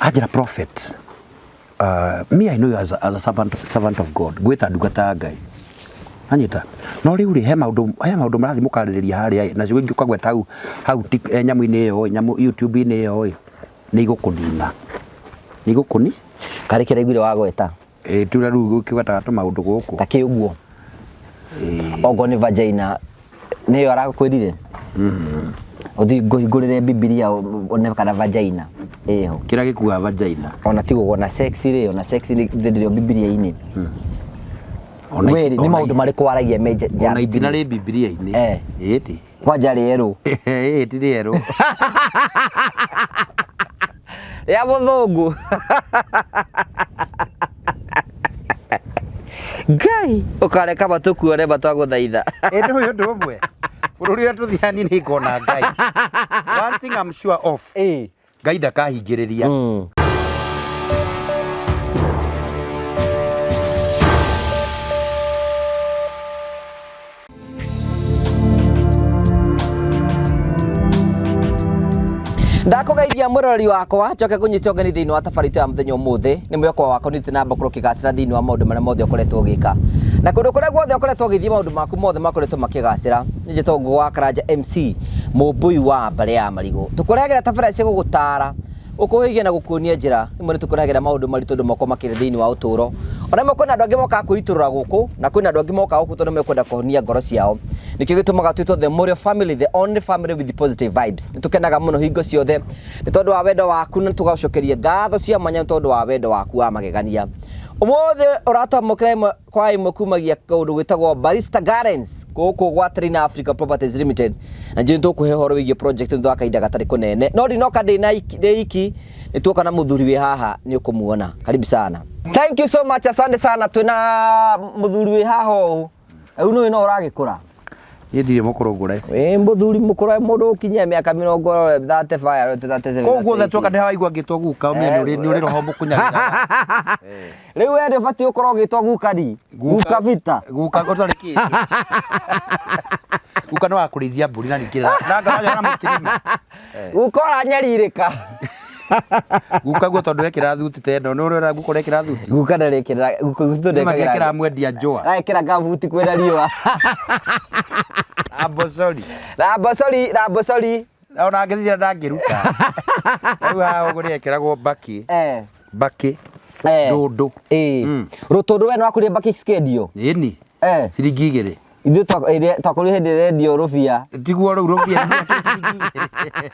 Anjĩra prophet, me I know you as a servant of God, ngwĩta ndungata ya Ngai. Anyita no rĩu rĩ he maũndũ he maũndũ marathiĩ mũkarĩrĩria harĩa ĩ nacio ingĩ ũkagweta hau hau nyamũ-inĩ ĩyo ĩ nyamũ YouTube-inĩ ĩyo ĩ nĩ igũkũnina nĩ igũkũni Karĩ kĩrĩa aiguire wagweta. Ĩ tura rĩu ũkĩgwetaga tũmaũndũ gũkũ. Ta kĩ ũguo? Okorwo nĩ vagina nĩyo arakwĩrire? Ũthiĩ ngũhingũrĩre Bibilia one kana vagina ĩho. Kĩrĩa gĩkuaga vagina. Ona ti ũguo ona sex rĩ ona sex ndĩrĩ Bibilia-inĩ. Ona We rĩ, nĩ maũndũ marĩkũ waragia me nja ya Ona itina Bibilia? rĩ Bibilia-inĩ. Eh. Ĩĩ. Kwanja rĩerũ. Ĩĩ ti rĩerũ. Rĩa mũthũngũ. Ngai ũkareka matũkuone matwagũthaitha. Ĩ ndũĩ ũndũ ũmwe. Bũrũri ũrĩa tũthiaga niĩ nĩ ngona Ngai. One thing I'm sure of. Ĩĩ. Ngai ndakahingĩrĩria. Ndakũgeithia mwĩroreri wakwa njoke ngũnyite ũgeni thĩinĩ wa tabarĩra itũ ya mũthenya ũmũthĩ nĩ mwĩhoko wakwa nĩ na mbere ũkĩgacĩra thĩinĩ wa maũndũ marĩa mothe ũkoretwo ũgĩka na kũndũ kũrĩa guothe ũkoretwo ũgĩthiĩ maũndũ maku mothe makoretwo makĩgacĩra. Nĩ njĩtagwo Ngũgũ wa Karanja MC mũmbũi wa mbarĩ ya marigũ. Tũkũrehagĩra tabarĩra cia gũgũtara gũkũhĩgia na gũkuonia njĩra. Rĩmwe nĩ tũkũrehagĩra maũndũ maritũ andũ makoragwo makĩria thĩinĩ wa ũtũũro. Ona rĩmwe kwĩna andũ angĩ mokaga kwĩitũrũra gũkũ na kwĩna andũ angĩ mokaga gũkũ tondũ mekwenda kũhonia ngoro ciao. Nĩkĩo gĩtũmaga twĩtwo The Mũrĩo Family, the only family with positive vibes. Nĩ tũkenaga mũno hingo ciothe nĩ tondũ wa wendo waku na tũgagũcokeria ngatho cia mwanya nĩ tondũ wa wendo waku wa magegania. Ũmũthĩ ũratwamũkĩra ĩmwe kwa ĩmwe kumagia kũndũ gwĩtagwo Barista Gardens gũkũ gwa Trina Africa Properties Limited na njũĩ nĩtũkũhe ũhoro wĩgiĩ project ĩno wa kahinda gatarĩ kũnene no ndinoka ndĩ na iki, ndĩ iki nĩtuoka na mũthuri wĩ haha nĩ ũkũmuona karibu sana. Thank you so much, asante sana. Twĩna mũthuri wĩ haha ũũ rĩu nĩũĩ no ũragĩkũra. Niĩ ndirĩ mũkũrũ ngũre. Ĩ mũthuri mũkũrũ mũndũ ũkinyia mĩaka mĩrongo 35 37. Kũu guothe tuoka ndĩ waigua ngĩtwo guka ũmenye nĩ ũrĩ nĩ ũrĩ roho mũkunyagĩra. Rĩu we nĩ ũbatiĩ gũkorwo ũgĩtwo guka ni. Guka Vita. Guka ũtarĩ kĩndũ. Guka nĩ wa kũrĩithia mbũri na ningĩ na ngara na mũtirima. Guka ũranyarirĩka. Guka guo tondũ ekĩra thuti ta ĩno nĩ ũrona guka ũrekĩra thuti. Guka ndarekĩra guka guitũ Nĩ ndekagĩra. makĩra mwendia njũa. Arekĩra ngabuti kwĩna riũa. Na mbocori. Na mbocori, na mbocori. Ona angĩthira ndangĩruta. Rĩu haha ũguo nĩekĩragwo mbakĩ. Eh. Mbakĩ. Eh. Ndũndũ. Ĩĩ. Mm. Rũtũndũ we nĩwakũrire mbakĩ cikĩendio? Ĩni. Eh. Ciringi igĩrĩ. Ithuĩ twakũrire hĩndĩ ĩrĩa endio rũbia. Tiguo rĩu rũbia ciringi igĩrĩ.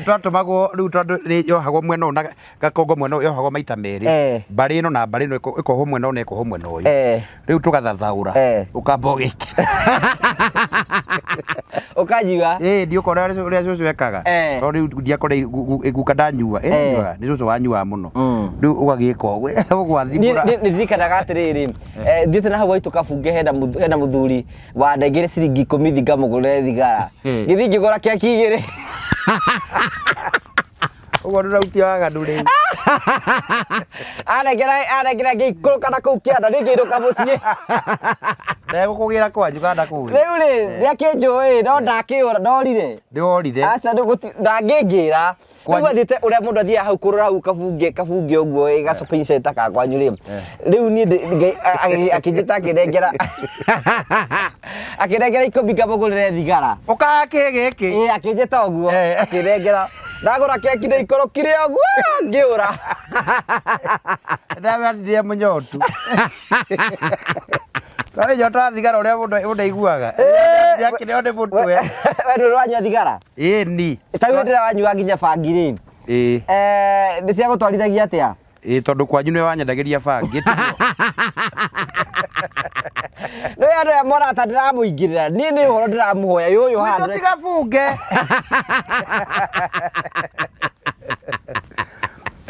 Twatũmagwo rĩu tondũ nĩ yohagwo mwena ũyũ na gakongo mwena ũyũ yohagwo maita merĩ. Eh. Mbarĩ ĩno na mbarĩ ĩno ĩkohwo mwena ũyũ na ĩkohwo mwena ũyũ. Eh. Rĩu tũgathathaũra. Eh. Ũkamba ũgĩkĩra. Ũkanyua? Ĩĩ ndiũkona ũrĩa cũcũ ekaga. Eh. Tondũ rĩu ndiakora guka ndanyua. Eh. Ĩ nĩ cũcũ wanyuaga mũno. Mm. Rĩu ũgagĩka ũguo ũgwathimũra. Niĩ ndirikanaga atĩrĩrĩ, thiĩte na hau gwaitũ kabunge hena hena mũthuri wandengire ciringi ikũmi thiĩ ngamũgũrĩre thigara. Eh. Ngĩthiĩ ngĩgũra keki igĩrĩ. Ũguo ndũrautia waganu rĩu. Anengera anengera ngĩikũrũka na kũu kĩanda niĩ ngĩinũka mũciĩ. Ndegũkũgĩra kwanyu kana ndakũgĩra? Rĩu rĩ, nĩakĩnjũĩ no ndakĩũra ndorire. Nĩworire. Aca ndangĩngĩra. Rĩu athiĩte ũrĩa mũndũ athiaga hau kũrora hau kabunge kabunge ũguo ĩ ga shopping center ka kwanyu rĩ. Rĩu niĩ akĩnjĩta akĩnengera akĩnengera ikũmi ngamũgũrĩre thigara. Ũkaga kĩ gĩkĩ? Ĩ akĩnjĩta ũguo Eh. akĩnengera ndagũra keki na ikorokire ũguo ngĩũra. Ndamendire mũnyotu. Tondũ nyota wa thigara ũrĩa mũndũ aiguaga. Nĩakĩrĩo nĩ mũtwe. We ndũrĩ wanyua thigara? Ĩni. Ta rĩu hĩndĩ ĩrĩa wanyua nginya bangi rĩ, Ĩĩ. nĩ ciagũtwarithagia atĩa? Ĩĩ tondũ kwanyu nĩwe wanyendagĩria bangi tiguo? Nĩ andũ aya monaga ta ndĩramũingĩrĩra, niĩ nĩ ũhoro ndĩramũhoya ũyũ haha. Gwitũ tiga bunge.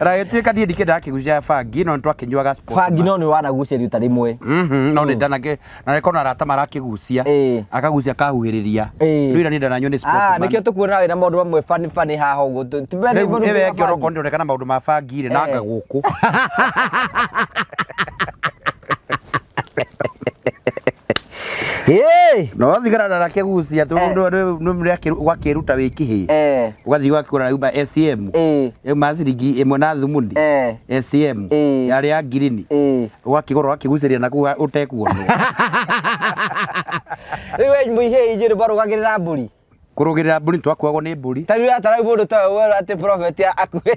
Na gĩtuĩka niĩ ndikĩendaga kĩgucia bangi no nĩtwakĩnyuaga sport. Bangi no nĩ wanagucia rita rĩmwe. Mhm, no nĩ ndanake na nĩ kona arata marakĩgucia. Ĩĩ. Akagucia akahuhĩrĩria. Ĩĩ. Rĩu ira niĩ ndananyua nĩ sport. Ah, man. nĩkĩo tũkuona wĩna maũndũ mamwe funny funny haha ũguo. Rĩu ĩyo ĩngĩ onokorwo ndĩroneka na maũndũ ma bangi rĩ, nanga gũkũ. Ĩĩ. No thigara na kĩgucia Eh. ũgakĩruta wĩ kĩhĩ. Eh. Ũgathiĩ ũgakĩgũra yuma SCM. Ĩĩ. Yauma ciringi ĩmwe na thumuni. Eh. SCM. Ĩĩ. Yarĩ ya ngirini. Ĩĩ. Ũgakĩgũra ũgakĩgucĩria na kũu ũtekuonwo. Rĩu we mũihĩi inyuĩ nĩ mwarũgagĩrĩra mbũri. Kũrũgĩrĩra mbũri twakuagwo nĩ mbũri. Ta rĩu atarau mũndũ ta ũyũ werwo atĩ prophet akuĩ.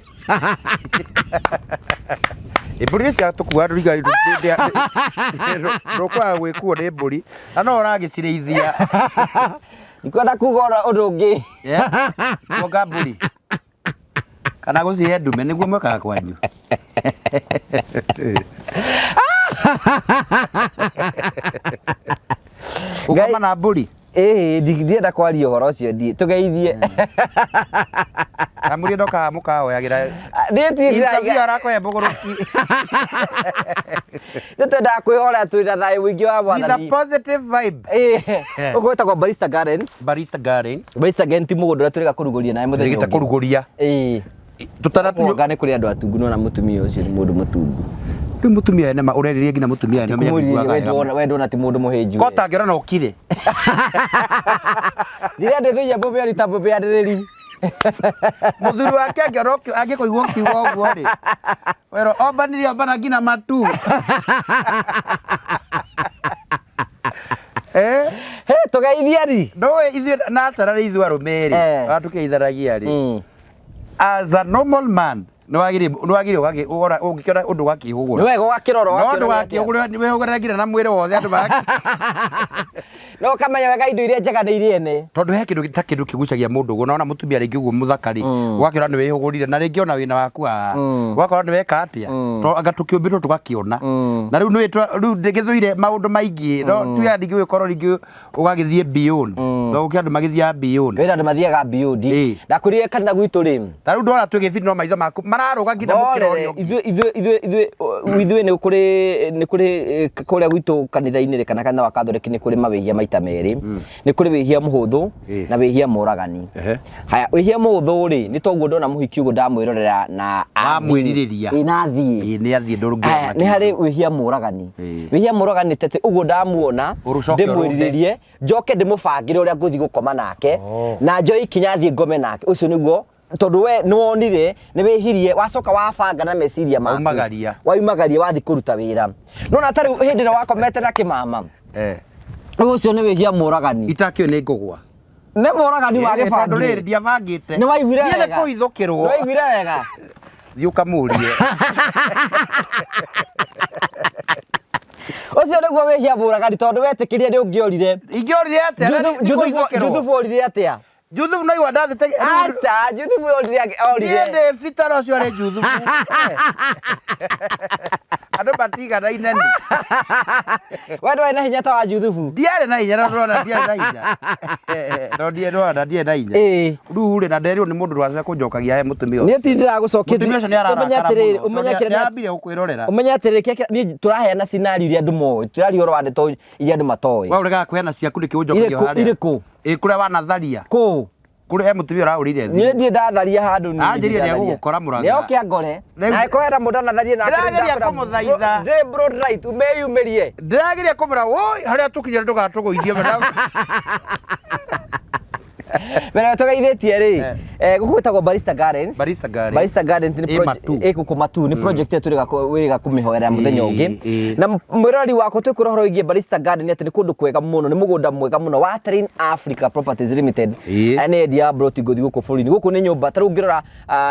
Mbũri nĩ ciatũkua ndũkwaga gwĩkuo nĩ mbũri na no ũragĩcirĩithia. Ndikwenda kuga ona ũndũ ũngĩ. Kuonga mbũri kana gũcihe ndume nĩguo mwekaga kwanyu. Gũkoma na mbũri. Ĩĩ ndienda kwaria ũhoro ũcio ndiĩ tũgeithie. Kamũria ndokaga mũkahoyagĩra. Niĩ ti Interview arakũhe mbũgũrũki. Nĩ twendaga kwĩhora twĩ na thayũ mũingĩ wa With a mwathani. positive vibe. Ĩĩ. Gũkũ gwĩtagwo Barista Gardens. Barista Gardens. Barista Gardens ti mũgũnda ũrĩa tũrĩga kũrugũria nawe mũthenya Tũrĩgĩte ũngĩ. kũrugũria. Ĩĩ. Tũtaratunyo Mũhaka nĩ kũrĩ andũ atungu nona mũtumia ũcio nĩ mũndũ mũtungu. Rĩu mũtumia ene ma ũrerĩria nginya mũtumia ene Kũmũrirĩria we ndwona we ndwona ti mũndũ mũhĩnju. Ko tangĩona no ũkire. Ndirĩa ndĩthĩia mbũmbĩ ta mbũmbĩ ya ndĩrĩri. Mũthuri wake angĩona angĩkũigua ũkiuga ũguo rĩ. Wero ombanirie ombana nginya matu. Eh? He tũgeithie ri. Ndũĩ ithuĩ naturally ithuĩ arũme rĩ, Eh. tũkĩithanagia rĩ. As a normal man, nĩ wagĩrĩire ũngĩkĩona ũndũ ũgakĩhũgũra. Nĩ wega ũgakĩrora No ũgakĩona nĩ atĩa. ndũgakĩhũgũre wĩhũgũre nginya na mwĩrĩ wothe andũ magakĩ No ũkamenya wega indo iria njega nĩ iria ene. Tondũ he kĩndũ ta kĩndũ kĩgucagia mũndũ ũguo nona mũtumia rĩngĩ ũguo mũthaka rĩ, ũgakĩona nĩ wĩhũgũrire na rĩngĩ ona wĩna waku haha, ũgakora nĩ weka atĩa, to anga tũkĩũmbĩtwo tũgakĩona. Na rĩu nĩ rĩu ndĩgĩthũire maũndũ maingĩ, no tuya rĩngĩ ũgĩkorwo rĩngĩ ũgagĩthiĩ beyond, no gũkĩra andũ magĩthiaga beyond. Kwĩna andũ mathiaga beyond. Ĩĩ. Ndakwĩrire kanitha gwitũ rĩ. Ta rĩu ndona twĩ gĩbindi no maitho maku mararũga nginya mũkĩra Borere, ũrĩa ũngĩ. ithuĩ nĩ kũrĩ kũrĩa gwitũ kanitha-inĩ rĩ kana kanitha wa Catholic nĩ kũrĩ mawĩhia maita merĩ. Nĩ kũrĩ wĩhia mũhũthũ na wĩhia mũragani. Haya, wĩhia mũhũthũ rĩ nĩ toguo ndona mũhiki ũguo ndamwĩrorera na athiĩ. Wamwĩrirĩria. Ĩĩ, na athiĩ. Ĩĩ, nĩ athiĩ ndũrũngĩona Aya, nĩ harĩ wĩhia mũragani. Wĩhia mũragani nĩ atĩ ũguo ndamuona Ũcoke ũrũnde. ndĩmwĩrirĩrie njoke ndĩmũbangĩre ũrĩa ngũthiĩ gũkoma nake na njoe ikinya thiĩ ngome nake ũcio nĩguo tondũ we nĩwonire nĩwĩhirie wacoka wabanga na meciria maku Waumagaria. waumagaria wathiĩ kũruta wĩra nona ta rĩu hĩndĩ ĩrĩa wakomete na kĩmama rĩu ũcio nĩ wĩhia mũragani. Itakĩũĩ nĩ ngũgwa. Nĩ mũragani wa Tondũ rĩrĩ gĩbangire. ndiabangĩte. Nĩ waiguire Niĩ nĩ wega. kũhithũkĩrwo. Nĩ waiguire wega. Thiĩ ũkamũrie. Ũcio nĩguo wĩhia mũragani tondũ wetĩkĩria nĩ ũngĩorire. Ingĩorire atĩa? Na nĩ kũhithũkĩrwo. Juthubu orire atĩa? Juthubu no igua ndathĩte. Acha, Juthubu orire Niĩ orire. ndĩ bitara ũcio arĩ Juthubu. Andũ matiganaine ni. We ndwarĩ na hinya ta wa Juthubu. Ndiarĩ na hinya na ndĩrona ndiarĩ na hinya. No ndiarĩ ndĩrona ndiarĩ na hinya. Ĩĩ. Rĩu rĩ na nderirwo nĩ mũndũ ndwacoka kũnjokagia he mũtumia ũcio. Niĩ ti ndĩragũcokia. Mũtumia ũcio nĩ Ũmenye ararakara atĩrĩrĩ, mũno. ũmenye Tondũ atĩrĩrĩ, nĩ ambire gũkwĩrorera. ũmenye atĩrĩrĩ, kĩrĩa niĩ tũraheana scenario iria andũ moĩ. Tũraria ũhoro wa ndeto iria andũ matoĩ. We ũregaga kũheana ciaku nĩkĩ ũnjokagia Irĩkũ? harĩa? Irĩkũ? Ĩ kũrĩa wanatharia. Kũ? Kũrĩa he mũtumia ũrahũrire thimũ. Niĩ ndirĩ ndatharia handũ niĩ. Anjĩrire ndirĩ ndatharia. nĩegũgũkora Mũrang'a. Nĩoke angore. Rĩu- Na angĩkorwo hena mũndũ anatharia nake Ndĩrageria kũmũthaitha. Ndĩ broad right, umeyumĩrie. Ndĩrageria kũmwĩra woi harĩa tũkinyire ndũgatũgũithie. Mbere ya tũgeithĩtie rĩ, gũkũ gwĩtagwo Barista Gardens. Barista Gardens. Barista Gardens nĩ Ĩ Matu. ĩ gũkũ Matu nĩ project ĩrĩa tũrĩga wĩrĩga kũmĩhoera mũthenya ũngĩ. Ĩ. Na mwĩroreri wakwa twĩkwĩra ũhoro wĩgiĩ Barista Garden atĩ nĩ kũndũ kwega mũno, nĩ mũgũnda mwega mũno wa Train Africa Properties Limited. Ĩ. Aya nĩ endia a ploti ngũthi gũkũ bũrũri-inĩ. Gũkũ nĩ nyũmba ta rĩu ũngĩrora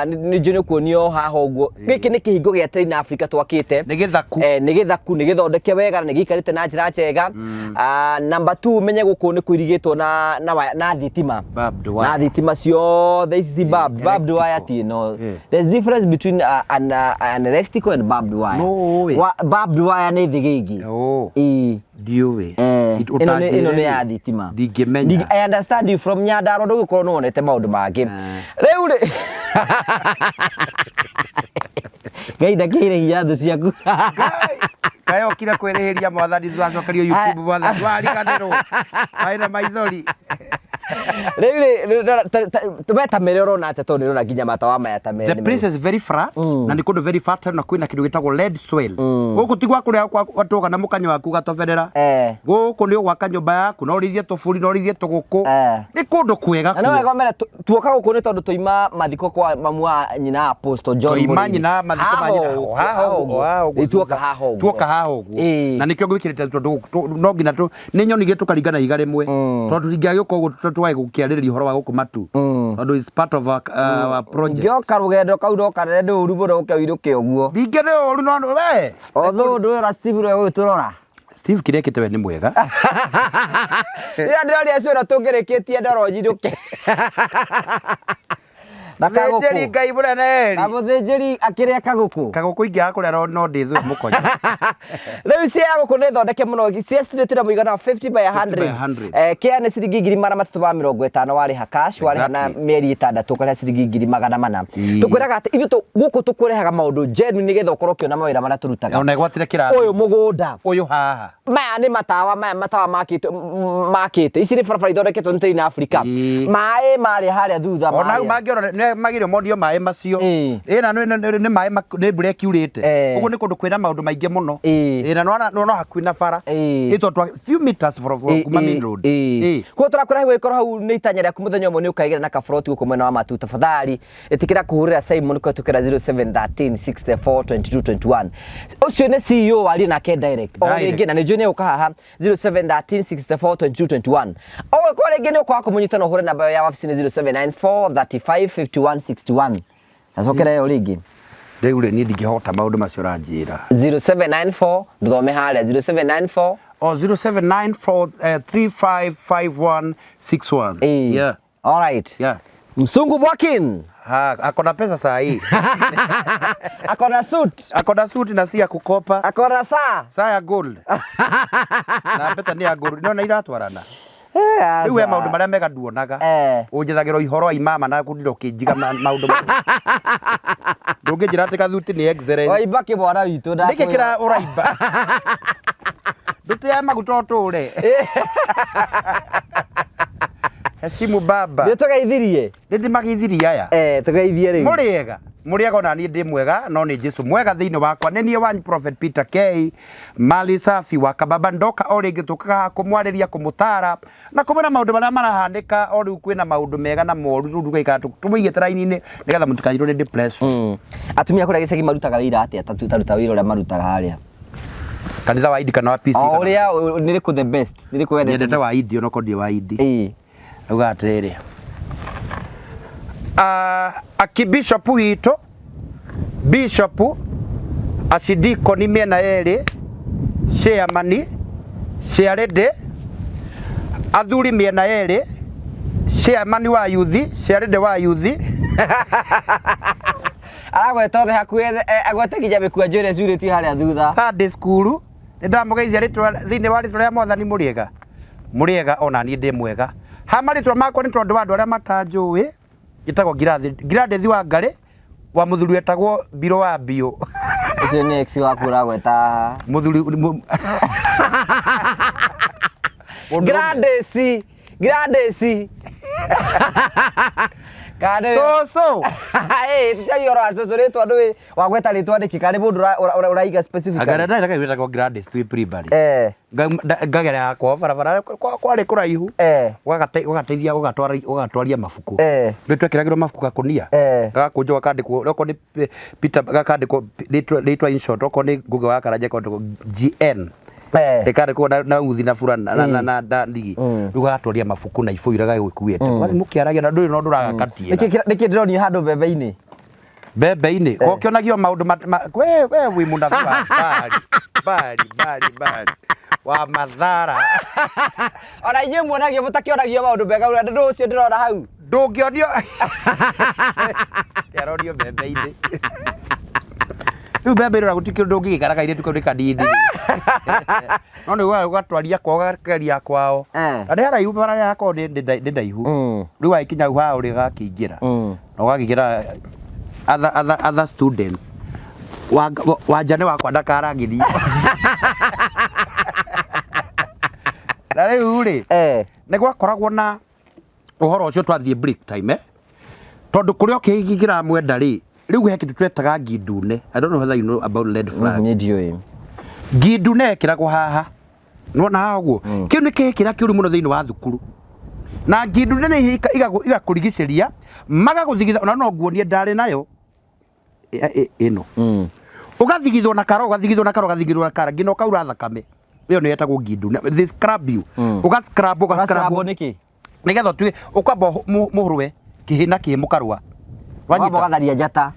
nĩ njũĩ nĩ ũkuonio haha ũguo. Gĩkĩ nĩ kĩhingo gĩa Train Africa twakĩte. Nĩ gĩthaku. Nĩ gĩthaku, nĩ gĩthondeke wega na nĩ gĩikarĩte na njĩra njega. Number 2 menye gũkũ nĩ kũirigĩtwo na waya- na thitima. Barbed wire. Na thitima ciothe ici ci barbed wire ti ĩno. There's difference between an electrical and barbed wire. No ũĩ. Barbed wire nĩ thĩgĩngĩ. Oh. Ĩĩ. Ndiũĩ. Ĩno nĩ ya thitima. Ndingĩmenya. I understand you from Nyandarua ndũgĩkorwo nĩ wonete maũndũ mangĩ. Rĩu rĩ Ngai ndakĩire hinya thũ ciaku. Kaĩ okire kwĩrĩhĩria mwathani twacokerio YouTube mwathani wariganĩrwo. Kaĩ na maithori. Rĩu rĩ we ta mere ũrona atĩa tondũ nĩ ũrona nginya matawa maya ta mere The place is very flat na nĩ kũndũ very fertile na kwĩna kĩndũ gĩtagwo red soil. Gũkũ ti gwa kũrĩa watũga na mũkanya waku gatoberera. Gũkũ nĩ ũgwaka nyũmba yaku na ũrĩithie tũburi na ũrĩithie tũgũkũ. Nĩ kũndũ kwega Na no wega mere tuoka gũkũ nĩ tondũ tũima mathiko kwa mamu wa nyina Apostle John Tũima Mũrĩithi. nyina mathiko ma nyina Haha ũguo, haha ũguo, haha ũguo Ĩ, tuoka thutha. haha ũguo. Tuoka haha ũguo. Ĩ. Na nĩkĩo ngwĩkĩrĩte tondũ no nginya nĩ nyonire tũkaringana ihiga rĩmwe tondũ tũtingĩagĩũka ũguo twage gũkĩarĩrĩria ũhoro wa gũkũ matu tondũ is part of our project. Ngĩoka rũgendo kau ndoka nĩ ũru mũno ũke ũinũke ũguo. Ningĩ nĩ ũru no we Although ũndũ ũyũ na Steve ũrĩa ũgĩtũrora. Steve kĩrĩa ekĩte we nĩ mwega. Ira ndĩroria ciũra tũngĩrĩkĩtie ndoro njinũke. Na Thĩnjĩri kagũkũ. Ngai mũnene Na eri. mũthĩnjĩri akĩrĩa kagũkũ. Kagũkũ ingĩaga kũrĩa no ndĩthũe mũkonyo. Rĩu cia gũkũ nĩ thondeke mũno cia street na mũigana wa 50 by 50 by 100. 100. Kĩa nĩ ciringi 350,000 warĩha cash warĩha na mĩeri 6 ũkarĩha ciringi 400,000. Tũkwĩraga atĩ ithuĩ gũkũ tũkũrehaga maũndũ genuine nĩgetha ũkorwo ũkĩona mawĩra marĩa tũrutaga. Ona ĩgwatire kĩrathi. Ũyũ mũgũnda. Ũyũ haha. Maya nĩ matawa maya matawa makĩtwo makĩte ici nĩ barabara ithondeketwo nĩ Tĩri na Africa. Maĩ marĩa harĩa thutha Ona hau marĩa. mangĩrora nĩ magĩrĩirwo monio maĩ macio. Ĩ na nĩ maĩ nĩ mbura ĩkiurĩte. Ũguo nĩ kũndũ kwĩna maũndũ maingĩ mũno. Ĩ na nĩwona no hakuhĩ na bara. Ĩ tondũ few meters from kuma main road. Koguo tũrakwĩra hau ĩkorwo hau nĩ itanya rĩaku mũthenya ũmwe nĩ ũkaigĩra na kaburoti gũkũ mwena wa Matu tafadhali ĩtĩkĩra kũhũrĩra Simon kũhetũkĩra 0713 64 22 21. Ũcio nĩ CEO warie nake direct. O Direct. rĩngĩ na nĩ njũĩ nĩ egũka haha 0713 64 22 21. O kwa rĩngĩ nĩ ũkwaga kũmũnyita na ũhũre namba ya wabici nĩ 0794 35 51 61. Nacokera ĩyo rĩngĩ. Rĩu rĩ niĩ ndingĩhota maũndũ macio ũranjĩra. 0794 ndũthome harĩa 0794 O 0794 3551 61. Yeah. All right. Yeah. Msungu Bwakin. Ha, akona pesa saa hii. Akona suit. Akona suit na si ya kukopa. Akona saa. Saa ya gold. Na pesa ni ya gold. No na iratwarana. Rĩu we maũndũ marĩa mega nduonaga. Ũnjethagĩra ihoro wa imama na kũndira ũkĩnjiga maũndũ marĩa. Ndũngĩnjĩra atĩ kathuti nĩ excellence. Waimba kĩmwana witũ ndakwĩra. Nĩkĩ kĩra ũraimba? Ndũtĩaga maguta ũtũre. Heshimu baba. Nĩ tũgeithirie. Nĩ ndĩmageithirie aya. Tũgeithie rĩu. Mũrĩega. Mũrĩega ona niĩ ndĩ mwega no nĩ Jesu mwega thĩinĩ wakwa. Nĩ niĩ wanyu Prophet Peter K. Mali safi wa Kababa ndoka o rĩngĩ tũkaga haha kũmwarĩria kũmũtara na kũmwĩra maũndũ marĩa marahanĩka o rĩu kwĩna maũndũ mega na moru rĩu tũgaikara tũmũigĩte raini-inĩ nĩgetha mũtikanyitwo nĩ depression. Atumia kũrĩa gĩcagi marutaga wĩra atĩa ta ruta wĩra ũrĩa marutaga harĩa? Kanitha wa Idi kana wa PC? O ũrĩa nĩ rĩkũ the best? Nĩ rĩkũ wendete? Nyendete wa Idi onokorwo ndirĩ wa Idi. Auga atĩrĩrĩ akibishop witũ bishop acidikoni mĩena yerĩ chairman chairlady athuri mĩena yerĩ chairman wa youth chairlady wa youth Aragweta othe hakuhĩ agwete nginya mĩkwanjũ ĩrĩa ĩcurĩtio harĩa thutha. Sunday school nĩ ndamũgeithia rĩtwa thĩinĩ wa rĩtwa rĩa mwathani mũrĩega mũrĩega ona niĩ ndĩ mwega ha marĩtwa makwa nĩ tondũ wa andũ arĩa matanjũĩ njĩtagwo Gladys wa Ngarĩ wa mũthuri wetagwo Mbirũ wa Mbiũ. Ũcio nĩ ex waku ũragweta. Mũthuri Gladys, Gladys. Kana Cũcũ. Tũtiaria ũhoro wa cũcũ rĩtwa ndũĩ wagweta rĩtwa nĩkĩ kana nĩ mũndũ ũraiga specifically. Anga ndarĩ na wĩtagwo Gladys twĩ primary. Ngagerera kwao barabara kwarĩ kũraihu. Ũgateithia ũgatwaria mabuku. Nĩ twekĩragĩrwo mabuku gakũnia. Gagakũnjwo gakandĩkwo okorwo nĩ Peter gakandĩkwo rĩtwa in short okorwo nĩ Ngũgĩ wa Karanja gakandĩkwo GN. Ĩkandĩkwo na uthi na burana na ndigi. Rĩu gagatwaria mabuku na ibũyũ iria gagĩkuĩte. Ũgathiĩ mũkĩaragia na ndũrĩ na ũndũ ũragakatiĩra. Nĩkĩ ndĩronio handũ mbembe-inĩ? Mbembe-inĩ? Ũkĩonagio maũndũ we we wĩ mũnabii wa mbari mbari mbari mbari wa mathara. Ona inyuĩ muonagio mũtakĩonagio maũndũ mega ũrĩa ndũ ũcio ndĩrona hau. Ndũngĩonio. Kĩaronio mbembe-inĩ. Rĩu mbembe ĩrora gũtirĩ kĩndũ ũngĩgĩkara kairĩtu kau nĩ kanini. No nĩ ũgatwaria kwao gakageria kwao. Na nĩ haraihu bara yakorwo nĩ ndaihu. Rĩu wagĩkinya hau hao rĩ gakĩingĩra. Na ũgakĩingĩra other students. Wanja nĩ wakwa ndakaragithio. Na rĩu rĩ, nĩ gwakoragwo na Ũhoro ũcio twathiĩ break time, eh? Tondũ kũrĩa kĩhiki kĩramwenda rĩ, rĩu he kĩndũ twetaga ngi ndune. I don't know whether you know about red flag. Niĩ ndiũĩ. Ngi ndune ĩkĩragwo haha, nĩwona haha ũguo? Kĩu nĩ kĩhĩ kĩrĩa kĩũru mũno thĩinĩ wa thukuru. Na ngi ndune nĩ igakũrigicĩria, magagũthigitha, ona no nguonie ndarĩ nayo ĩno. Ũgathigithwo na kara, ũgathigithwo na kara, ũgathigithwo na kara nginya ũkaura thakame. Ĩyo nĩ yetagwo ngi ndune. They scrub you. Ũga scrub, ũga scrub. Ũga-scrub nĩkĩ? Nĩgetha ũtuĩke ũkwamba mũhũrwe kĩhĩ na kĩhĩ mũkarũa. Wamba ũgatharia njata.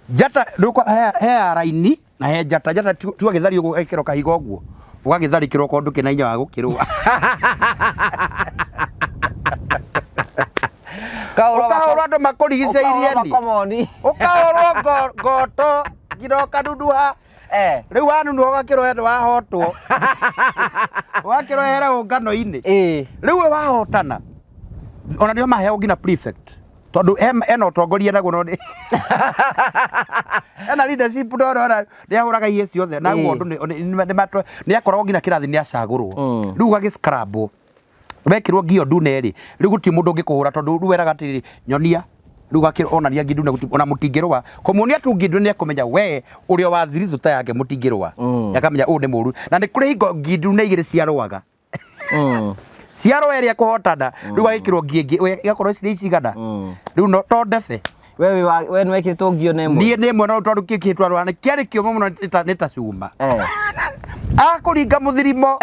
Njata ndũkwa he ya raini na he njata. Njata ti wagĩtharia ũguo ũgekĩrwo kahiga ũguo, ũgagĩtharĩkĩrwo okorwo ndũkĩrĩ na hinya wa gũkĩrũa. Ũkahũrwo andũ makũrigicĩirie ni. Makomoni. Ũkahũrwo ngoto nginya ũkanunuha. Rĩu wanunuha ũgakĩrwo he wahotwo, ũgakĩrwo here ũngano-inĩ. Rĩu we wahotana ona nĩo maheagwo nginya prefect, tondũ ena ũtongoria naguo, no nĩ ena leadership, no no nĩ ahũraga ihĩ ciothe naguo. Ũndũ nĩ akoragwo nginya kĩrathi nĩ acagũrwo. Rĩu ũgagĩ scramble, wekĩrwo ngio ndune rĩ, rĩu gũtirĩ mũndũ ũngĩkũhũra, tondũ rĩu weraga atĩrĩrĩ, nyonia. Rĩu gakĩrwo onania ngi ndune, gũtirĩ ona mũtingĩrũa. Kũmuonia tu ngi ndune nĩ ekũmenya we ũrĩa wa thiritũ ta yake mũtingĩrũa. Akamenya ũyũ nĩ mũru. Na nĩ kũrĩ hingo ngi ndune igĩrĩ ciarũaga. Ciarũa ĩrĩa kũhotana, rĩu agĩkĩrwo ngi ĩngĩ ĩgakorwo cirĩ cigana. Rĩu no to ndebe. We wĩ wa we nĩ wekĩrĩtwo ngio na ĩmwe? Niĩ nĩ ĩmwe, no tondũ kĩ kĩtwarũa nĩ kĩarĩ kĩũmũ mũno, nĩ ta cuma. Akũringa mũthirimo.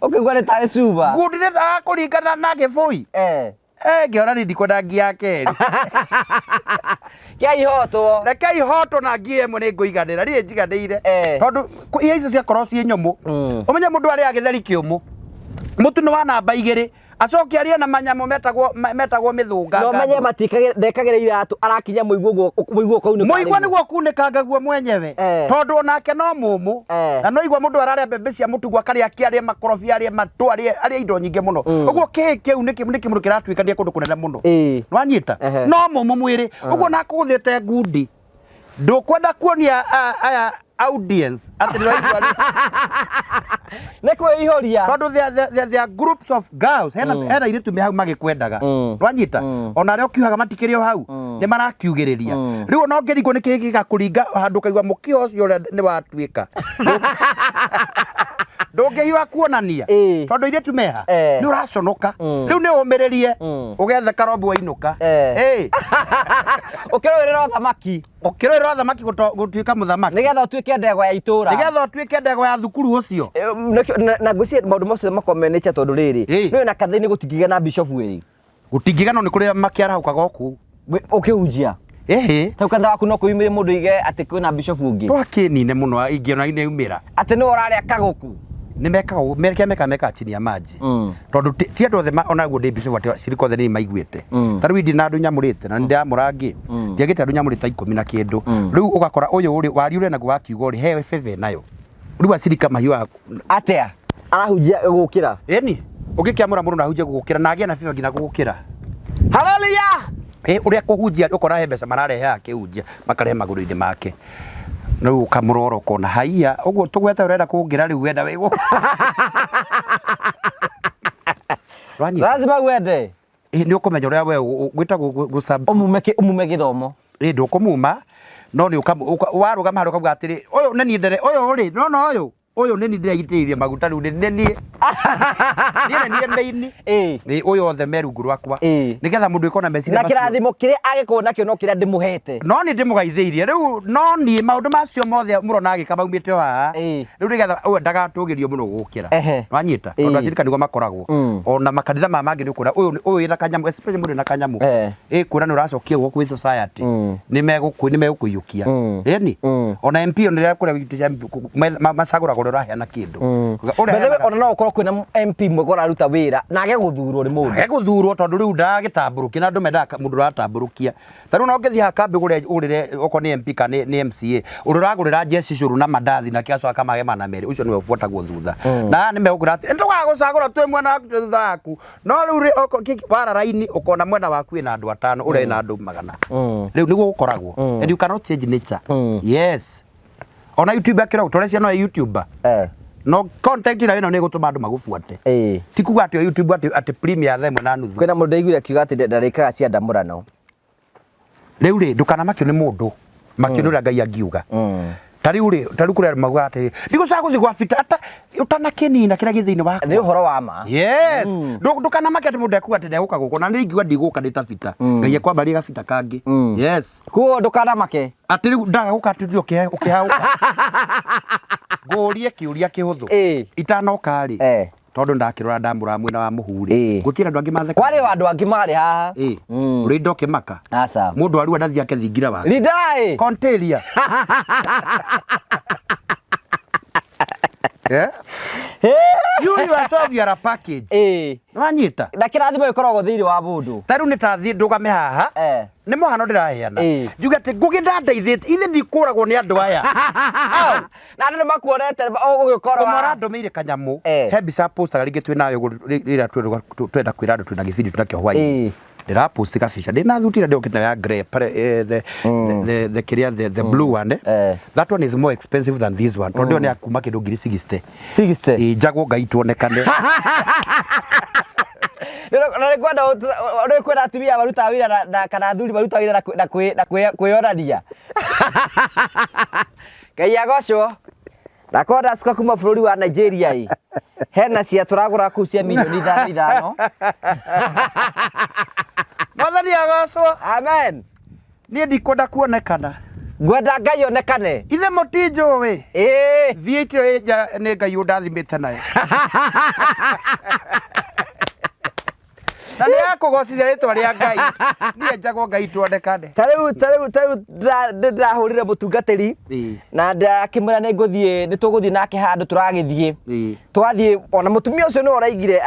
Ũkĩigua nĩ tarĩ cuba. Ngundi nĩ akũringa na gĩbũi. Ngĩona niĩ ndikwenda ngi ya kerĩ. Kĩa ihotwo. Reke ihotwo na ngi ĩmwe nĩ ngũiganĩra, niĩ njiganĩire. Tondũ ihe icio ciakorwo ciĩ nyũmũ. Ũmenye mũndũ arĩa gĩtheri kĩũmũ. Mũtu nĩ wa namba igĩrĩ. Acoke arĩe na manyamũ metagwo mĩthũnga. Na ũmenye matikagĩra, ndekagĩra iratũ, arakinya mũigua ũguo, mũigua ũkaunĩka. Mũigua nĩguo ũkunĩkangagio mwenyewe. Tondũ onake no mũmũ. Na no igua mũndũ ararĩa mbembe cia mũtu gwa karĩa akĩarĩe makorobia, arĩe matũ, arĩe indo nyingĩ mũno. Ũguo kĩĩ kĩu nĩ kĩmũndũ kĩratuĩkania kũndũ kũnene mũno. Nĩwanyita? No mũmũ mwĩrĩ. Ũguo na akũgũthĩte ngundi. Ndũkwenda kuonia aya audience atĩ nĩũraigua rĩ. Nĩ kwĩihũria. Tondũ there are groups of girls, hena airĩtu me hau magĩkwendaga. Nĩwanyita? Ona arĩa ũkiugaga matikĩrĩ o hau, nĩ marakiugĩrĩria. Rĩu ona ũngĩringwo nĩ kĩĩ gĩgakũringa handũ ũkaigua mũkiha ũcio ũrĩa nĩ watuĩka. Ndũngĩhiũha kuonania. Tondũ airĩtu meha. Nĩ ũraconoka. Rĩu nĩ ũmĩrĩrie. Ũgethe karombo wainũka. Ũkĩrũĩrĩra ũthamaki. Ũkĩrũĩrĩra ũthamaki gũtuĩka mũthamaki. Nĩgetha ũtuĩke ndegwa ya itũra. Nĩgetha ũtuĩke ndegwa ya thukuru ũcio. Na ngwĩciria maũndũ macio makoragwo me nature, tondũ rĩrĩ, nĩũĩ na kanitha-inĩ gũtingĩgĩa na bishofu ĩrĩ. Gũtingĩgĩa, no nĩ kũrĩ makĩarahũkaga o kũu. Ũkĩhunjia. Ĩhĩ. Ta kanitha waku no kũyumĩre mũndũ oige atĩ kwĩna bishofu ũngĩ. Twakĩnine mũno ingĩona nĩ umĩra. Atĩ nĩwe ũrarĩa kagũkũ. Nĩ mekaga ũguo, kĩrĩa mekaga, mekaga chini ya maji. Tondũ ti andũ othe onaguo ndĩ bishop atĩ cirika othe nĩ maiguĩte. Ta rĩu ndirĩ na andũ nyamũrĩte na nĩ ndĩramũra angĩ. Ndiagĩte andũ nyamũrĩte 10 na kĩndũ. Rĩu ũgakora ũyũ ũrĩ wari ũrĩa naguo wa kiugo rĩ, he bebe nayo. Rĩu acirika mahiũhaga. Atĩa? Arahunjia gũkĩra. Ĩni, ũngĩkĩamũra mũndũ na ahunjie gũgũkĩra na agĩe na bebe nginya gũgũkĩra. Haleluya! Ũrĩa kũhunjia ũkora he mbeca mararehe akĩhunjia, makarehe magũrũ-inĩ make. Rĩu ũkamũrora ũkona haiya, ũguo tũgwete ũrenda kũngĩra rĩu wenda wĩ gũkũ. Wanyita? Lazima wende. Nĩ ũkũmenya ũrĩa we gwĩtagwo Ũmume gĩthomo. Ndũkũmuma, no nĩ warũgama harĩa ũkauga atĩrĩ, ũyũ nĩ niĩ ndere, ũyũ rĩ, no no ũyũ, ũyũ nĩ niĩ ndĩraitĩrĩirie maguta rĩu nĩ niĩ. Niĩ nĩ niĩ main. Nĩ ũyũ othe me rungu rwakwa. Nĩgetha mũndũ ĩkorwo na meciria Na kĩrathimo kĩrĩa agĩkorwo nakĩo no kĩrĩa ndĩmũhete. No nĩ ndĩmũgaithĩirie rĩu, no niĩ maũndũ macio mothe mũrona agĩka maumĩte o haha. Rĩu nĩgetha ũyũ ndagatũgĩrio mũno gũkĩra. Wanyita? Tondũ acirika nĩguo makoragwo. Ona makanitha maya mangĩ nĩ ũkuona ũyũ wĩna kanyamũ, especially mũndũ wĩna kanyamũ. Kuona nĩ ũracokia guoko gwĩ society. Nĩ megũkũiyũkia. Ĩni? Ona MP ona rĩrĩa kũrĩa itĩ cia MP macagũragwo ũrĩa ũraheana kĩndũ. Ũrĩa Ũrĩa By the way, ũheanaga- ona no ũkorwo kwĩna MP mwega ũraruta wĩra na age gũthurwo nĩ mũndũ. Egũthurwo tondũ rĩu ndagĩtambũrũkia na andũ mendaga mũndũ ũratambũrũkia. Ta rĩu no ũngĩthiĩ haha kambĩ ũgũre ũgũrĩre okorwo nĩ MP kana nĩ MCA ũrĩa ũragũrĩra njeci cũrũ na mandathi na kĩacoka akamage mana merĩ, ũcio nĩwe ũbuatagwo thutha. Na aya nĩ megũkwĩra atĩ nĩtũgagũcagũra twĩ mwena waku, twĩ thutha waku. No rĩu rĩ wara raini ũkona mwena waku wĩna andũ atano, ũrĩa wĩna andũ 100. Rĩu nĩguo gũkoragwo. And you cannot change nature. Yes. Ona YouTuber kĩroko tũrĩa ciana YouTuber. No content ĩrĩa wĩnayo nĩ ĩgũtũma andũ magũbuate. Ti kuga atĩ o YouTube atĩ premier thaa ĩmwe na nuthu. Kwĩna mũndũ ndaiguire akiuga atĩ ndarĩkaga cia ndamũrano. Rĩu rĩ, ndũkanamakio nĩ mũndũ, makio nĩ ũrĩa Ngai angiuga. Ta rĩu rĩ, ta rĩu kũrĩ andũ maugaga atĩrĩ, ndigũcoka gũthiĩ gwa Peter ata ũtanakĩnina kĩrĩa gĩ thĩinĩ wakwa. Nĩ ũhoro wa ma. Yes. Ndũkanamake atĩ mũndũ ekuga atĩ ndegũka gũkũ na nĩ ingiuga ndigũka ndĩ ta Peter. Ngai ekwambaria gabita kangĩ. Yes. Koguo ndũkanamake. Atĩ rĩu ndaga gũka atĩ ũthiĩ ũkĩhaũka. Ngũrie kĩũria kĩhũthũ. Itanoka rĩ, tondũ ndakĩrora ndamũra mwena wa mũhu rĩ, gũtirĩ andũ angĩ matheka. Kwarĩ o andũ angĩ marĩ haha. Ũrĩ ndokĩmaka. Aca. Mũndũ arua ndathiĩ ake thingira wake. Rindai. Contaria. Eh? You yourself you are a package. Nĩwanyita? Na kĩrathimo gĩkoragwo thĩinĩ wa mũndũ. Ta rĩu nĩ ta thiĩ ndũgame haha. Nĩ mũhano ndĩraheana. Njuge atĩ Ngũgĩ ndandeithĩtie, ithe ndikũragwo nĩ andũ aya. Au. Na andũ nĩ makuonete ũgĩkorwo. Ũmwe arandũmĩire kanyamũ. He mbica postaga rĩngĩ twĩ nayo rĩrĩa twenda kwĩra andũ twĩna gĩbindi twĩnakĩo hwainĩ. Ndĩrapost gabica ndĩna thuti ĩrĩa ndĩokĩte nayo ya grey pare, the kĩrĩa the blue one. That one is more expensive than this one. Tondũ ĩyo nĩ ya kuma kĩndũ ngiri 60. 60. Ĩ njagwo Ngai tuonekane. Na nĩ kwenda nĩ kwenda atumia marutaga wĩra na kana athuri marutaga wĩra na kwĩyonania. Ngai agocwo. Nakwa ndacuka kuma bũrũri wa Nigeria ĩ. Hena cia tũragũra kũu cia mirioni ithano ithano. Mwathani agocwo. Amen. Niĩ ndikwenda kuonekana. Ngwenda Ngai onekane. Ithe mũtinjũĩ. Ĩĩ. Thiĩ itio ĩ nja nĩ Ngai ũndathimĩte nayo. Na nĩ ya kũgocithia rĩtwa rĩa Ngai. Niĩ njagwo Ngai tuonekane. Ta rĩu ndĩrahũrire mũtungatĩri na ndakĩmwĩra nĩ ngũthiĩ nĩ tũgũthiĩ nake handũ tũragĩthiĩ. Twathiĩ ona mũtumia ũcio nĩwe ũraigire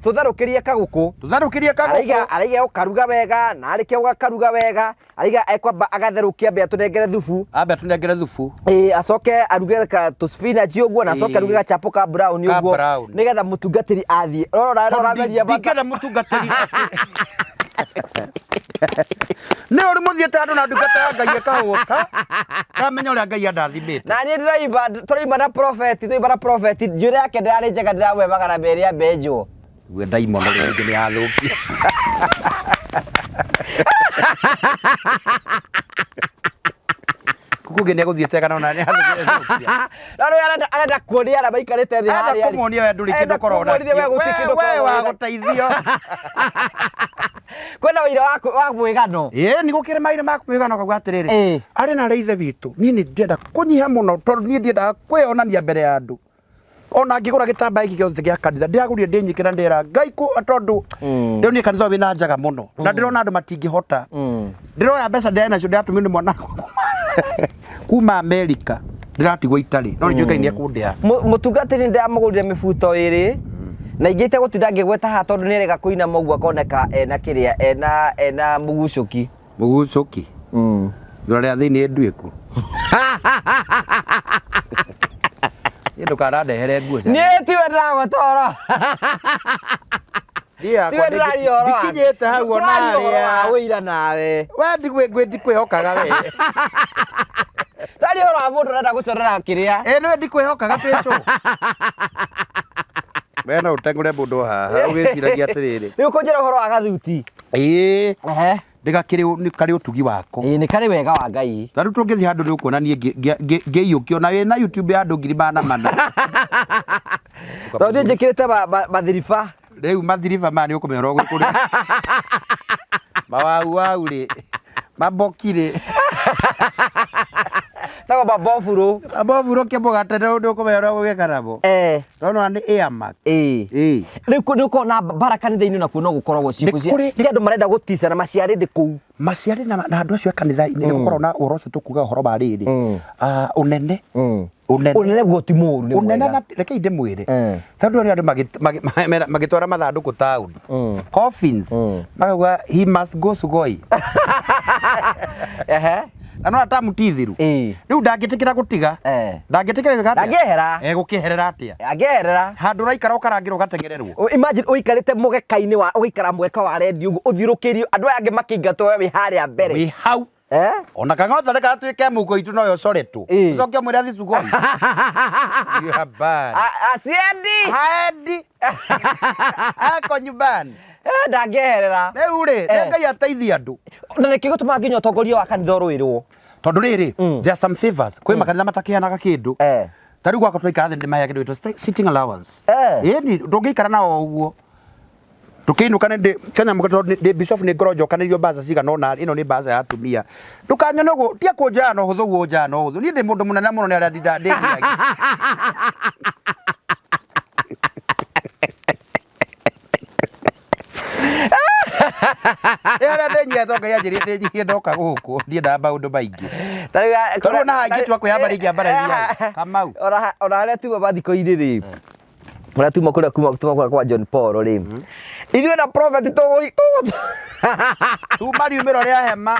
tũtherũkĩrie kagũkũ. Tũtherũkĩrie kagũkũ. Araiga ũkaruga wega na arĩkia gũgakaruga wega araiga ekwamba agatherũkia ambe atũnengere thubu. Ambe atũnengere thubu. Ĩĩ acoke aruge ka tũ spinach ũguo na acoke aruge gachapo ka brown ũguo nĩgetha mũtungatĩri athiĩ. Rora rora meria bata. Ndingĩenda mũtungatĩri. Nĩ ũrĩ mũthiĩte handũ na ndungata ya Ngai ĩkahũta. Ndamenya ũrĩa Ngai andathimĩte. Na niĩ ndĩraimba tũraimba na prophet tũraimba na prophet njuĩrĩ yake ndĩrarĩ njega ndĩramũhe 200 ambe enjwo. Guo ndaimono rĩngĩ nĩ yathũkia. Kuku nĩ egũthiĩte kana ona nĩ yathũkia. No rĩu arenda kuonia arĩa maikarĩte thĩ Arenda harĩa. kũmonia we ndũrĩ kĩndũ Arenda ũkoragwo kũmonia we nakĩo. gũtirĩ kĩndũ We ũkoragwo wa wĩna- gũteithio. Kwĩna ũira wa mwĩgano. Ĩĩ nĩ gũkĩrĩ maira ma kwĩgana ũkauga atĩrĩrĩ. Arĩ na arĩa ithe witũ niĩ nĩ ndĩrenda kũnyiha mũno tondũ niĩ ndiendaga kwĩyonania mbere ya andũ. Ona ngĩgũra gĩtambaya gĩkĩ gĩothe gĩa kanitha ndĩragũrire ndĩ nyike na ndĩra Ngai kũ tondũ ndĩronire kanitha ũyũ wĩna njaga mũno na ndĩrona andũ matingĩhota. Ndĩroya mbeca ndĩrarĩ nacio ndĩratũmirwo nĩ mwana kuma Amerika ndĩratigwo itarĩ no nĩnjũĩ Ngai nĩekũndĩha. Mũtungatĩri ndĩramũgũrire mĩbuto ĩrĩ na ingĩ itegũtinda ngĩgweta haha tondũ nĩarega kũinama ũguo akoneka ena kĩrĩa ena mũgucũki. Mũgucũki? Igũrũ rĩa thĩinĩ nduĩku. Niĩ ndũkanandehere nguo cia. Niĩ tiwe ndĩragweta ũhoro. Niĩ yakwa Tiwe ndĩraria ũhoro wa. ndikinyĩte hau ona Tũraria ũhoro wa harĩa. ũira nawe. We ndikwĩhokaga we. Tũraria ũhoro wa mũndũ ũrenda gũcorera kĩrĩa. Ĩ nĩwe ndikwĩhokaga twĩ cũ. We no ũteng'ũre mũndũ haha ũgĩciragia atĩrĩrĩ. Rĩu kũnjĩra ũhoro wa gathuti. Ĩĩ. Ehe. Ndĩgakĩrĩ nĩ karĩ ũtugi wako. Ĩĩ nĩ karĩ wega wa Ngai. Ta rĩu tũngĩthiĩ handũ nĩ ũkuona niĩ ngĩiyũkio na wĩna YouTube ya andũ 400,000. Tondũ niĩ njĩkĩrĩte mathiriba. Rĩu mathiriba maya nĩ ũkũmenya ũrĩa ũgũkũrĩa. Mawau wau rĩ, maboki rĩ. Tagwo maboburu. Maboburu kĩmũgate nĩ ũkũmenya ũrĩa ũgũgĩka namo. Tondũ nĩ Air Max. Ĩĩ. Rĩu nĩ ũkoragwo na mbara kanitha-inĩ nakuo no gũkoragwo ciĩko Nĩ kũrĩ- cia andũ marenda gũtica na maciarĩndĩ kũu. Maciarĩ na andũ acio a kanitha-inĩ nĩ gũkoragwo na ũhoro ũcio tũkuga ũhoro wa rĩrĩ. Ũnene. Ũnene. Ũnene guo ti mũũru nĩ Ũnene mwega. na rekei ndĩmwĩre. Tondũ arĩa andũ magĩtwara mathandũkũ taũni. Coffins. Makauga he must go Sugoi. Ehe. Na no atamutithiru. Rĩu ndangĩtĩkĩra gũtiga. Ndangĩtĩkĩra gwĩka atĩa? Ndangĩehera. Egũkĩeherera atĩa? Angĩeherera. Handũ ũraikara ũkarangĩrwo ũgateng'ererwo. Imagine ũikarĩte mũgeka-inĩ wa ũgaikara mũgeka wa redio ũguo ũthiũrũkĩirio andũ aya angĩ makĩingatwo we wĩ harĩa mbere. Wĩ hau. Eh? Ona kang'otho reka atuĩke mũhuko itũ no yocoretwo. Ĩĩ. Ũcoke ũmwĩre athiĩ Sugoi. You are bad. Asiendi. Haendi. Ako nyumbani. Eh, ndangĩeherera. Rĩu rĩ, Eh. nĩ Ngai ateithie andũ. Na nĩkĩ gĩtũmaga nginya ũtongoria wa kanitha ũrũĩrwo? Tondũ rĩrĩ, there are some favors. Kwĩ makanitha matakĩheanaga kĩndũ. Eh. Ta rĩu gwakwa twaikara thĩ nĩmaheaga kĩndũ gĩtwo sitting allowance. Eh. Ĩni, ndũngĩikara nao ũguo. Tũkĩinũka nĩ ndĩ Kenya mũka tondũ ndĩ bishop nĩ ngorwo njokanĩirio mbaca cigana ũna, ĩno nĩ mbaca ya atumia. Ndũkanyone ũguo, tiga kũnjoya na ũhũthũ ũguo ũnjoyaga na ũhũthũ. Niĩ ndĩ mũndũ mũnene mũno nĩ harĩa ndindaga ndĩnyihagia. Nĩ harĩa ndĩnyihagia tondũ Ngai anjĩrire ndĩnyihie ndoka gũkũ, ndiendaga maũndũ maingĩ. Tondũ ona haha ingĩtua kwĩyambarĩria ingĩambarĩria Kamau. Ona harĩa tuma mathiko-inĩ rĩ, ũrĩa tuma kũrĩa kuma tuma kũrĩa kwa John Paul rĩ, ithuĩ na prophet tũgũ Tuma riumĩro rĩa hema.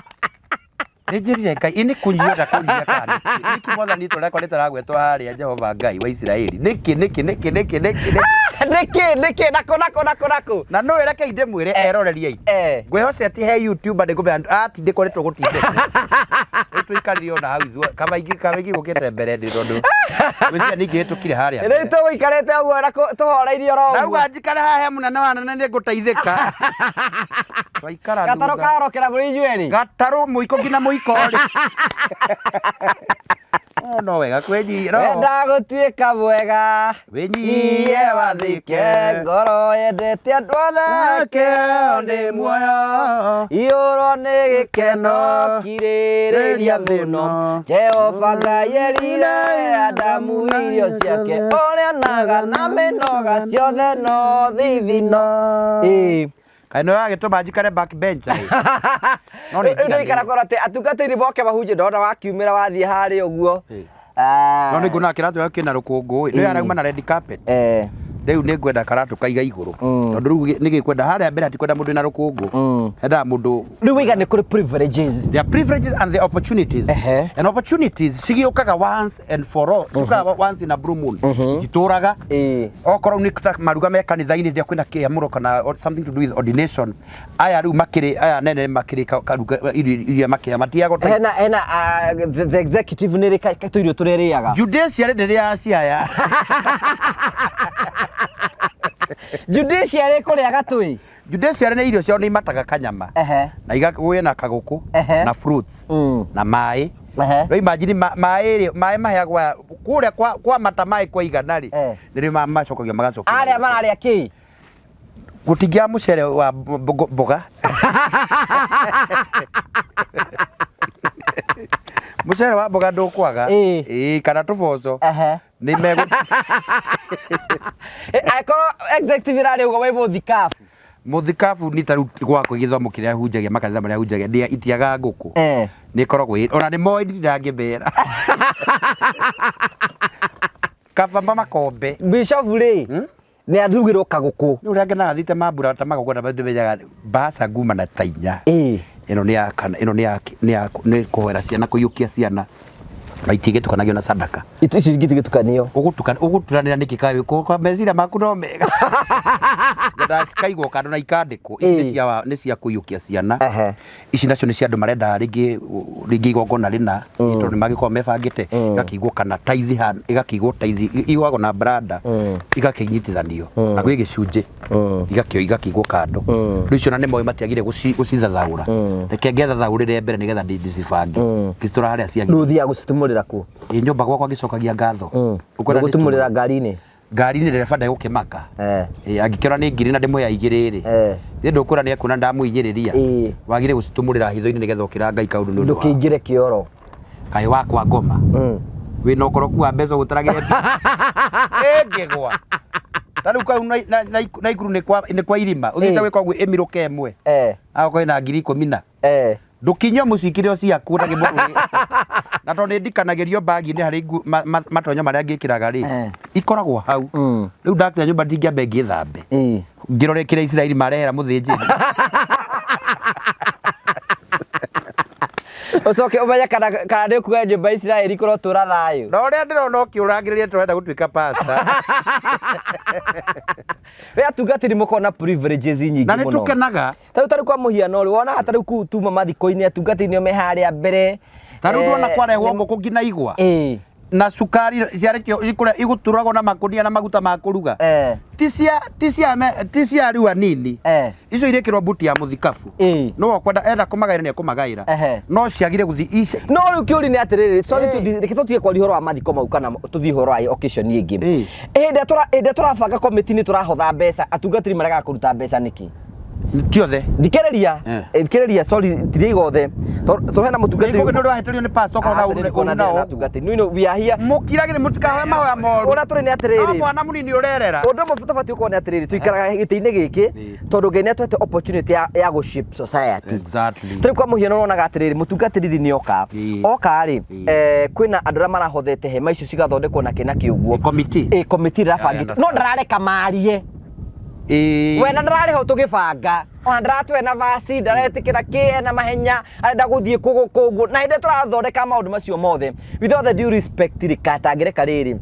Nĩ njĩrire Ngai, ĩ nĩ kũnyihia ndakũnyihia kana nĩkĩ? Nĩkĩ mwathani itũũra rĩakwa rĩtaragwetwo harĩa Jehova Ngai wa Isiraeli? Nĩkĩ, nĩkĩ, nĩkĩ, nĩkĩ, nĩkĩ, nĩkĩ? Nĩkĩ, nĩkĩ, nakũ, nakũ, nakũ, nakũ? Na nũ rekei ndĩmwĩre eroreri aitũ. Eh. Ngwĩhocete he YouTuber nĩngũmenya atindĩkwo nĩ tũgũtindĩkwo. Rĩu tũikarire ona hau ithuĩ kamaingĩ kamaingĩ gũkĩte mbere ndĩ tondũ ngwĩciria ningĩhĩtũkire harĩa Rĩu mbere. tũgũikarĩte ũguo na tũhoreirie oro ũguo. Ndauga njikare haha he mũnene wa nene nĩ ngũteithĩka. Twaikara Gatarũ thutha. kahorokera mũrĩ inyuĩ erĩ. Gatarũ mũiko nginya mũiko rĩ. Oh, no wega kwĩnyihia. No. Wenda gũtuĩka mwega. Wĩnyihie wathĩke. Ngoro yendete andũ othe. Kĩo nĩ muoyo. Iyũrwo nĩ gĩkeno kirĩrĩria mũno. Jehova Ngai erire Adamu irio ciake ũrĩa onaga na mĩnoga ciothe no thithino. Ĩĩ. Kaĩ nĩ wagĩtũma njikare back bench ĩ. No nĩ Rĩu ndĩikara kwĩrwo atĩ atungatĩri moke mahunjie ndona wakiumĩra wathiĩ harĩa ũguo. Ĩĩ. Ah. No nĩ nguona kĩratũ gĩaku kĩna rũkũngũ ĩ. Nĩ arauma na red carpet. Eh. Rĩu nĩ ngwenda karatũ kaiga igũrũ. Mm. Tondũ rĩu nĩ gĩkwenda harĩa mbere hatikwenda mũndũ wĩna rũkũngũ. Hendaga mũndũ Rĩu waiga nĩ kũrĩ privileges. There are privileges and the opportunities. Ehe. And opportunities cigĩũkaga once and for all. Ciũkaga once in a blue moon. Ititũraga. Ĩĩ. Okorwo nĩ ta maruga me kanitha-inĩ rĩrĩa kwĩna kĩamũro kana or something to do with ordination. Aya rĩu makĩrĩ aya nene makĩrĩ karuga irio iria makĩrĩa matiago ta Hena hena ah, the executive nĩ rĩ tũirio tũrĩa ĩrĩaga. Judiciary ndĩrĩaga ciaya. Judiciary ĩkũrĩa gatũĩ. Judiciary nĩ irio ciao nĩ imataga kanyama. Ehe. Na igagũe na kagũkũ Ehe. na fruits na maĩ. Ehe. Rĩu imagine maĩ rĩ maĩ maheagwo aya kũrĩa kwa mata maĩ kwa igana rĩ Eh. nĩrĩo macokagia magacokia. Arĩa mararĩa kĩ? Gũtingĩaga mũcere wa mboga. Mũcere wa mboga ndũkwaga. Ĩĩ. Ĩĩ kana tũboco. Ehe. Nĩ megũ Eh, Angĩkorwo executive ĩrarĩa ũguo wĩ mũthikabu. Mũthikabu nĩ ta rĩu gwakwa gĩthomo kĩrĩa hunjagia makanitha marĩa hunjagia ndĩa itiagaga ngũkũ. Eh. Nĩ ĩkoragwo ĩ ona nĩ moĩ nditindaga ngĩmera. Kaba makombe. Bishop rĩ nĩ arugĩrwo kagũkũ. Nĩ ũrĩa ngenaga thiĩte mambura ta magongona ndĩmenyaga mbaca nguma na ta inya. Ĩĩ. Ĩno nĩ ya kana ĩno nĩ ya nĩ ya nĩ kũhoera ciana kũiyũkia ciana na itigĩtukanagio na sadaka. Ici ingĩtigĩtukanio. Ũgũtukana ũgũturanĩra nĩkĩ kaĩ kwa meciria maku no mega. Nyendaga cikaigwo kando na ikandĩkwo. Ici nĩ Ĩĩ. cia nĩ cia kũiyũkia ciana. Ehe. Ici nacio nĩ cia andũ marenda rĩngĩ rĩngĩ igongona rĩna tondũ nĩ mangĩkorwo mebangĩte igakĩigwo kana taithi igakĩigwo taithi igwagwo na branda igakĩnyitithanio na gwĩ gĩcunjĩ igakĩigwo kando. Rĩu icio na nĩ moĩ matiagire gũcithathaũra. Reke ngethathaũrĩre mbere nĩgetha ndĩcibange. Ngĩcitora harĩa Rĩu ciagĩrĩire. ũthiaga gũcitumũrĩra kũ? Ĩ nyũmba gwakwa ngĩcokagia ngatho. Ũkwenda Gũtumũrĩra ngari-inĩ. Ngari-inĩ ndereba ndegũkĩmaka. Eh. Ĩ angĩkĩona nĩ ngiri na ndĩmũhe igĩrĩ rĩ. Eh. Thĩ ndũkwĩra nĩ ekuona ndamũigĩrĩria. Ĩĩ. Wagire gũcitumũrĩra hitho-inĩ nĩgetha ũkĩra Ngai kaũndũ nĩ ũndũ wa. Ndũkĩingĩre kĩoro. Kaĩ wakwa ngoma. Wĩna ũkoroku wa mbeca ũgũtaragĩre mbia. Ĩngĩgwa. Ta rĩu kau Naikuru nĩ kwa irima. Ũthiĩte Ĩĩ. gwĩka ũguo ĩmirũke ĩmwe. Eh. Agakorwo ĩna ngiri 10 na. Eh. Ndũkinyio mũcikire ciaku na kĩmũrũĩ. Na tondũ nĩ ndikanagĩrio bagi-inĩ harĩ matonyo marĩa ngĩkĩraga rĩ, Eh. ikoragwo hau. Rĩu ndakinya nyũmba ndingĩamba ngĩthambe. Ĩĩ. Ngĩrore kĩrĩa Isiraeli marehera mũthĩnjĩri. Ũcoke ũmenye kana nĩ ũkuga nyũmba ya Isiraeli kũrotũra thayũ. Na ũrĩa ndĩrona ũkĩũrangĩrĩria tũrenda gũtuĩka pastor. We atungatĩri mũkoragwo na privileges nyingĩ Na nĩ mũno. tũkenaga. Tarĩu kwa mũhiano rĩ, wonaga tarĩu kũu tuma mathiko-inĩ atungatĩri nĩo me harĩa mbere. Ta rĩu ndona kwarehwo ngũkũ nginya igwa. Na cukari ciarĩkio ikũrĩa igũturagwo na makũnia na maguta ma kũruga. Ti cia arua nini. Icio irĩkĩrwo mbuti ya mũthikabu. No ũkwenda enda kũmagaĩra nĩ ekũmagaĩra. No ciagire gũthiĩ ici. No rĩu kĩũria nĩ atĩrĩrĩ, sorry to reke tũtige kwaria ũhoro wa mathiko mau kana tũthiĩ ũhoro wa occasion ĩngĩ. Hĩndĩ ĩrĩa tũrabanga committee nĩ tũrahotha mbeca, atungatĩri maregaga kũruta mbeca nĩkĩ? Ti othe. Thikĩrĩria, thikĩrĩria, sorry, tirĩ othe. Tondũ hena mũtungatĩri. Nĩ ũndũ wahĩtĩrio nĩ pastor okorwo Aca, nĩ ndikuona thĩna na atungatĩri. No, you know, we are here. Mũkiragĩre mũtikahoe mahoya moru. Ũrĩa tũrĩ nĩ atĩrĩrĩ. No mwana mũnini ũrerera. Ũndũ ũmwe tũbatiĩ gũkorwo nĩ atĩrĩrĩ, tũikaraga gĩtĩ-inĩ gĩkĩ tondũ Ngai nĩ atũhete opportunity ya gũ shape society. Exactly. Tarĩu kwa mũhiano ũronaga atĩrĩrĩ, mũtungatĩri nĩ oka. Oka rĩ, kwĩna andũ arĩa marahothete hema icio cigathondekwo na kĩ na kĩ ũguo. Committee. Committee ĩrabangĩte. No ndarareka marie. We na ndararĩ ho tũgĩbanga ona ndaratũhe na vaci ndaretĩkĩra kĩ ena mahenya arenda gũthiĩ kũgũ kũguo na hĩndĩ tũrathondeka maũndũ macio mothe with all the due respect rĩ katangĩreka rĩrĩ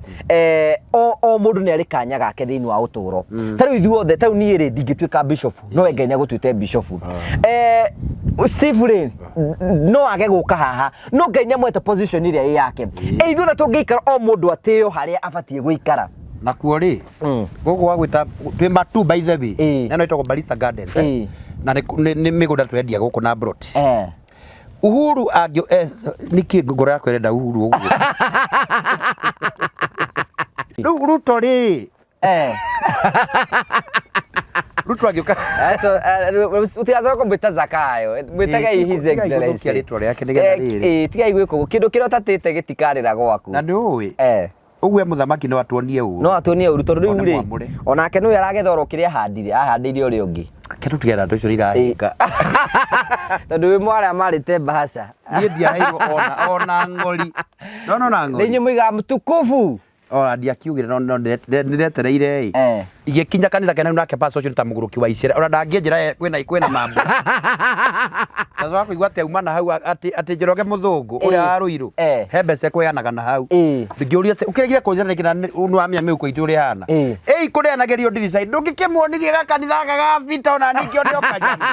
o mũndũ nĩ arĩ kanya gake thĩinĩ wa ũtũro ta rĩu ithuothe ta rĩu niĩ rĩ ndingĩtuĩka bishop no we Ngai nĩ agũtuĩte bishop Steve rĩ no age gũka haha no Ngai nĩ amwete position ĩrĩa ĩ yake ithuothe tũngĩikara o mũndũ atĩo harĩa abatiĩ gũikara. Nakuo rĩ gũkũ gwa gwĩta twĩ matu by the way na no ĩtagwo Barista Gardens na nĩ mĩgũnda tũrendia gũkũ na broti. Uhuru angĩ nĩkĩ ngoro yakwa ĩrenda Uhuru ũguo? Rĩu Ruto rĩ Ruto angĩũka Utigacoka kũmwĩta Zakayo, mwĩtage His Tigai gũthũkia Excellency. rĩtwa rĩake nĩgetha rĩrĩ. Tigai gwĩka ũguo, kĩndũ kĩrĩa ũtatĩte gĩtikarĩra gwaku. Na nĩ ũĩ ũguo mũthamaki no atuonie ũru. No atuonie ũru tondũ rĩu Ona rĩ mwamũre. onake nĩwe aragetha oro kĩrĩa ahandire, ahandĩire ũrĩa ũngĩ. Kĩndũ tigera andũ icio nĩirahinga. Tondũ wĩ mwarĩa marĩte mbahaca. Niĩ ndiaheirwo ona ng'ori. No no na Nĩ ng'ori. inyuĩ mũigaga mtukufu. Ona ndiakiugire no no nĩndetereire ĩ. Igĩkinya kanitha kena nake pastor ũcio nĩ ta mũgũrũki wa icera. Ona ndangĩnjĩra kwĩna mambo. Ndacoka kũigua atĩ auma na hau atĩ Njoroge mũthũngũ ũrĩa wa Ruiru. He mbeca ekũheanaga na hau. Ngĩũria atĩ ũkĩregire kũnjĩra nĩkĩ na nĩ wamenya mĩhuko itũ ũrĩa ĩhana. Ĩi kũrĩanagĩrio ndirica-inĩ ndũngĩkĩmuonirie gakanitha gaka ga Bita ona niĩ ngĩone o kanyamũ.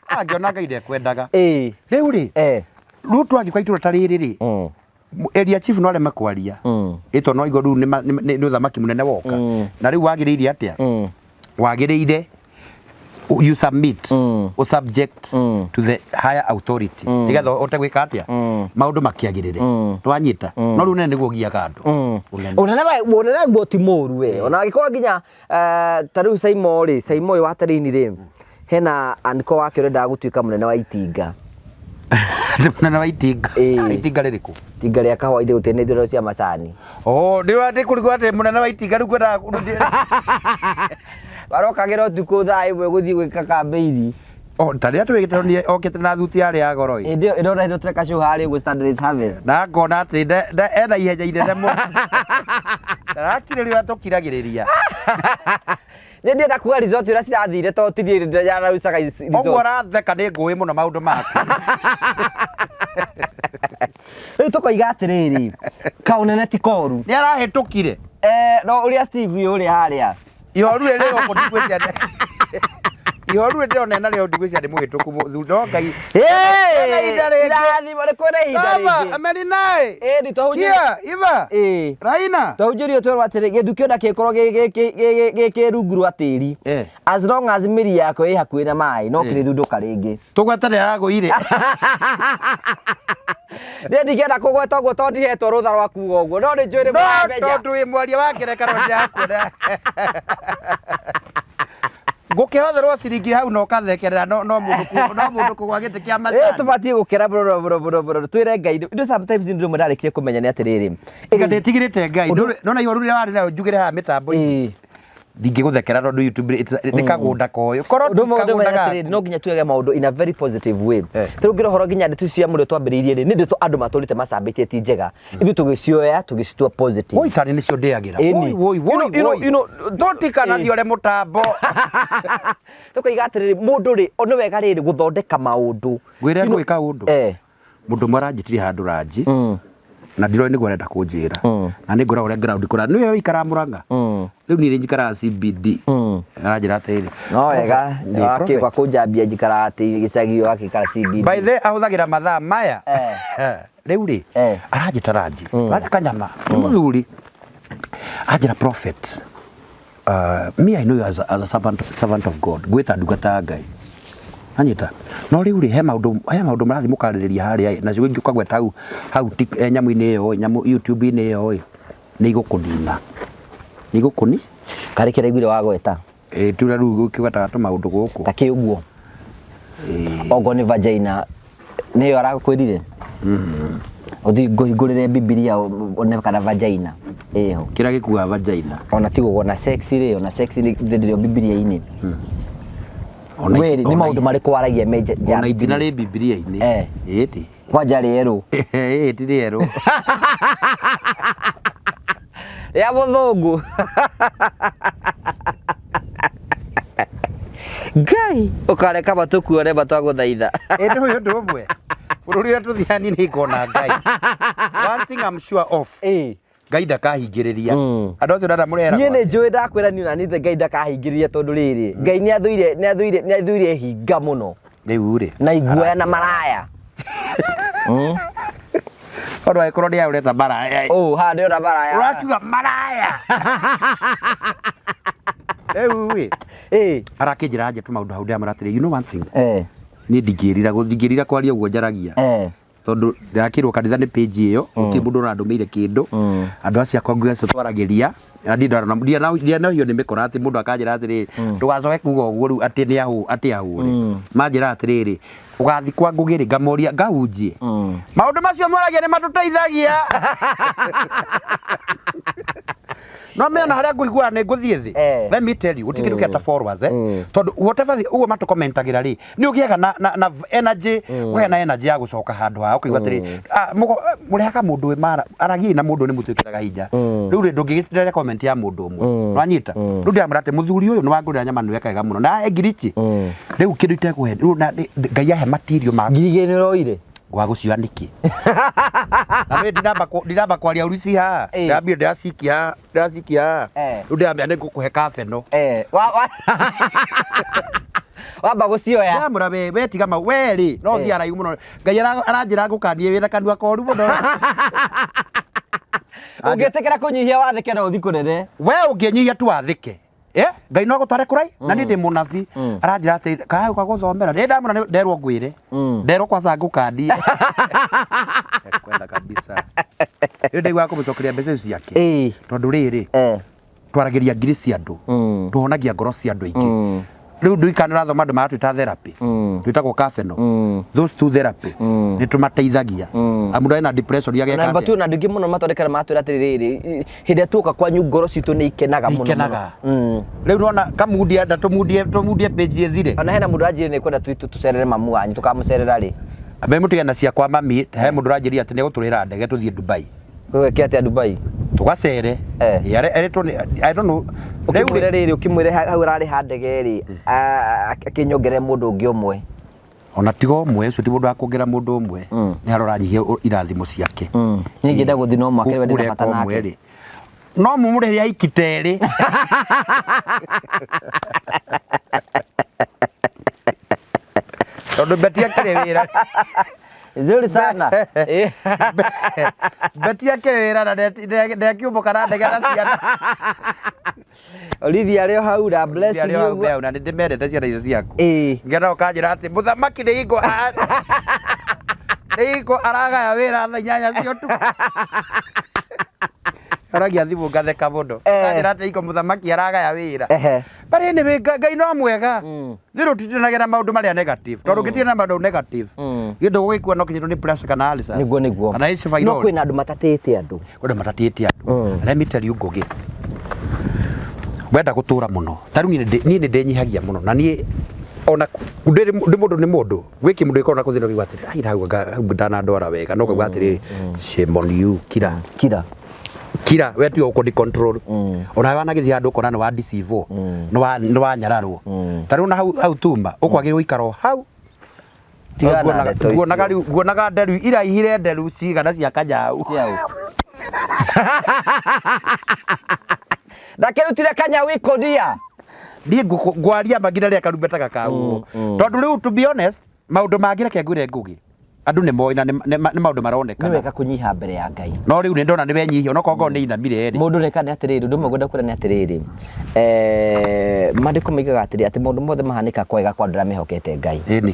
Angĩona Ngai ndekwendaga. Rĩu rĩ, Ruto angĩũka itũra ta rĩrĩ rĩ, area chief no areme kwaria. Ĩ tondũ no aigua rĩu nĩ ũthamaki mũnene woka. Na rĩu wagĩrĩire atĩa? Wagĩrĩire you submit, u subject to the higher authority nĩgetha ũhote gwĩka atĩa maũndũ makĩagĩrĩre. Twanyita no rĩu ũnene nĩguo ũgiaga andũ. Ũnene. Ũnene guo ti mũru we ona angĩkorwo nginya ta rĩu Saimo rĩ, Saimo ũyũ wa Terĩini rĩ, hena anko wake ũrendaga gũtuĩka mũnene wa itinga. Mũnene wa itinga. Itinga rĩrĩkũ? Itinga rĩa kahũa ithe gũtirĩ na ithurano cia macani. Oh, nĩ kũrigwo atĩ mũnene wa itinga rĩu kwendaga Marokagĩra ũtukũ thaa 1 gũthiĩ gwĩka kambĩini. Oh, ta rĩrĩa twĩgĩte nĩ okĩte na thuti yarĩ ya goro ĩ. Hĩndĩ ĩyo ĩrona hĩndĩ tũreka show harĩa ũguo Standard Harvest. Na ngona atĩ ena ihenya inene mũno. Ndarakirĩrĩria tũkiragĩrĩria. Niĩ ndienda kuga resort ũrĩa cirathire tondũ ti niĩ ndĩrarucaga resort. Ũguo ũratheka nĩ ngũĩ mũno maũndũ maku. Rĩu tũkoiga atĩrĩrĩ, kaũnene ti koru. Nĩ arahĩtũkire. No ũrĩa Steve ũyũ ũrĩa harĩa. Ihoru rĩrĩ gũkũ ndigwĩciria ihoru rĩrĩ ndĩrona narĩo ndigwĩciria nĩ mũhĩtũku no Ngai. Kwĩna ihinda rĩngĩ. Irathimo nĩ kwĩna ihinda Baba, rĩngĩ. Amerinae. Nĩ twahunjĩrio. Kia, Iva. Raina. Twahunjĩrio twerwo atĩrĩ, gĩthukĩ ona kĩngĩkorwo gĩ kĩ rungu rwa tĩri. As long as mĩri yako ĩ hakuhĩ na maĩ, no kĩrĩthundũka rĩngĩ. Tũgwete nĩ aragũire. Niĩ ndingĩenda kũgweta ũguo tondũ ndihetwo rũtha rwa kuga ũguo, no nĩ njũĩ nĩ No mũramenya. tondũ wĩ mwaria wa ngerekano ndĩrakuona. Ngũkĩhotherwo ciringi hau na ũkathekerera no mũndũ kũgwa gĩtĩ kĩa macani. Tũbatiĩ gũkena mũno mũno mũno mũno twĩre Ngai. Indo sometimes nĩ rĩmwe ndarĩkia kũmenya nĩ atĩrĩrĩ. Ĩga ndĩtigĩrĩte Ngai. Nona ihoru rĩrĩa warĩ nayo njugĩre haha mĩtambo-inĩ. Ndingĩgũthekera tondũ YouTube nĩ kagũnda koyũ. Korwo Ũndũ ũmwe ti ũndũ ũmwe kagũnda atĩrĩrĩ, gaku. no nginya tuige maũndũ in a very positive way. Ta rĩu ngĩra ũhoro nginya ndeto ici cia mũrĩo twambĩrĩirie rĩ, nĩ ndeto andũ matũrĩte macambĩtie ti njega. Ithuĩ tũgĩcioya tũgĩcitua positive. Woi tarĩ nĩcio ndĩagĩra. Woi woi woi woi. Tũtikanathiore mũtambo. Tũkoiga atĩrĩrĩ, mũndũ rĩ, nĩ wega rĩrĩ gũthondeka maũndũ. Ngwĩre ngwĩka ũndũ. Mũndũ ũmwe aranjĩtire handũ ranji na ndiroĩ nĩguo arenda kũnjĩra na nĩ ngoragwo ũrĩa ground kũra nĩwe ũikaraga Mũrang'a rĩu niĩ nĩ njikaraga CBD. Aranjĩra atĩrĩrĩ, No wega. Nĩ wakĩũka prophet. kũnjambia njikaraga atĩ gĩcagi wakĩikara CBD. By the way, ahũthagĩra mathaa maya. Rĩu rĩ, aranjĩta ranji rarĩ kanyama nĩ mũthuri, anjĩra, "Prophet, me I know you as a servant of God," ngwĩta ndungata ya Ngai, anyita. No rĩu rĩ, he maũndũ marathiĩ mũkarĩrĩria harĩa ĩ, nacio ingĩ ũkagweta hau nyamũ-inĩ ĩyo ĩ, nyamũ YouTube-inĩ ĩyo ĩ, nĩ igũkũnina, nĩ igũkũni. Karĩ kĩrĩa iguire wagweta? Ĩ tuura rĩu ũkĩgwetaga tũmaũndũ gũkũ. Ta kĩ ũguo? Okorwo nĩ vagina nĩyo arakwĩrire ũthiĩ ngũhingũrĩre Bibilia one kana vagina ĩho. Kĩrĩa gĩkuaga vagina. Ona ti ũguo, ona sex rĩ, ona sex rĩ ndĩrĩ Bibilia-inĩ. Ona Wĩrĩ nĩ maũndũ marĩkũ waragia me ona ithina rĩ Bibilia-inĩ. Ĩĩ. Kwanja rĩerũ. Ĩĩ, ti rĩerũ. Rĩa mũthũngũ. Ngai ũkareka matũkuone matwagũthaitha. Ĩndĩ ũyũ ũndũ ũmwe, bũrũri ũrĩa tũthiaga niĩ nĩ ngona Ngai. One thing I'm sure of, Ngai ndakahingĩrĩria andũ acio ndana mũrera. Niĩ nĩ njũĩ, ndakwĩra niĩ ona niĩ Ngai ndakahingĩrĩria, tondũ rĩrĩ, Ngai nĩ athũire hinga mũno. Rĩu rĩ, na iguoya na maraya. Tondũ angĩkorwo nĩ ũreta maraya ĩ. Oh, haha ndĩrona maraya. Ũrakiuga maraya rĩu ĩ. Arakĩnjĩra nje tũmaũndũ hau, ndĩramwĩra atĩrĩ, "You know one thing, niĩ ndingĩrira kwaria ũguo njaragia, tondũ ndĩrakĩrwo kanitha nĩ page ĩyo, gũtirĩ mũndũ ũrandũmĩire kĩndũ. Andũ acio akwa nguo acio twaragĩria na ndianohio nĩ mĩkora atĩ mũndũ akanjĩra atĩrĩrĩ, ndũgacoke kuga ũguo rĩu atĩ nĩ ahũ atĩ ahũre. Manjĩra atĩrĩrĩ, ũgathiĩ kwa Ngũgĩ rĩ, ngamoria ngahunjie maũndũ macio moragia nĩ matũteithagia, no mena harĩa ngũigua nĩ ngũthiĩ thĩ." Let me tell you, gũtirĩ kĩndũ kĩa ta followers, tondũ whatever ũguo matũkomentagĩra rĩ, nĩ ũgĩaga na energy, ũgĩa na energy ya gũcoka handũ haha ũkaigua atĩrĩ, ah, mũrehaga mũndũ wĩ mara aragiai na mũndũ nĩ mũtwĩkĩraga hinya. Rĩu rĩ, ndũngĩgĩtinda comment ya mũndũ ũmwe, nwanyita? Rĩu ndĩramwĩra atĩ mũthuri ũyũ nĩ wangũrĩra nyama, nĩ weka wega mũno na ngirichi rĩu kĩndũ itekũhe rĩu na Ngai ahe material ma 2,000 nĩ ũroire? Wa gũcioa nĩkĩ? Na nĩ ndinamba kwaria ũru ici haha. Ndambire ndĩracikia haha, ndĩracikia haha. Rĩu ndĩramenya nĩ ngũkũhe kabeno. Wamba gũcioya. Ndamũra we tiga mau we rĩ, no thiĩ araihu mũno. Ngai aranjĩra ngũkanie wĩna kanua koru mũno. Ũngĩtĩkĩra kũnyihia wathĩke no ũthiĩ kũnene. We ũngĩnyihia tu wathĩke, Ngai no gũtware kũrai na niĩ ndĩ mũnabii. Aranjĩra atĩ kaĩ ũka gũthomera nĩ ndamũra nderwo ngwĩre nderwo kwanza ngũkanie kwenda kabisa. Rĩu ndaiguaga kũmũcokeria mbeca icio ciake, tondũ rĩrĩ, twaragĩria ngiri cia andũ, tũhonagia ngoro cia andũ aingĩ. Rĩu ndũikana ũrathoma andũ maratwĩta therapy, twĩtagwo kafeno. Those two therapy nĩ tũmateithagia amu ndũ ena depression ageka Na atĩa? batu na andũ aingĩ mũno matondekera matwĩra atĩrĩrĩ, hĩndĩ ĩrĩa tuoka kwanyu ngoro citũ nĩ ikenaga mũno. Ikenaga. Rĩu nona kamundia nda tũmundie page ĩthire. Ona hena mũndũ anjĩrire nĩ kwenda tũcerere mamu wanyu, tũkamũcerera rĩ? Ambe mũtige na ciakwa mami. He mũndũ ũranjĩria atĩ nĩ egũtũrĩhĩra ndege tũthiĩ Dubai. Gwĩke atĩa Dubai? Tũgacere. Erĩtwo nĩ, I don't know. Rĩu ũkĩmwĩre rĩrĩ, ũkĩmwĩre hau ũrarĩha ndege rĩ, akĩnyongerere mũndũ ũngĩ ũmwe. Ona tiga ũmwe ũcio, ti mũndũ wa kuongerera mũndũ ũmwe, nĩ harĩa ũranyihia irathimo ciake. Niĩ ingĩenda gũthiĩ no mwaka rĩu, ndĩna bata Ũreka ũmwe nake. rĩ, no mumũrĩhĩre aiki terĩ. Tondũ Beti akĩrĩ wĩra. Nzuri sana. Beti akĩrĩ wĩra na ndekiũmbũka na ndege na ciana. Olivia arĩ o hau na blessing. Arĩ o hau. Ũguo. Mbeu, na nĩ ndĩmendete ciana icio ciaku. Ngena ũkanjĩra atĩ mũthamaki nĩ hingo aragaya wĩra thaa 8 cia ũtukũ. Oragia thimũ ngatheka mũno. Ũkanjĩra atĩ hingo mũthamaki aragaya wĩra. But anyway, Ngai no mwega. Nĩ rũtindanagia na maũndũ marĩa negative, tondũ ũngĩtinda na maũndũ negative, gĩndũ gũgĩkua no kĩnyitwo nĩ pressure kana ulcers. Niguo. Kana H. No pylori. kwĩna andũ matatĩte andũ. Kwenda matatĩte andũ. Let me tell you, Ngũgĩ, wenda gũtũra mũno ta rĩu niĩ nĩ ndĩnyihagia mũno na niĩ ona ndĩ mũndũ nĩ mũndũ gwĩ kĩmũndũ gĩkoragwo na kũthĩna ũkaigua atĩrĩ, "Ai, hau hau ndanandwara wega," no ũkaigua atĩrĩrĩ, "Shame on you, kira." Kira. Kira, we tiwe ũkũndi control. Ona wanagĩthiĩ handũ ũkona nĩ wa deceive, nĩ wanyararwo. Ta rĩu na hau tuma ũkwagĩrĩirwo gũikara o hau. Tigana na ndeto icio. Nguonaga rĩu, nguonaga nderu iraihire, nderu cigana cia kanyau. Ciau. Ndakĩrutire kanyau ikodia. Niĩ ngwaria ma nginya rĩrĩa karumbeta gakahuhwo. Tondũ rĩu, to be honest, maũndũ mangĩ reke ngwĩre Ngũgĩ, andũ nĩ moĩ na nĩ maũndũ Nĩ maronekana. wega kũnyiha mbere ya Ngai. No rĩu nĩ ndona nĩ wenyihia, onokorwo ngoro nĩ inamire rĩ. Mũndũ reka nĩ atĩrĩrĩ, ũndũ ũmwe ngwenda kwĩra nĩ atĩrĩrĩ, maandĩko moigaga atĩrĩ, atĩ maũndũ mothe mahanĩkaga kwega kwa andũ arĩa mehokete Ngai. Ĩni.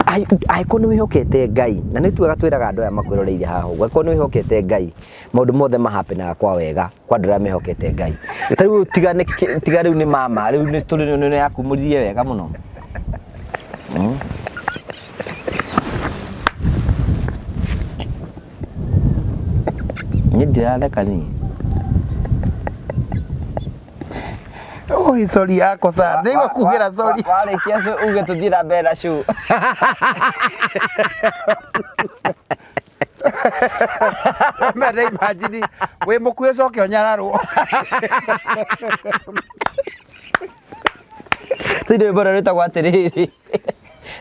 Angĩkorwo nĩ wĩhokete Ngai, na nĩ twega twĩraga andũ aya makwĩroreire haha ũguo, angĩkorwo nĩ wĩhokete Ngai, maũndũ mothe mahapenaga kwa wega kwa andũ arĩa mehokete Ngai. Ta rĩu tiga nĩ tiga rĩu nĩ mama, rĩu nĩ tũrĩ nĩ yakumũririe wega mũno. Niĩ ndiratheka niĩ. Oi, sorry yako sa. Nĩigua kugĩra sorry. Warĩkia uge tũthiĩ na mbere na show. Mene imagine wĩ mũkuĩ ũcoke ũnyararwo. Tũine rwĩmbo rũrĩa rwĩtagwo atĩrĩrĩ.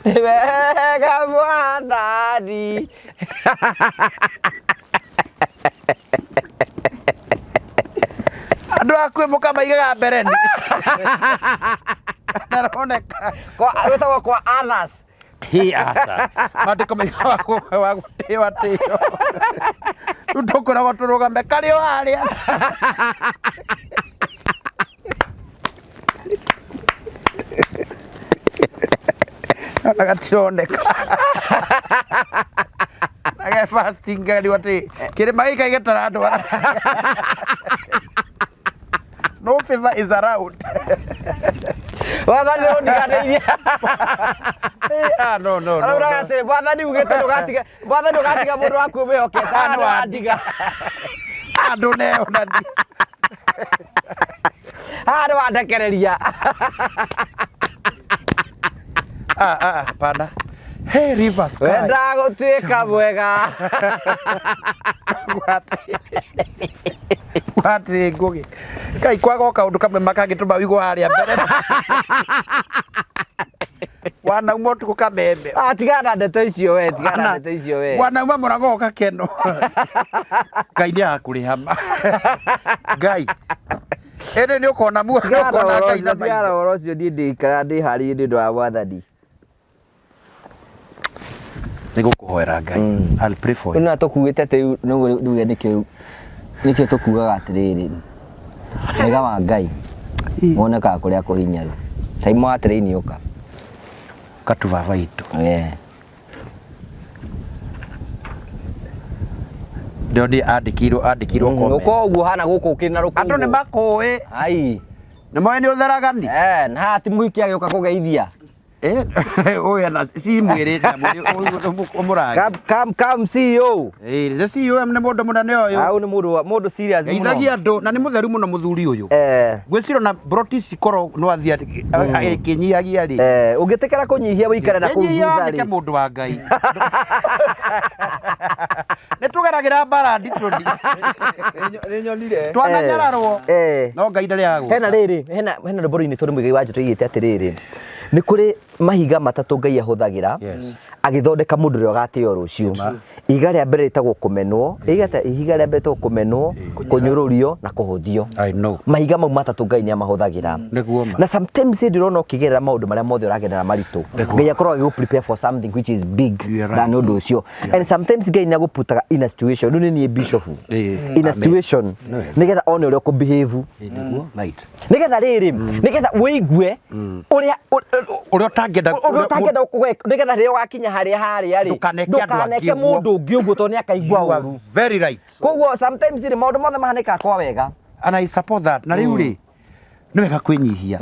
Nĩ wega Mwathani. Andũ akuĩ mũkamaigaga mbere ni. Naroneka. Kwa rwĩtagwo kwa others. Hi aca. Maandĩko maigaga wa gũtĩo atĩo. Rĩu tũkwĩragwo tũrũgame karĩ o harĩa. Ona gatironeka. Na ge fasting ngariwa atĩ kĩrĩma gĩkĩ gĩtarandwara. No favor is around. Mwathani ũndiganĩirie. Eh, ah, no, no, no, Arauraga no. atĩrĩ, Mwathani ugĩte ndũgatiga, Mwathani ndũgatiga mũndũ waku ũmwĩhokete. Haha nĩ wandiga. Andũ neonani. Haha nĩ wandekereria. Ah, ah, hapana. Hey, River Sky. Wenda gũtuĩka mwega. Watĩ Ngũgĩ. Ngai kwaga o kaũndũ kamwe makangĩtũma wĩigwo harĩa mbere. Wanauma ũtukũ kameme. Ah, tigana na ndeto icio we, tigana na ndeto icio we. Wanauma mũrago gakeno. Ngai nĩ agakũrĩha ma. Ngai. Ĩndĩ nĩ ũkona muoyo, nĩ Tigana na ũkona ũhoro Ngai na ũcio, tigana na maitho. ũhoro ũcio, niĩ ndĩikaraga ndĩharĩirie nĩ ũndũ wa Mwathani. Nĩ gũkũhoera Ngai. I'll pray for Rĩu you. na tũkuĩte atĩ rĩu nĩguo rĩu nĩkĩo nĩkĩo tũkugaga atĩrĩrĩ, wega wa Ngai wonekaga kũrĩa kũhinyaru. Caimo wa train ũka. Katu baba itũ. Eh. Ndĩronire andĩkirwo comment. Ũka ũguo hana gũkũ ũkĩrĩ na rũkũngũ. Andũ nĩ makũĩ. Ai. Nĩ moĩ nĩ ũtheragani. Eh, na haha ti mũhiki agĩũka kũgeithia. Eh, ũyũ ena si mwĩrĩ ũmũrangi. Come, come, come CEO. Eh, the CEO nĩ mũndũ mũnene ũyũ. Au nĩ mũndũ mũndũ serious mũno. Geithagia andũ na nĩ mũtheru mũno mũthuri ũyũ. Eh. Gwĩcira na broti cikorwo no athiĩ akĩnyihagia rĩ. Eh, ũngĩtĩkĩra kũnyihia wĩikare na kũu Kĩnyihia thutha nĩke rĩ. mũndũ wa Ngai. Nĩ tũgeragĩra mbara nditũ. Nĩ nyonire. Twananyararwo. Eh. No Ngai ndarĩ agũka. Hena rĩrĩ, hena rwĩmbo rũinĩtwo nĩ Mũigai wa Njũtũ oigĩte atĩrĩrĩ, nĩ kũrĩ mahiga matatũ Ngai ahũthagĩra Yes. agĩthondeka mũndũ ũrĩa ũgatĩo rũciũ. Ihiga rĩa mbere rĩtagwo kũmenwo, ihiga rĩa mbere rĩtagwo kũmenwo, kũnyũrũrio na kũhũthio. I know. Mahiga mau matatũ Ngai nĩ amahũthagĩra. Nĩguo ma. Na sometimes hĩndĩ ĩrĩa ũrona ũkĩgerera maũndũ marĩa mothe ũragerera maritũ, Nĩguo. Ngai akoragwo agĩgũ prepare for something which is big You are right. than ũndũ ũcio. And sometimes Ngai nĩ agũputaga in a situation, rĩu nĩ niĩ bishop, Ĩĩ. in a Amen. situation, Nĩ nĩgetha one ũrĩa ũkũ behave, Nĩguo right. nĩgetha rĩrĩ, nĩgetha wĩigue ũrĩa Ũrĩa ũtangĩenda ũrĩa ũtangĩenda kũgweka, nĩgetha rĩrĩa ũgakinya harĩa harĩa rĩ, Ndũkaneke andũ angĩ ndũkaneke ũguo. mũndũ ũngĩ ũguo tondũ nĩ akaigua You are ũru. very right. Koguo sometimes rĩ, maũndũ mothe mahanĩkaga kwa wega. And I support that. Na rĩu rĩ, nĩ wega kwĩnyihia.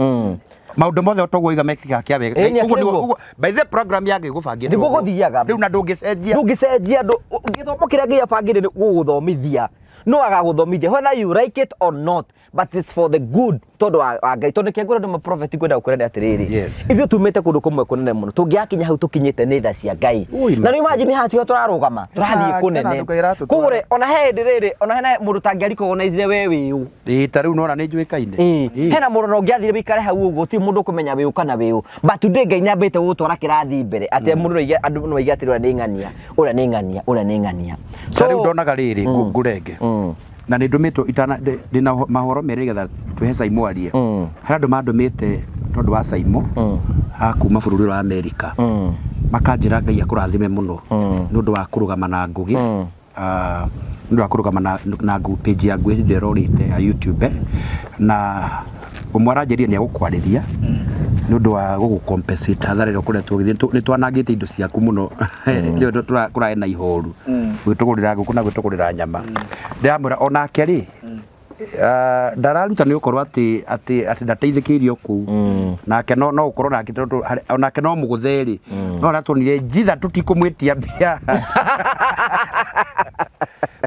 Maũndũ mothe ũtoguo iga mekĩkaga kĩa wega. Ĩĩ, nĩ Ũguo nĩguo- akĩrĩ ũguo- By the program ya Ngai gũbangĩtwo. Nĩguo ũguo. gũthiaga. Rĩu na ndũngĩcenjia. Ndũngĩcenjia gĩthomo kĩrĩa Ngai abangĩire nĩ gũgũthomithia. No agagũthomithia whether you like it or not, but it's for the good, tondũ wa Ngai. Tondũ kĩngũra andũ maprofeti kwenda gũkwĩra nĩ atĩrĩrĩ, ithuĩ tumĩte kũndũ kũmwe kũnene mũno, tũngĩakinya hau tũkinyĩte nĩ tha cia Ngai. Ui, Na rĩu imagine haha tiho tũrarũgama, tũrathiĩ kena kũnene. andũ Ngai aratũtwara. Koguo rĩ, ona he hĩndĩ rĩrĩ, ona hena mũndũ ũtangĩarikogonaizire we wĩ ũ. Ĩĩ, ta rĩu nona nĩ njũĩkaine. Ĩĩ. Hena mũndũ ona ũngĩathire wĩikare hau ũguo gũtirĩ mũndũ ũkũmenya wĩ ũ kana wĩ ũ, but today Ngai nĩ ambĩte gũgũtwara kĩrathi mbere atĩ mũndũ no aige, andũ no maige atĩ ũrĩa nĩ ng'ania, ũrĩa nĩ ng'ania, ũrĩa nĩ ng'ania. Ta rĩu ndonaga rĩrĩ ngũrenge na nĩ ndũmĩtwo itana ndĩna mahoro merĩ nĩgetha twĩhe Saimo arie. Harĩ andũ mandũmĩte tondũ wa Saimo a kuma bũrũri wa Amerika, makanjĩra Ngai akũrathime mũno nĩ ũndũ wa kũrũgama na Ngũgĩ, nĩ ũndũ wa kũrũgama na page ya Ngũgĩ hĩndĩ ĩrĩa ĩrorĩte ya YouTube, na ũmwe aranjĩrire nĩ egũkwarĩria nĩ ũndũ wa gũgũ compensate hathara ĩrĩa ũkoretwo ũgĩthiĩ. Nĩ twanangĩte indo ciaku mũno, rĩu kũrarĩ na ihoru gwĩtũgũrĩra ngũkũ na gwĩtũgũrĩra nyama. Ndĩramwĩra onake rĩ, ndararuta nĩ gũkorwo atĩ ndateithĩkĩirio kũu nake, no gũkorwo nake tondũ onake no mũgũthe rĩ, no aratuonire njitha tũtikũmwĩtia mbia.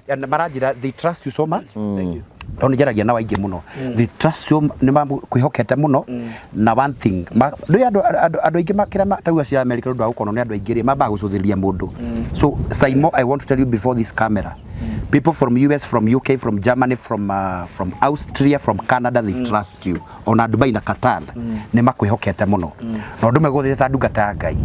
And maranjĩra they trust you so much. Thank you. Tondũ nĩ njaragia nao aingĩ mũno, they trust you, nĩ makwĩhokete mũno. Na one thing, ndũĩ andũ aingĩ kĩrĩa tauga cia America nĩ ũndũ wa gũkorwo nĩ andũ aingĩ rĩ, mambaga gũcũthĩrĩria mũndũ. So Saimo, I want to tell you before this camera, people from US, from UK, from Germany, from Austria, from Canada, they trust you. Ona Dubai na Qatar nĩ makwĩhokete mũno, na ũndũ megũthĩte ta ndungata ya Ngai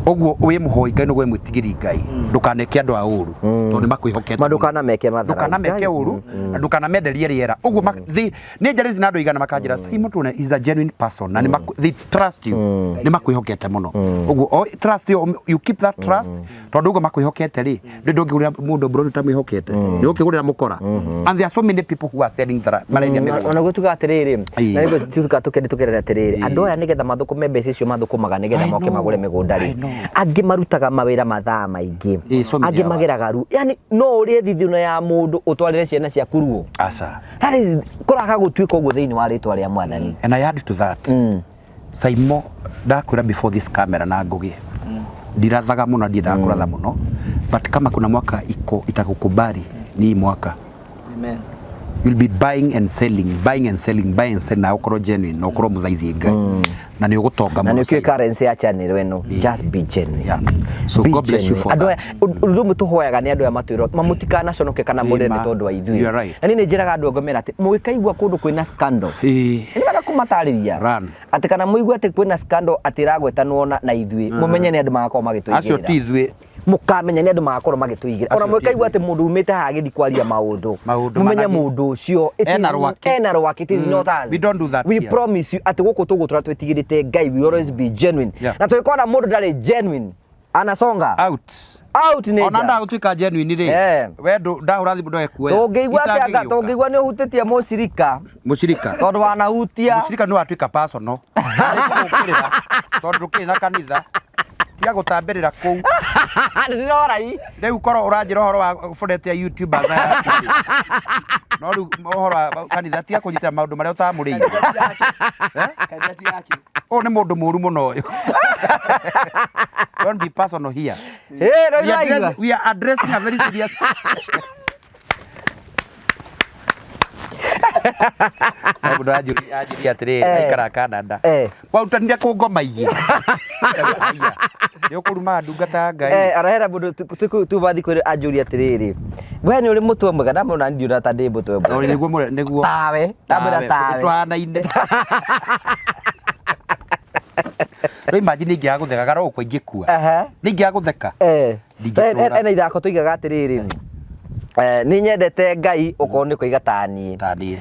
ũguo wĩ mũhoi Ngai nĩguo wĩ mwĩtigĩri Ngai, ndũkaneke andũ a ũru tondũ nĩ makwĩhokete Ma mũno. Ndũkanameke matharau. Ndũkanameke ũru na ndũkanamenderie rĩera ũguo. Nĩ njarĩtie na andũ aigana makanjĩra Simon Tune is a genuine person na they trust you, nĩ makwĩhokete mũno ũguo. Trust you, you keep that trust, tondũ ũguo makwĩhokete rĩ, ndĩ ndũngĩgũrĩra mũndũ mburoni ũtamwĩhokete, nĩ ũkĩgũrĩra mũkora. And there are so many people who are selling that marendia mĩgũnda. Ona guo tuga atĩrĩrĩ, na nĩguo tuga tũkende tũkerera atĩrĩrĩ, andũ aya nĩgetha mathũkũme mbeca icio mathũkũmaga nĩgetha I moke know, magũre mĩgũnda I rĩ, know. angĩ marutaga mawĩra mathaa maingĩ, Ĩĩ, so many angĩ hours. mageraga ru, yani no ũrĩe thithino ya mũndũ ũtwarĩre ciana ciaku ruo. Aca. That is kũraga gũtuĩka ũguo thĩinĩ wa rĩtwa rĩa Mwathani. And I add to that, Saimo, ndakwĩra before this camera na Ngũgĩ, ndirathaga mũno, ndiendaga kũratha mũno, but kama kuna mwaka iko itakukubali ni hii mwaka. Amen. You'll be buying and selling, buying and selling, buying and selling, na ũkorwo genuine na ũkorwo mũthaithi Ngai na nĩ ũgũtonga Na mũno. nĩ ũkĩũĩ currency ya channel ĩno, just be genuine. Yeah. So Be God bless you genuine. for Andũ that. aya, ũndũ ũmwe tũhoyaga nĩ andũ aya matwĩrwo mamũtikanaconoke kana mũrĩre nĩ Ĩma. tondũ wa ithuĩ. You are right. Na niĩ nĩ njĩraga andũ ngomera atĩ mũgĩkaigua kũndũ kwĩna scandal, nĩ wega kũmatarĩria Run. atĩ kana mũigue atĩ kwĩna scandal atĩ ĩragwetanwo na ithuĩ, mũmenye nĩ andũ magakorwo Acio ti magĩtũigĩrĩra. ithuĩ. Mũkamenya nĩ andũ magakorwo magĩtũigĩra. Ona Acio ti mũkaigua atĩ mũndũ umĩte haha agĩthiĩ kwaria maũndũ, Maũndũ mũmenye managĩ- mũndũ ũcio it Ena rwake. ena rwake, it is not us. We don't do that We here. promise you atĩ gũkũ tũgũtũra twĩtigĩrĩte Ngai, we always be genuine. Na tũgĩkona mũndũ ndarĩ genuine, anasonga Out. Out nĩ Ona nja. ndagũtuĩka genuine rĩ, we ndahũra thimũ ndwekuoya. Tũngĩigua atĩ anga tũngĩigua nĩ ũhutĩtie mũcirika, Mũcirika. Tondũ wanahutia. Mũcirika nĩ watuĩka personal. Nĩngũgũũkĩrĩra, tondũ ndũkĩrĩ na kanitha tiga gũtambĩrĩra kũu. Ndĩrorai. Rĩu korwo ũranjĩra ũhoro wa borete ya YouTubers aya rĩ, no rĩu ũhoro wa kanitha, tiga kũnyitĩra maũndũ marĩa ũtamũrĩire. Eh? Kanitha ti yake. Ũyũ nĩ mũndũ mũru mũno ũyũ. Don't be personal here. Ĩ, no We are iraigua. We are addressing a very serious. No mũndũ anjũria atĩrĩrĩ, aikara Canada, warutanire kũngomagia nĩ ũkũruma ndungata ya Ngai. Arahera mũndũ tubathi kwĩrĩ anjũria atĩrĩrĩ, we nĩ ũrĩ mũtwe mwega? Ndamwĩra ndiũra ta ndĩ mũtwe No, mwega. nĩguo Tawe ndamwĩra tawe. Tũhanaine. Rĩu imagine ingĩaga gũtheka garo ũkwa ingĩkua. Nĩ ingĩaga gũtheka. Ndingĩtũra. Ena ithako tuigaga atĩrĩrĩ, nĩ nyendete Ngai okorwo nĩ kũiga ta niĩ. Ta niĩ.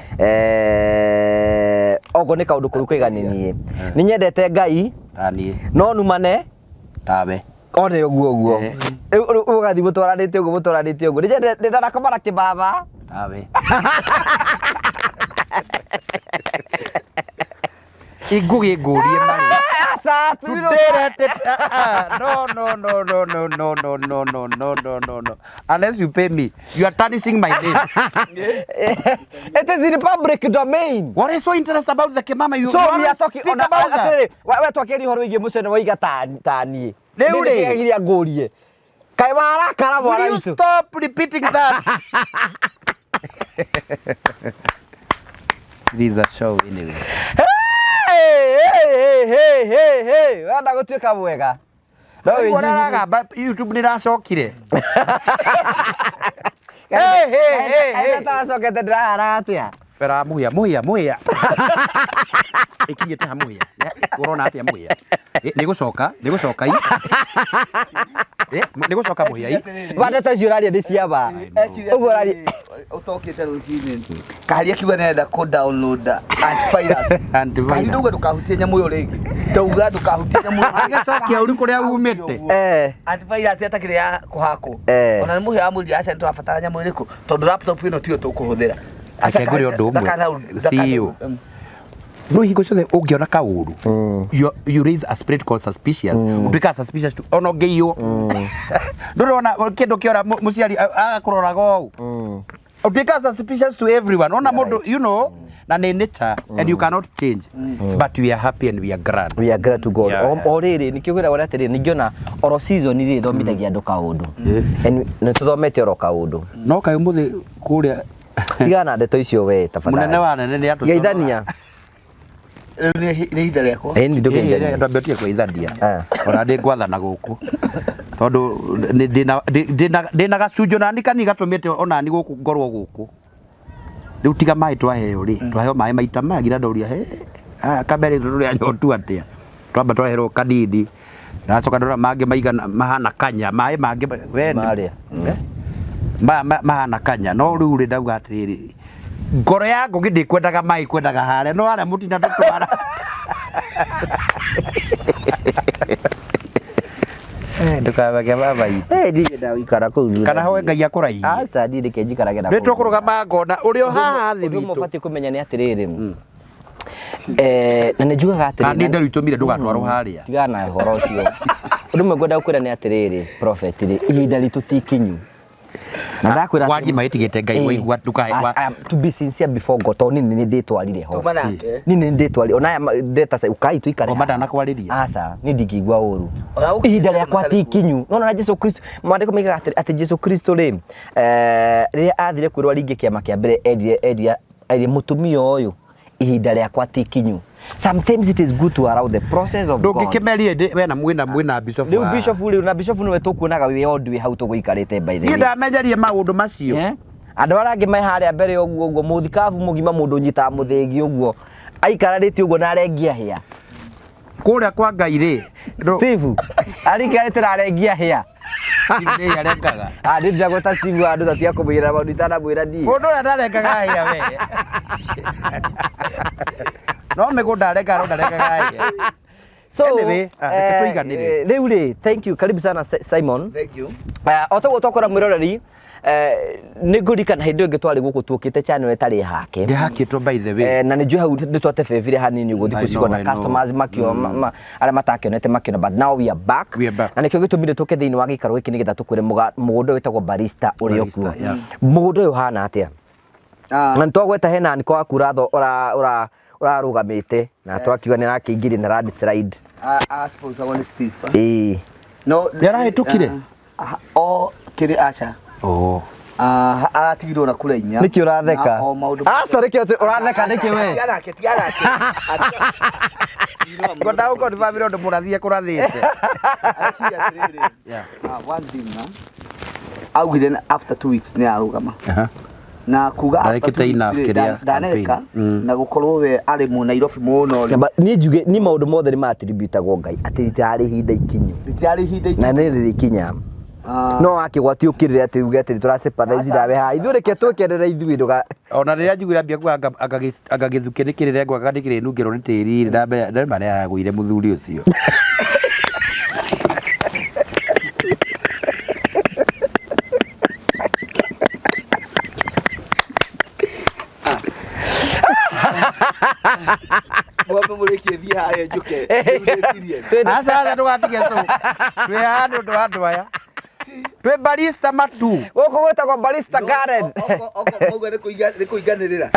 Okorwo nĩ kaũndũ kũru kũiga nĩ niĩ, nĩ nyendete Ngai, Ta niĩ. No numane. Tawe. One ũguo ũguo. Rĩu ũgathiĩ mũtwaranĩte ũguo, mũtwaranĩte ũguo, nĩ ndanakoma na kĩbaba. Tawe. Ingũgĩ ngũrie marĩ. Aca tuirwo. Today let it, no, no, no, no, no, no, no, no, no, no, no, no, no, unless you pay me, you are tarnishing my name. It is in public domain. What is so interesting about the kimama? You So you we are always talking speak ona about that. atĩrĩrĩ, we twakĩria ũhoro wĩgiĩ mũcene waiga ta ta niĩ. Rĩu rĩ. Nĩkĩgiria ngũrie kaĩ warakara Will mwana you witũ. stop repeating that? It is a show anyway. Hey, hey, hey, hey, hey. Wenda gũtuĩka mwega no Rĩu wĩnyihirie. ũraragamba YouTube nĩ ĩracokire. Hey, hey, hey, hey. Ataracokete ndĩrahara atĩa Bera muhia muhia muhia. Ikinyĩte ha muhia. Ũrona atĩa muhia? Nĩ gũcoka, nĩ gũcoka i. Nĩ gũcoka muhia i. Wa ndeto icio ũraria nĩ ciama ũguo ũraria Utokite rucinĩ kahari akiuga nĩarenda kũ download antivirus. Antivirus. Kahari ndauga ndũkahutie nyamũ ĩyo rĩngĩ, ndauga ndũkahutie nyamũ ĩyo. Agĩcokia ũru kũrĩa umĩte. Antivirus ĩtakĩrĩ ya kũhakwo. Ona nĩ mũhĩa wa mũrire aca nĩtũrabatara nyamũ ĩrĩkũ tondũ laptop ĩno tiyo tũkũhũthĩra. Aca Reke ngwĩre ũndũ ũmwe. CEO. Mm. No hingo ciothe ũngĩona kaũru, you raise a spirit called suspicious. Ũtuĩkaga suspicious to ona ũngĩiywo. Ndũrona kĩndũ kĩora mũciari agakũroraga ũũ. Ũtuĩkaga suspicious to everyone. Ona mũndũ, you know, na nĩ nature and you cannot change. But we are happy and we are glad. We are glad to God. Yeah, O yeah. o rĩrĩ nĩkĩo ngwĩraga atĩrĩrĩ ningĩona oro season rĩ ĩthomithagia andũ kaũndũ. And nĩ tũthomete oro kaũndũ. No kaĩ ũmũthĩ kũrĩa Tigana na ndeto icio we tafadhali. mũnene wa nene nĩ atũconoraga. Geithania. Rĩu nĩ ihinda rĩakwa. Ĩni ndũgeithania. Twambe ũtige kwĩithania. Ah. Ona ndĩ ngwathana gũkũ tondũ ndĩna gacunjĩ onani kanini gatũmĩte onani gũkũ ngorwo gũkũ. Rĩu tiga maĩ twaheo rĩ, twaheo maĩ maita maya nginya ndauria he kamere tũrĩ anyotu atĩa. Twamba twaherwo kanini ndacoka ndora mangĩ maigana mahana kanya maĩ mangĩ we Marĩa. Maya mahana kanya no rĩu rĩ ndauga atĩrĩrĩ ngoro ya ngũgĩ ndĩkwendaga maĩ kwendaga harĩa no harĩa mũtina tũtwara. Ndũkamake baba itũ. Eh ndingĩenda gũikara kũu thutha. Kana hoe Ngai akũraihie. Aca niĩ reke njikarage na Nĩ kũu. tũkũrũgama ngona ũrĩ o haha thĩ Ũndũ ũmwe witũ. ũbatiĩ kũmenya nĩ atĩrĩrĩ na nĩ njugaga atĩrĩrĩ Kana nĩ nderu itũmire ndũgatwarwo harĩa. Tigana na ũhoro ũcio. Ũndũ ũmwe ngwenda gũkwĩra nĩ atĩrĩrĩ prophet rĩ ihinda ritũ ti ikinyu. Na ndakwĩra atĩrĩ- Warie maĩtigĩte Ngai Eh, waigua ndũkae to be sincere before God tondũ niĩ nĩ ndĩtwarire ho. Tuma nake. Niĩ nĩ ndĩtwarire ona aya ndeta ukai tuikare. Ngoma ndanakwarĩria. Aca niĩ ndingĩigua ũru. Ona gũkũ Ihinda rĩakwa matarĩ ti ikinyu. No na Jesu Kristo maandĩko moigaga atĩ Jesu Kristo rĩ rĩrĩa athire kwĩrwo aringe kĩama kĩa mbere erire erire erire mũtumia ũyũ ihinda rĩakwa ti ikinyu. Sometimes it is good to allow the process of God. Ndũngĩkĩmerie wena mwĩna mwĩna bishop. Rĩu bishop rĩu na bishop nĩwe tũkuonaga wĩ odd wĩ hau tũgũikarĩte by the Niĩ way. ndamenyerie maũndũ macio. Eh? Andũ arĩa angĩ me harĩa mbere ũguo ũguo mũthikabu mũgima mũndũ ũnyitaga mũthĩgi ũguo aikararĩte ũguo na arengia hĩa. Kũrĩa kwa Ngai rĩ. Steve arikarĩte na arengia hĩa. Steve nĩ arengaga. Ah, ndĩ ndĩragweta Steve handũ ta tiga kũmwĩra maũndũ itanamwĩra niĩ. Mũndũ ũrĩa ndarengaga hĩa we. No mĩgũnda arengaga no ndarengaga hĩa. So, Anyway, reke tũiganĩre. rĩu rĩ, thank you. Karibu sana Simon. Thank you. O toguo twakora mwĩroreri nĩ ngũririkana hĩndĩ ĩyo ĩngĩ twarĩ gũkũ tuokĩte channel ĩtarĩ hake. Ndĩhakĩtwo by the way. Na nĩ njũĩ hau nĩ twatebebire hanini ũguo I thikũ know, cikona I know. customers makio arĩa matakĩonete makĩona but now we are back. We are back. Na nĩkĩo gĩtũmire tũke thĩinĩ wa gĩikaro gĩkĩ nĩgetha tũkwĩre mũgũnda ũyũ wĩtagwo Barista ũrĩ Barista, okuo. yeah. Mũgũnda ũyũ ũhana atĩa? Ah, Na nĩtwagweta hena nĩko waku ũrarũgamĩte na twakiuga nĩ arakĩingĩria na landslide. a sponsor nĩ Steve. Ĩĩ. No Nĩarahĩtũkire? O kĩrĩ aca. Oh. Aratigirwo na kura inya. Nĩkĩ ũratheka? Na o maũndũ. Aca nĩkĩ ũratheka nĩkĩ we? Tiga nake, tiga nake. Ngwendaga gũkorwo nĩ bamĩrĩ ũndũ mũrathi ekũrathĩte. Akiuga atĩrĩrĩ, Yeah. one thing na augire na after 2 weeks nĩ arũgama na kuga after Ndarekĩte 2 weeks enough rĩ, kĩrĩa ndaneka campaign. Na gũkorwo we arĩ mu Nairobi mũno rĩ But niĩ njuge niĩ maũndũ mothe nĩ maattributagwo Ngai atĩ rĩtirarĩ ihinda ikinyu rĩtiarĩ ihinda na nĩ rĩrĩkinya no wakĩgwati ũkĩrĩre atĩ uge atĩ tũrasympathize nawe haha ithuĩ reke twĩkenere ithuĩ ndũga Ona rĩrĩa njiguire ambia kuga anga gĩthukĩ nĩ kĩrĩrengwo anga nĩ kĩrĩnungĩrwo nĩ tĩri rĩ ndamenya ndema nĩ aragũire mũthuri ũcio. Mwambe mũrĩkie thiĩ harĩa njũke. Rĩu ndĩcirie. Aca aca ndũgatige cũ. Twĩ haha nĩ ũndũ wa andũ aya. Twĩ barista matu. Gũkũ gwĩtagwo Barista Garden. Oko nĩ kũiganĩrĩra.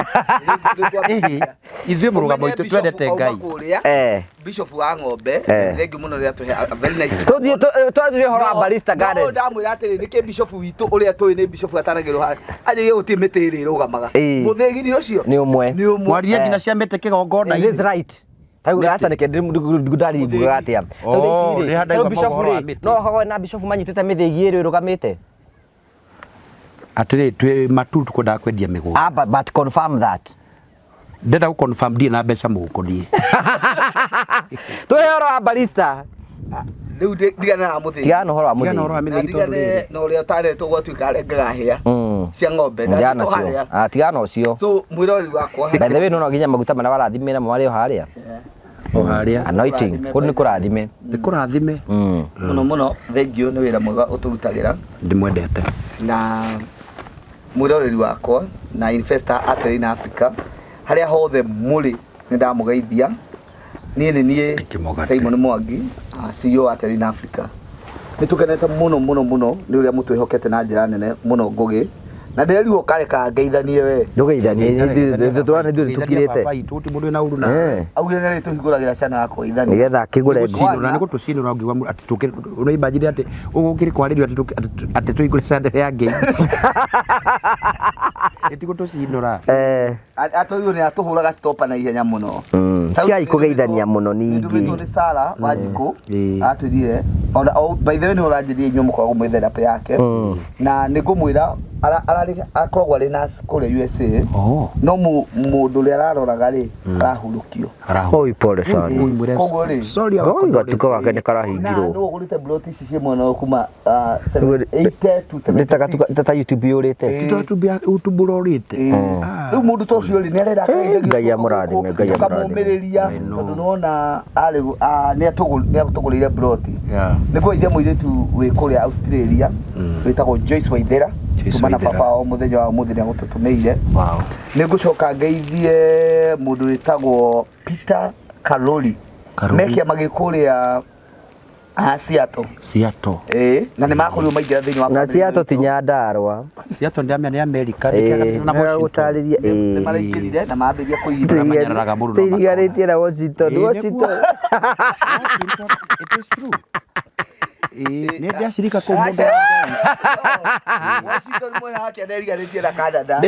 Ĩhĩ, ithuĩ mũrũgamo witũ twendete Ngai. Kũrĩa bishop wa ng'ombe, thank you mũno rĩrĩa tũhe a very nice. Tũthiĩ twanjĩrie ũhoro wa Barista Garden. No ndamwĩra atĩrĩ, nĩkĩ bishop witũ ũrĩa tũĩ nĩ bishop atanagĩrwo haha. Anjĩrĩrie gũtirĩ mĩtĩ ĩrĩ ĩrũgamaga. Mũthĩgiri ũcio Nĩ ũmwe. Nĩ ũmwe. Mwaririe nginya cia mĩtĩ Is it kĩgongona-inĩ. right? Tarĩu aca nĩke ndari ngugaga atĩa. Oh, nĩ handaigua Bishop ũhoro wa rĩ, mĩtĩ. no hogo na bishop manyitĩte mĩthĩgi ĩrĩ ĩrũgamĩte. Atĩrĩ, twĩ matu tũkwendaga kwendia mĩgũnda. Ah, but confirm that. Ndenda gũ confirm ndirĩ na mbeca mũhuko niĩ. Tũhe ũhoro wa barista. Rĩu ndigana na mũthĩgi. Tigana na ũhoro wa Tigana na ũhoro wa mũthĩgi. mĩthĩgi Na tondũ ndigane rĩrĩ. na ũrĩa ũtaretwo gwatuĩka arengaga hĩa cia ng'ombe. Tigana Ndathiĩ nacio. harĩa. Ah, tigana ũcio. So mwĩroreri wakwa. By the way, no nginya maguta marĩa warathimĩra mo marĩ o harĩa. O harĩa. Anointing. Kũu nĩ kũrathime. Nĩ kũrathime. Mũno mũno thank you nĩ wĩra mwega ũtũrutagĩra. Ndĩmwendete. Na mwĩroreri wakwa na investor a Terrain Africa harĩa hothe mũrĩ nĩ ndamũgeithia. Niĩ nĩ niĩ Ndĩkĩmũgate. Simon Mwangi, CEO wa Terrain Africa. Nĩ tũkenete mũno mũno mũno nĩ ũrĩa mũtwĩhokete na njĩra nene mũno Ngũgĩ, na ndĩrerirwo kareka ngeithanie we. Ndũgeithanie, ithuĩ tũrona ithuĩ nĩtũkirĩte. Baba itũ ti mũndũ wĩna ũru na. Augire nĩ tũhingũragĩra channel ya kũgeithania. Nĩgetha akĩgũre Gũcinũra nĩ gũtũcinũra ũngiuga atĩ tũke ũraimagine atĩ ũgũkĩrĩ kwarĩrio atĩ atĩ tũhingũre channel ya ngei. Ĩti gũtũcinũra. Atũirwo nĩ atũhũraga stopa na ihenya mũno. Tigai kũgeithania mũno ningĩ. Nĩndũmĩtwo nĩ Sara Wanjikũ atwĩrire ona by the way nĩ ũranjĩrire inyuĩ mũkoragwo mwĩ therapy yake na nĩ ngũmwĩra ararĩ akoragwo arĩ nurse kũrĩa USA no mũndũ ũrĩa araroraga rĩ arahurũkio. Oi, pole sana. Koguo rĩ Sorry, our Goi condolences. gatuko gake nĩ na karahingirwo. nĩ ũgũrĩte plot ici ciĩ mwena ũyũ kuma 80 to 76. Tata YouTube yũrĩte. Ti ũrorĩte. Rĩu mũndũ ta ũcio rĩ nĩ arenda Ngai amũrathime, Ngai amũrathime. ũkamũmĩrĩria tondũ nĩwona arĩ nĩ atũgũrĩire ploti. Nĩ kũgeithia mũirĩtu wĩ kũrĩa Australia wĩtagwo Joyce Waithera Joyce kuma na Waithera. baba wao mũthenya wa ũmũthĩ nĩ agũtũtũmĩire. Wow. Nĩ ngũcoka ngeithie mũndũ wĩtagwo Peter Karori. Karori. Me kĩama gĩ kũrĩa Seattle. Seattle. Ĩĩ, na nĩ makorirwo maingĩra thĩinĩ wa Na family Seattle ti itũ. Nyandarua. Seattle nĩ nĩ America nĩ kĩhagatĩ na Washington. Gũtarĩria Nĩ maraingĩrire na mambĩrĩria kũiyĩra. Manyararaga mũndũ na Tũiriganĩtie na Washington. Ĩĩ, nĩguo. Washington. Washington, it is true. Ĩĩ, nĩ ndĩacirika kũu mũndũ. Washington mwena wake nĩeriganĩtie na Canada. Ti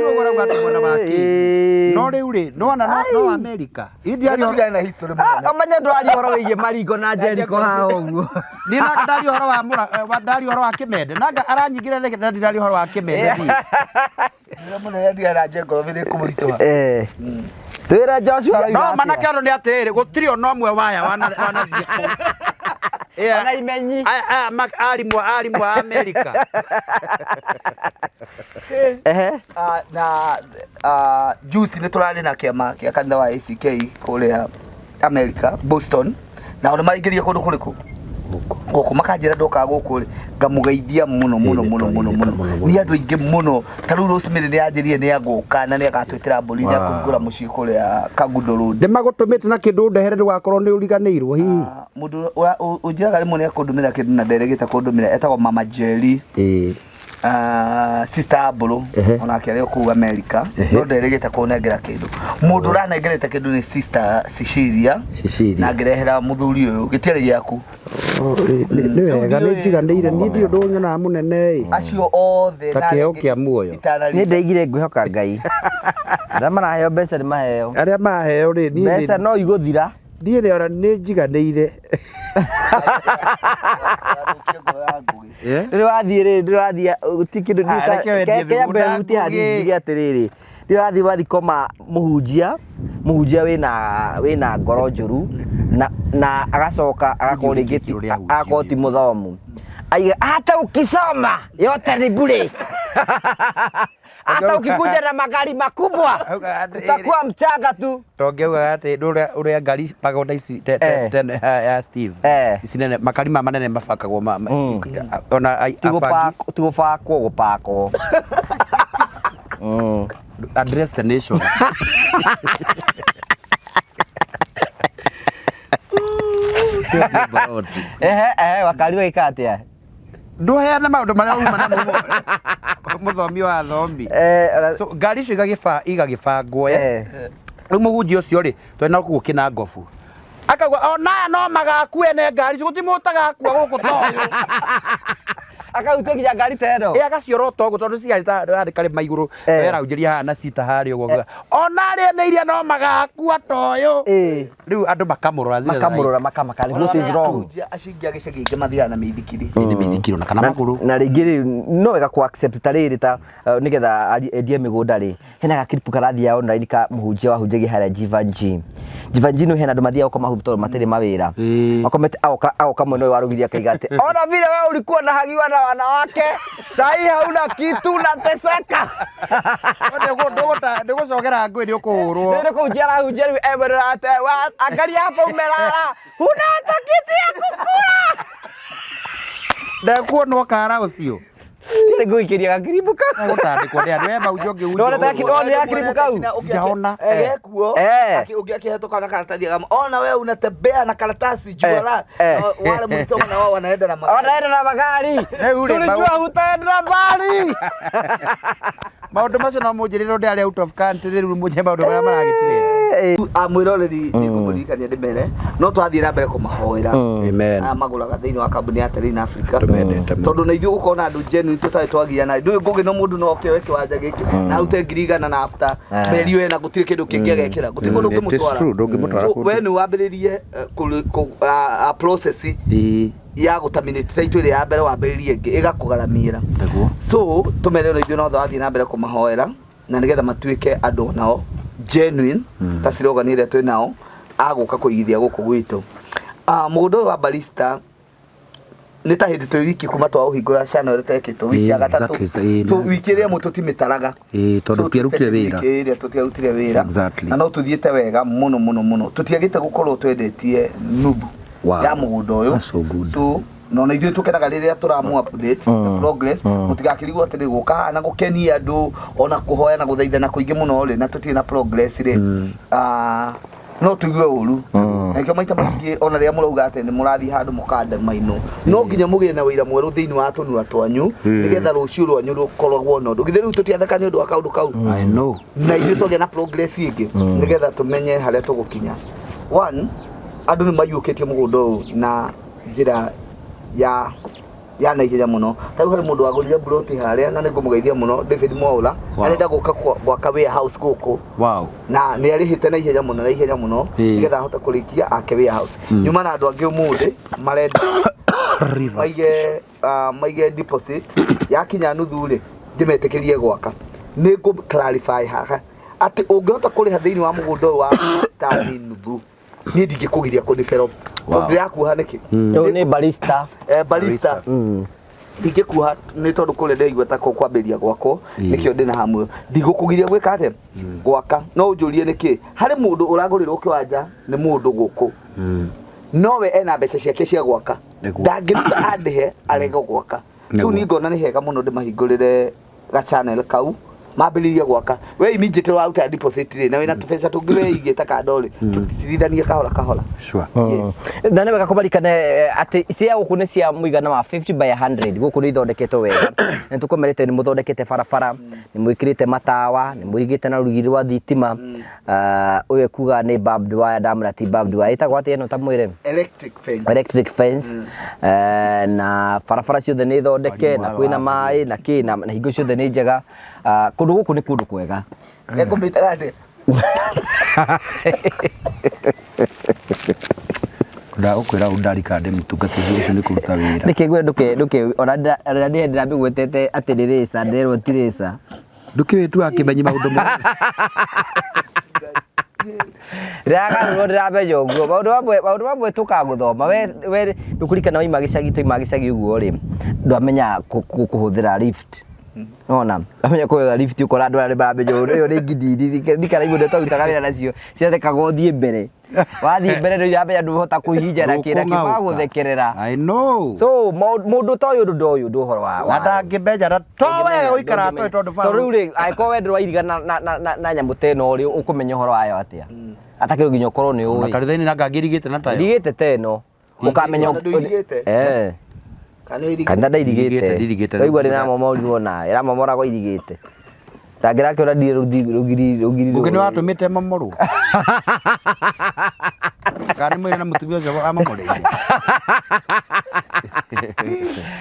ũguo ũrauga atĩ mwena wa kĩ. No rĩu rĩ, nĩwona no America. India Tũtigane na history mũnene. Ũmenye ndwaria ũhoro wĩgiĩ Maringo na Jericho haha ũguo. Niĩ nanga ndaria ũhoro wa mũra ndaria ũhoro wa kĩmende. Nanga aranyingĩra rĩngĩ na ndaria ũhoro wa kĩmende niĩ. Ũrĩa mũnene ndigana na Jengoro nĩ kũmũritũha. Twĩre Joshua No aroiga manake atĩa. andũ nĩ atĩrĩrĩ, gũtirĩ ona ũmwe waya wanathiĩ kũu. Ona imenyi. Aya arimũ arimũ a America. Ehe. Na juice nĩ tũrarĩ na kĩama kĩa kanitha wa ACK kũrĩa America, Boston, na nĩ maraingĩrire kũndũ kũrĩkũ gũkũ makanjĩra ndokaga gũkũ rĩ ngamũgeithia mũno mũno mũno mũno mũno nĩ andũ aingĩ mũno ta rĩu Rosemary nĩ anjĩrire nĩ agũka na nĩ agatwĩtĩra mbũri nĩ akũhingũra mũciĩ kũrĩa Kangundo Road. Nĩ magũtũmĩte na kĩndũ ndehere ndũgakorwo nĩ ũriganĩirwo hihi. Mũndũ ũnjĩraga rĩmwe nĩ akũndũmĩra kĩndũ na nderegĩte kũndũmĩra etagwo Mama Jerry. Sister Mbũrũ onake arĩ o kũu America no nderĩgĩte kũnengera kĩndũ. Mũndũ ũranengerete kĩndũ nĩ Sister Cecilia. Cecilia. Na ngĩrehera mũthuri ũyũ gĩtiarĩ gĩaku. Nĩ wega nĩ njiganĩire niĩ ndirĩ ũndũ nyonaga mũnene ĩ. Acio othe Ta na kĩheo arĩa kĩa muoyo. Niĩ ndaigire ngwĩhoka Ngai. Arĩa maraheo mbeca nĩ maheo. Arĩa maheo rĩ niĩ Mbeca no igũthira. niĩ rĩ ona nĩ njiganĩire. Rĩrĩa wathiĩ rĩ, rĩrĩa wathiĩ gũtirĩ kĩndũ Ah, reke wendie kĩambe mĩgũnda hutie hanini Ngũgĩ. njuge atĩrĩrĩ. Rĩrĩa wathiĩ wathiĩ koma mũhunjia, mũhunjia wĩna ngoro njũru na agacoka agakorwo rĩngĩ agakorwo ti mũthomu. Aiga hata ukisoma yote ni bure. Hata ukikuja na magari makubwa utakuwa mchanga tu. Tongeugaga atĩ ũrĩa ũrĩa ngari pagonda ici tene ya Steve ici nene makari ma manene mabakagwo ona abangi Ti gũbakwo gũpakwo. Address the nation. Ehe, ehe, wakari wagĩka atĩa? Ndũheane maũndũ marĩa uma namo mũthomi wa thomi. So ngari icio igagĩbangwo rĩu mũhunjia ũcio rĩ twĩ na kũu kĩnangobu akauga ona aya no magakue ne ngari icio gũtirĩ mũndũ ũtagakua gũkũ ta ũyũ. Akahutia nginya ngari ta ĩno. Ĩ agaciorota ũguo tondũ ciarĩ ta yarĩ karĩma igũrũ weraunjĩria haha na cita harĩa ũguo ona arĩa ene iria no magakua ta ũyũ. Rĩu andũ makamũrora zile Makamũrora makamaka what is wrong. Ahunjia acio aingĩ a gĩcagi aingĩ mathiaga na mĩithikiri. Ĩ, nĩ mĩithikiri ona kana magũrũ. Na rĩngĩ rĩ no wega ku accept ta rĩrĩ ta nĩgetha endie mĩgũnda rĩ hena gakiripu karathiĩ online ka mũhunjia wahunjagia harĩa Jivanji. Jivanji no hena andũ mathiaga gũkoma hau tondũ matirĩ mawĩra. Makomete agoka mwena ũyũ wa rũgiri akaiga atĩ ona vile wewe ulikuwa unahagiwa na wanawake sahii hauna kitu unateseka. Ndũgũcogera ngũĩ nĩ ũkũhũrwo. Rĩu nĩ kũhunjia arahunjia rĩu emwĩrĩra atĩ angalia hapa umelala huna hata kitu ya kukula. Ndekuonwo kara ũcio. Nĩ ngũikĩria gakiribu kau. Gũtandĩkwo nĩ andũ we mahunjia ũngĩhunjia Ndona ta ũguo. Ndona gakiribu kau. Sijaona. Gekuo ũngĩ akĩhetũka na karatathi agama ona wewe unatembea na karatasi jua la wale mlisoma na wao wanaenda na magari. Wanaenda na magari. Rĩu rĩ, Tulijua hutaenda mbali. Maũndũ macio no mũnjĩrĩre ũndũ arĩa out of country rĩu mũnjĩre maũndũ marĩa maragĩtĩrĩra. Mwĩroreri nĩngũmũririkania ndĩmere no twathiĩ na mbere kũmahoera Amen. aya magũraga thĩinĩ wa kambuni ya Terrain Africa. Tũmendete mũno. Tondũ na ithuĩ gũkorwo na andũ genuine tũtarĩ twagiana ndũĩ ngũgĩ no mũndũ no oke oe kĩwanja gĩkĩ na arute 100,000 na after meri ĩyo ena gũtirĩ kĩndũ kĩngĩ agekĩra gũtirĩ kũndũ It is ũngĩmũtwara. true, ndũngĩmũtwara So, kũndũ. we nĩ wambĩrĩrie process ya gũterminate title ĩrĩa ya mbere wambĩrĩrie ĩngĩ ĩgakũgaramĩra. Nĩguo. So tũmere ona ithuĩ no twathiĩ na mbere kũmahoera na nĩgetha matuĩke andũ nao genuine ta slogan ĩrĩa twĩ nao agũka kũigithia gũkũ gwitũ. Mũgũnda ũyũ wa barista nĩ ta hĩndĩ twĩ wiki kuma twaũhingũra channel ĩrĩa twekĩtwo wiki ya gatatũ. So wiki ĩrĩa ĩmwe tũtimĩtaraga. Tondũ tũtiarutire wĩra. Wiki ĩrĩa tũtiarutire wĩra. Na no tũthiĩte wega mũno mũno mũno. Tũtiagĩte gũkorwo twendetie nuthu ya mũgũnda ũyũ. That's so good. So no na ithuĩ tũkenaga rĩrĩa tũramũ update the progress mũtigakĩrigwo atĩ nĩ gũka haha na gũkenia andũ ona kũhoya na gũthaithana kũingĩ mũno rĩ na tũtirĩ na progress rĩ no tũigue ũru na nĩkĩo maita maingĩ ona rĩrĩa mũrauga atĩ nĩ mũrathiĩ handũ mũkandemainwo no nginya mũgĩe na wĩira mwerũ thĩinĩ wa tũnua twanyu nĩgetha rũciũ rwanyu rũkoragwo na ũndũ. Githĩ rĩu tũtiatheka nĩ ũndũ wa kaũndũ kau? I know. Na ithuĩ twagĩa na progress ĩngĩ nĩgetha tũmenye harĩa tũgũkinya. One, andũ nĩ maiyũkĩtie mũgũnda ũyũ na njĩra ya naihenya mũno. Ta rĩu harĩ mũndũ wagũrire mburoti harĩa na nĩngũmũgeithia mũno David Mwaũra. Arenda gũka gwaka warehouse gũkũ. Na nĩ arĩhĩte na ihenya mũno na ihenya mũno nĩgetha ahote kũrĩkia ake warehouse. Nyuma na andũ angĩ ũmũthĩ marenda maige deposit yakinya nuthu rĩ ndĩmetĩkĩrie gwaka. Nĩ ngũ clarify haha atĩ ũngĩhota kũrĩha thĩinĩ wa mũgũnda ũyũ wa tani nuthu niĩ ndingĩkũgiria kũ develop. Tondũ ndĩrakuoha nĩkĩ? Ũyũ nĩ barista. Barista. Ndingĩkuoha nĩ tondũ kũrĩa ndĩraigua ta kwambĩrĩria gwakwo nĩkĩo ndĩna hamu. Ndigũkũgiria gwĩka atĩa? Gwaka. No ũnjũrie nĩkĩ? Harĩ mũndũ ũragũrĩrwo kĩwanja nĩ mũndũ gũkũ. Nowe ena mbeca ciake cia gwaka. Ndangĩruta andĩhe arege gwaka. So niĩ ngona nĩ hega mũno ndĩmahingũrĩre ga channel kau mambĩrĩrie gwaka. We immediately waruta deposit rĩ na wĩna tũbeca tũngĩ weigĩte kando rĩ tũcirithanie kahora kahora. Sure. Yes. Na nĩ wega kũmarikane atĩ cia gũkũ nĩ cia mũigana wa 50 by 100 gũkũ nĩ ithondeketwo wega. Nĩ tũkomerete nĩ mũthondekete barabara, nĩ mwĩkĩrĩte matawa, nĩ mũigĩte na rũgiri rwa thitima. Ũyũ ekuga nĩ barbed wire, ndamwĩra ti barbed wire. Ĩtagwo atĩa ĩno ta mwĩre? Electric fence. Electric fence. Na barabara ciothe nĩ thondeke, na kwĩna maĩ, na kĩ, na hingo ciothe nĩ njega. Kũndũ gũkũ nĩ kũndũ kwega. Ekũmĩtaga atĩa? Ndagũkwĩra ũndũ ndarika ndĩ mũtungatĩri ũcio nĩ kũruta wĩra. Nĩkĩ ngwĩra ndũke ona ndĩ ndĩramĩgwetete atĩ nĩ rĩca, ndĩrerwo ti rĩca. Ndũkĩwĩtua akĩmenyi maũndũ mothe. Ndĩragarũrwo ndĩramenya ũguo. Maũndũ mamwe tũkaga gũthoma. We ndũkũririkana waima gĩcagi, twaima gĩcagi ũguo rĩ, ndwamenya kũhũthĩra lift. Nona, amenya kũhũthĩra lift ũkora andũ arĩa maramenya ũyũ nĩ ngindiri, ndikaraigua ũrĩa twarutaga wĩra nacio, ciathekaga ũthiĩ mbere. Wathiĩ mbere rĩu yamenya ndũhota kũhihinya na kĩ na kĩ, magũthekerera. I know. So mũndũ ta ũyũ ndoĩ ũndũ ũhoro wa Na ndangĩmenya na to we ũikaraga toĩ tondũ Tondũ rĩu rĩ, angĩkorwo we ndũrairiga na nyamũ ta ĩno rĩ, ũkũmenya ũhoro wayo atĩa? Atakĩrĩ nginya ũkorwo nĩ Ona ũĩ. kanitha-inĩ na ngangĩrigĩte na tayo. Irigĩte ta ĩno. Ũkamenya Ona ndũirigĩte? Kana ũirigĩte? Kanitha ndairigĩte. Ndirigĩte. Waigua ndĩramomorirwo nawe, ĩramomoragwo irigĩte. Ndangĩrakĩona ndirĩ rũthiri rũgiri rũgiri. Ũngĩ nĩ watũmĩte momorwo. Kana nĩ mwĩrĩ na mũtumia ũcio amomoreire.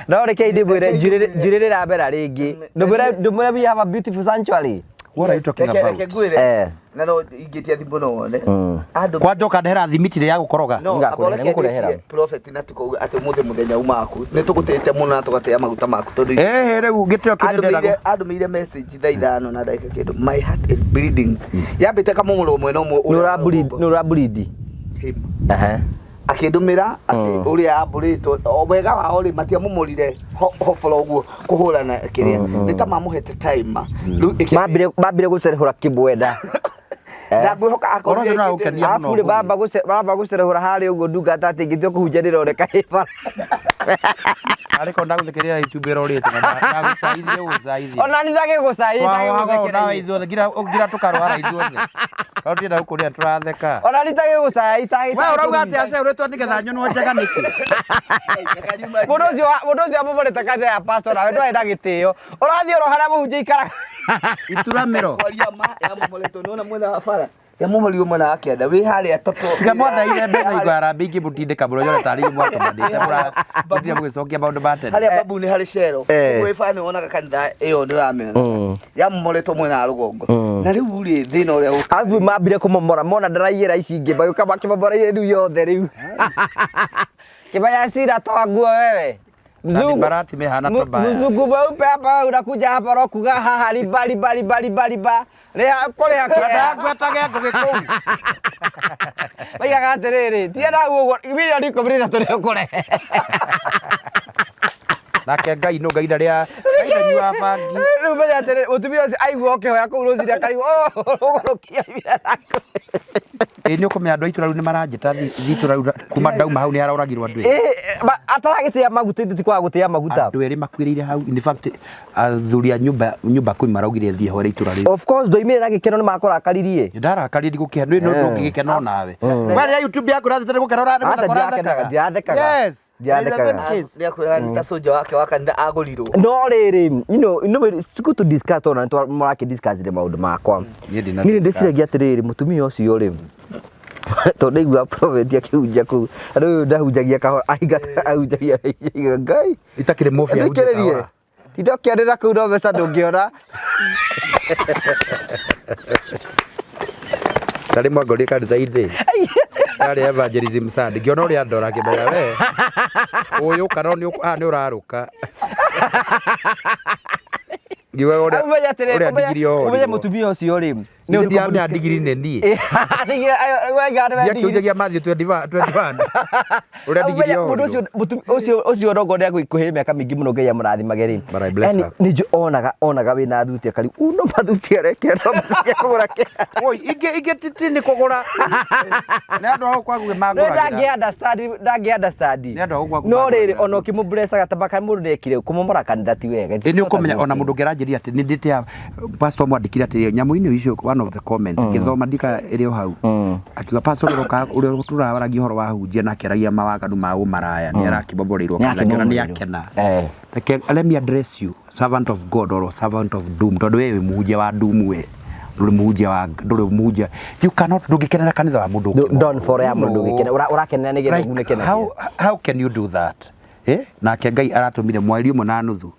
No reke ndĩmwĩre njuĩrĩ rĩramera rĩngĩ. Ndũmwĩre ndũmwĩre we have a beautiful sanctuary. What are you talking Reke- about? reke ngwĩre Eh. na no ingĩtia thimũ no wone andũ Kwanja ũkandehera thimiti ĩrĩa ya gũkoroga. no Nĩngakũrehe- amba ũreke nĩngũkũrehera. ndĩkie prophet na tukauga atĩ ũmũthĩ mũthenya uma waku nĩ tũgũtĩte mũno na tũgatĩa maguta maku tondũ Eh, rĩu gĩtĩo kĩrĩa ndĩrenda andũmĩire message thaa 5 na ndagĩka kĩndũ, my heart is bleeding, yambĩte kamũmũro mwena ũmwe Nĩ ũrĩa wa ũrableed, rũgongo. nĩ ũrableed. Him. Ehe. Akĩndũmĩra atĩ ũrĩa ambũrĩtwo o wega wao rĩ matiamũmũrire hoboro ũguo kũhũrana kĩrĩa nĩ ta mamũhete time rĩu Mambire mambire gũcerehũra kĩmwenda. Na ngwĩhoka Ũhoro ũcio akorwo no ũkenie mũno. Arabu rĩ bamba gũce bamba gũcerehũra harĩa ũguo ndungata atĩ ingĩtua kũhunjia ndĩroneka ĩ bara. Arĩ ko ndagũthekerera itumbĩ rorĩte na ndagũcaithie ũgũcaithie. Ona nĩ ndagĩgũcaithia Twahohaga nawe ndagĩgũthekereire. ithuothe ngira ngira tũkarwara ithuothe. Tondũ tienda gũkũrĩa tũratheka. Ona nĩ ndagĩgũcaya We ũrauga atĩ aceũrĩtwo nĩgetha nyonwo njega nĩkĩ? Mũndũ ũcio mũndũ ũcio amomorete kanitha ya pastor nawe ndwarĩ na gĩtĩo. Ũrathiĩ oro harĩa mũhunjia ikaraga. Ituramĩro. Kwaria ma yamomoretwo nĩwona mwena wa bara yamomorirwo mwena wa kĩanda wĩ harĩa toto. Tiga mwandaire mbeca igwara ingĩ mũtindĩka mũno nyone tarĩ inyuĩ mwatũmanĩte mũratindire mũgĩcokia maũndũ ma tene. Harĩa babu nĩ harĩ cero. Eh. Ũguo wĩ bara nĩ wonaga kanitha ĩyo ndĩramĩona yamomoretwo mwena wa rũgongo na rĩu rĩ thĩna ũrĩa ũkaga Arabu mambire kũmomora mona ndaraiyĩra ici ingĩ magĩũka makĩmomora rĩu yothe rĩu. Kibaya sira toa nguo wewe. Mzungu Barati mehana tobaya. Mzungu mweupe hapa wewe unakuja hapa rokuga haha riba riba riba riba riba. Rĩa kũrĩa kũrĩa. Ngwetage ngũgĩ kũu. Maigaga atĩrĩrĩ, tiga na ũguo mirioni 13 nĩ ũkũrehe. Nake Ngai no Ngai ndarĩa Ngai ndanyuaga bangi. Rĩu menya atĩrĩrĩ, mũtumia ũcio aigua ũkĩhoya kũu rũcinĩ akarigwo, "Oh, ũgũrũkia ibira naku." Ĩ nĩ ũkũmenya andũ a itũra rĩu nĩ maranjĩta thitũra rĩu kuma ndauma hau nĩ aroragirwo andũ erĩ. Ĩ, ataragĩtĩa maguta ithuĩ ti kwaga gũtĩa maguta. Andũ erĩ makuĩrĩire hau in fact athuri a nyũmba nyũmba kumi maraugire thiĩ hore itũra rĩu. Of course ndoimire na gĩkeno nĩ makorakaririe. Ndarakaria ndigũkĩhe nĩ no ndũngĩgĩkena onawe. We rĩrĩa YouTube yaku ũrathĩte nĩ gũkena Aca, ndirakenaga, ndirathekaga. Yes. Ndirathekaga. Nĩakwĩraga nĩ ta soldier wake wa kanitha agũrirwo. No rĩrĩ, it's good to discuss tondũ nĩ mũrakĩ discuss rĩ maũndũ makwa. Niĩ ndina Niĩ discuss. ndĩciragia atĩrĩrĩ, mũtumia ũcio rĩ, tondũ ndaigua prophet akĩhunjia kũu, andũ ũyũ ndahunjagia kahora, aingata ahunjagia ahunjagia Ngai. Itakĩrĩ mũbia Thikĩrĩrie. Tinda ũkĩanĩrĩra kũu no mbeca ndũngĩona. Tarĩ mwangorire kanitha-inĩ. Yarĩ evangelism Sunday. Ngĩona ũrĩa andora ngĩmenya we. Ũyũ kana nĩ ah nĩ ũrarũka. Ngiuga ũrĩa Ũmenye atĩrĩrĩ, ũrĩa ndigiri ũmenye orirwo. mũtumia ũcio rĩ, Nĩ ũndũ ndiramenya ndigiri nĩ niĩ. Ndiakĩhunjagia Matthew 21 21. Ũrĩa ndigiri Mũndũ ũcio orirwo. ũcio ũcio rongo nĩ agũikuhĩrĩria mĩaka mĩingĩ mũno Ngai amũrathimage rĩ. But I bless Yaani, her. nĩ njũ onaga onaga wĩna thuti akari uno mathuti arekĩra no mbeca kũgũra kĩ. Oi, ingĩ ingĩ ti nĩ kũgũra. Nĩ andũ a gũkũ gwaku No mangũragĩra. ndangĩ understand ndangĩ understand. Nĩ andũ a gũkũ gwaku No rĩrĩ mangũragĩra. ona ũkĩmũblessaga ta maka mũndũ ndekire kũmomora kanitha ti wega. It's Ĩ nĩ not a ũkũmenya good ona thing. mũndũ ũngĩ aranjĩrire atĩ nĩ ndĩte pastor mwandĩkire atĩ nyamũ-inĩ icio one of the comments ngĩthoma ndika ĩrĩ o hau akiuga pastor ũrĩa ũroka ũrĩa tũrawaragia ũhoro wa hunjia na akĩaragia mawaganu ma ũmaraya nĩ arakĩmomoreirwo kanitha ngĩona nĩ akena. Eh. Reke let me address you servant of God or servant of doom tondũ we wĩ mũhunjia wa doom we ndũrĩ mũhunjia wa ndũrĩ mũhunjia you cannot ndũngĩkenera kanitha wa mũndũ ũngĩ. Downfall ya mũndũ No. ũngĩkena ũrakenera nĩgetha Like, ũgunĩke nakĩo. how can you do that? Eh? Nake Ngai aratũmire mweri ũmwe na nuthu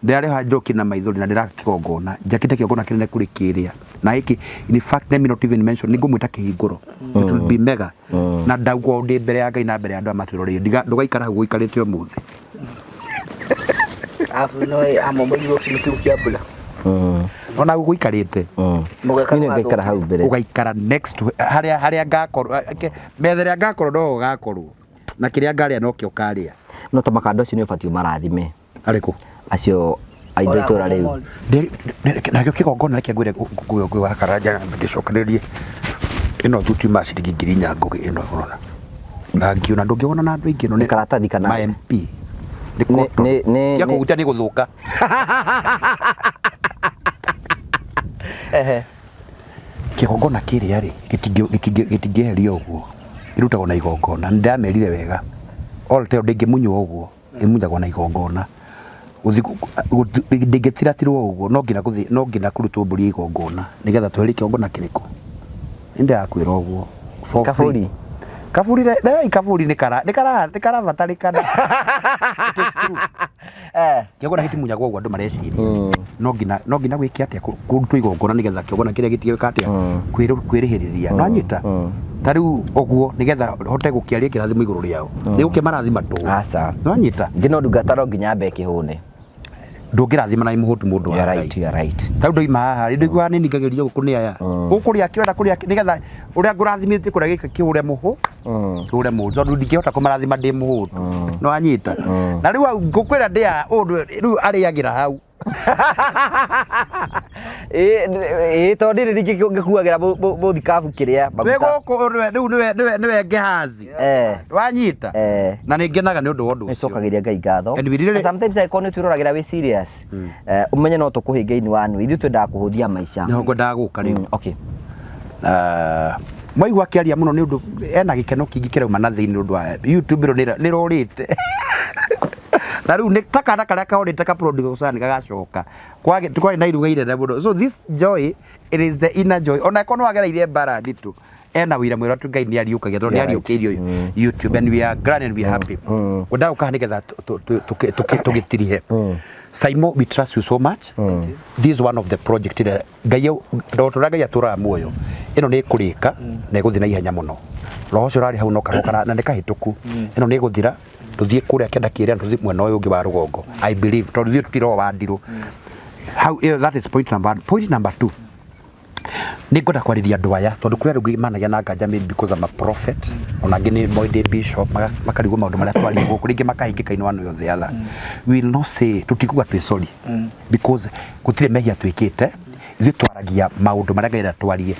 ndĩrarĩ haha njoki na maithori na ndĩraka kĩgongona njakĩte kĩgongona kĩnene kũrĩ kĩrĩa na gĩkĩ in fact let me not even mention nĩ ngũmwĩta kĩhingũro it will be mega na ndauga ũũ ndĩ mbere ya Ngai na mbere ya andũ aya matwĩroreire ndũgaikara hau ũikarĩte ũmũthĩ. Arabu no amomorirwo kĩmĩcigo kĩa mbura. Ona gũikarĩte Mũgeka Niĩ ngaikara hau mbere. Ũgaikara next to harĩa harĩa ngakorwo metha ĩrĩa ngakorwo no ũgakorwo na kĩrĩa ngarĩa nokĩo ũkarĩa. No ta makanda ũcio nĩ ũbatiĩ ũmarathime Arĩkũ? Acio aitũ itũra rĩu. Nakĩo kĩgongona reke ngwĩre ngũĩ wa karanja ndĩcokererie ĩno thuti ma ciringi 4,000 ngũgĩ ĩno ũrona na ngiona ndũngĩona na andũ aingĩ ĩno Nĩ karatathi kana- ma MP nĩ cotton. Cia kũhutia nĩ gũthũka. Ehe. Kĩgongona kĩrĩa rĩ gĩtingĩeherio ũguo kĩrutagwo na igongona nĩ ndamerire wega all tell ndĩngĩmunywo ũguo. Ĩmunyagwo na igongona. Ndĩngĩtiratirwo ũguo, no nginya gũthiĩ, no nginya kũrutwo mbũri ya igongona nĩgetha tweherie kĩgongona kĩrĩkũ? Nĩ ndĩrakwĩra ũguo. For free. Kabũri. Kaburi rei kaburi nĩ kara nĩ kara nĩ karabatarĩkana. It is true. Kĩgongona gĩtimunyagwo ũguo andũ mareciria. No nginya gwĩke atĩa kũrutwo igongona nĩgetha kĩgongona kĩrĩa gĩtige gwĩka atĩa kwĩrĩhĩrĩria. Nĩwanyita? Ta rĩu ũguo nĩgetha hote gũkĩaria kĩrathimo igũrũ rĩao. Nĩ gũkĩmarathima tũhũ. Aca. Nĩwanyita? Ngino ndungata no nginya ambe kĩhũne. Ndũngĩrathima na mũhũtu mũndũ wa You are Ngai. right, you are right. Ta rĩu ndoima haha rĩ, ndũiguaga nĩ ningagĩrĩrio gũkũ nĩ aya. Ũkũrĩa kĩ ũrenda kũrĩa kĩ nĩgetha ũrĩa ngũrathimĩte kũrĩa gĩkĩ kĩhũre mũhũ. Kĩhũre mũhũ tondũ ndingĩhota kũmarathima ndĩ mũhũtu. Nĩwanyita? Na rĩu hau ngũkwĩra ndĩa ũndũ rĩu arĩagĩra hau. Ĩĩ tondũ ndirĩ ningĩ ngĩkuagĩra mũthikabu kĩrĩa Wĩ maguta. gũkũ nĩwe rĩu nĩwe nĩwe nĩwe Gehazi. Wanyita? Na nĩ ngenaga nĩ ũndũ wa ũndũ ũcio. Nĩcokagĩria Ngai ngatho. And we really- Na sometimes angĩkorwo nĩ twĩroragĩra wĩ serious, ũmenye no tũkũhĩnge in one way. Ithuĩ twendaga kũhũthia maica. Nĩho ngwendaga gũka rĩu. Okay. Mwaigua akĩaria mũno nĩ ũndũ ena gĩkeno kĩingĩ kĩrauma na thĩinĩ ũndũ wa YouTube ĩno nĩ rorĩte. Na rĩu nĩ ta kana karĩa karorĩte ka prodigal son gagacoka. Kwagĩ kwarĩ na iruga inene mũno. So this joy, it is the inner joy. Ona ĩkorwo nĩ wagereire mbara nditũ, ena wĩira mwega tu Ngai nĩ ariũkagia tondũ nĩ ariũkĩirio YouTube and we are glad and we are happy. Ngwendaga gũka haha nĩgetha tũgĩtirihe. Saimo, we trust you so much. This is one of the project ĩrĩa Ngai tondũ ũrĩa Ngai atũraga muoyo ĩno nĩ ĩkũrĩka na ĩgũthiĩ na ihenya mũno. Roho ũcio ũrarĩ hau no karoho kara na nĩ kahĩtũku. Ĩno nĩ ĩgũthira tũthiĩ kũrĩa kĩanda kĩrĩa na tũthiĩ mwena ũyũ ũngĩ wa rũgongo. I believe tondũ ithuĩ tũtirĩ roho wa ndirũ. Hau ĩyo that is point number one. Point number two, nĩ ngwenda kwarĩria andũ aya tondũ kũrĩ andũ angĩ managia na nganja maybe because I'm a prophet ona angĩ nĩ moĩ ndĩ bishop makarigwo maũndũ marĩa twaria gũkũ rĩngĩ makahĩngĩka in one way or the other. We will not say tũtikuga twĩ sorry because gũtirĩ mehia twĩkĩte ithuĩ twaragia maũndũ marĩa Ngai arenda twarie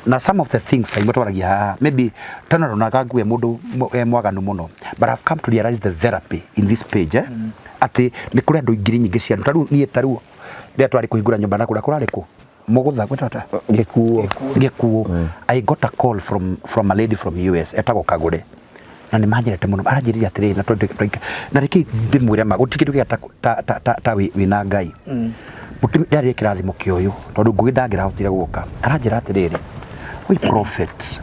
na some of the things imwe twaragia haha maybe tena ronaga ngue mũndũ e mwaganu mũno, but I've come to realize the therapy in this page, atĩ nĩ kũrĩ andũ ngiri nyingĩ cia andũ ta rĩu niĩ ta rĩu rĩrĩa twarĩ kũhingũra nyũmba na kũrĩa kũrarĩ kũ mũgũtha gwĩtwo atĩa? Gĩkuo. Gĩkuo. I got a call from a lady from US etagwo Kagũre na nĩ manjĩrete mũno aranjĩrire atĩrĩrĩ na tondũ na reke ndĩmwĩre ma gũtirĩ kĩndũ kĩega ta wĩna Ngai. Mũtumia ndarĩ kĩrathimo kĩa ũyũ tondũ Ngũgĩ ndangĩrahotire gũka aranjĩra atĩrĩrĩ, oi prophet,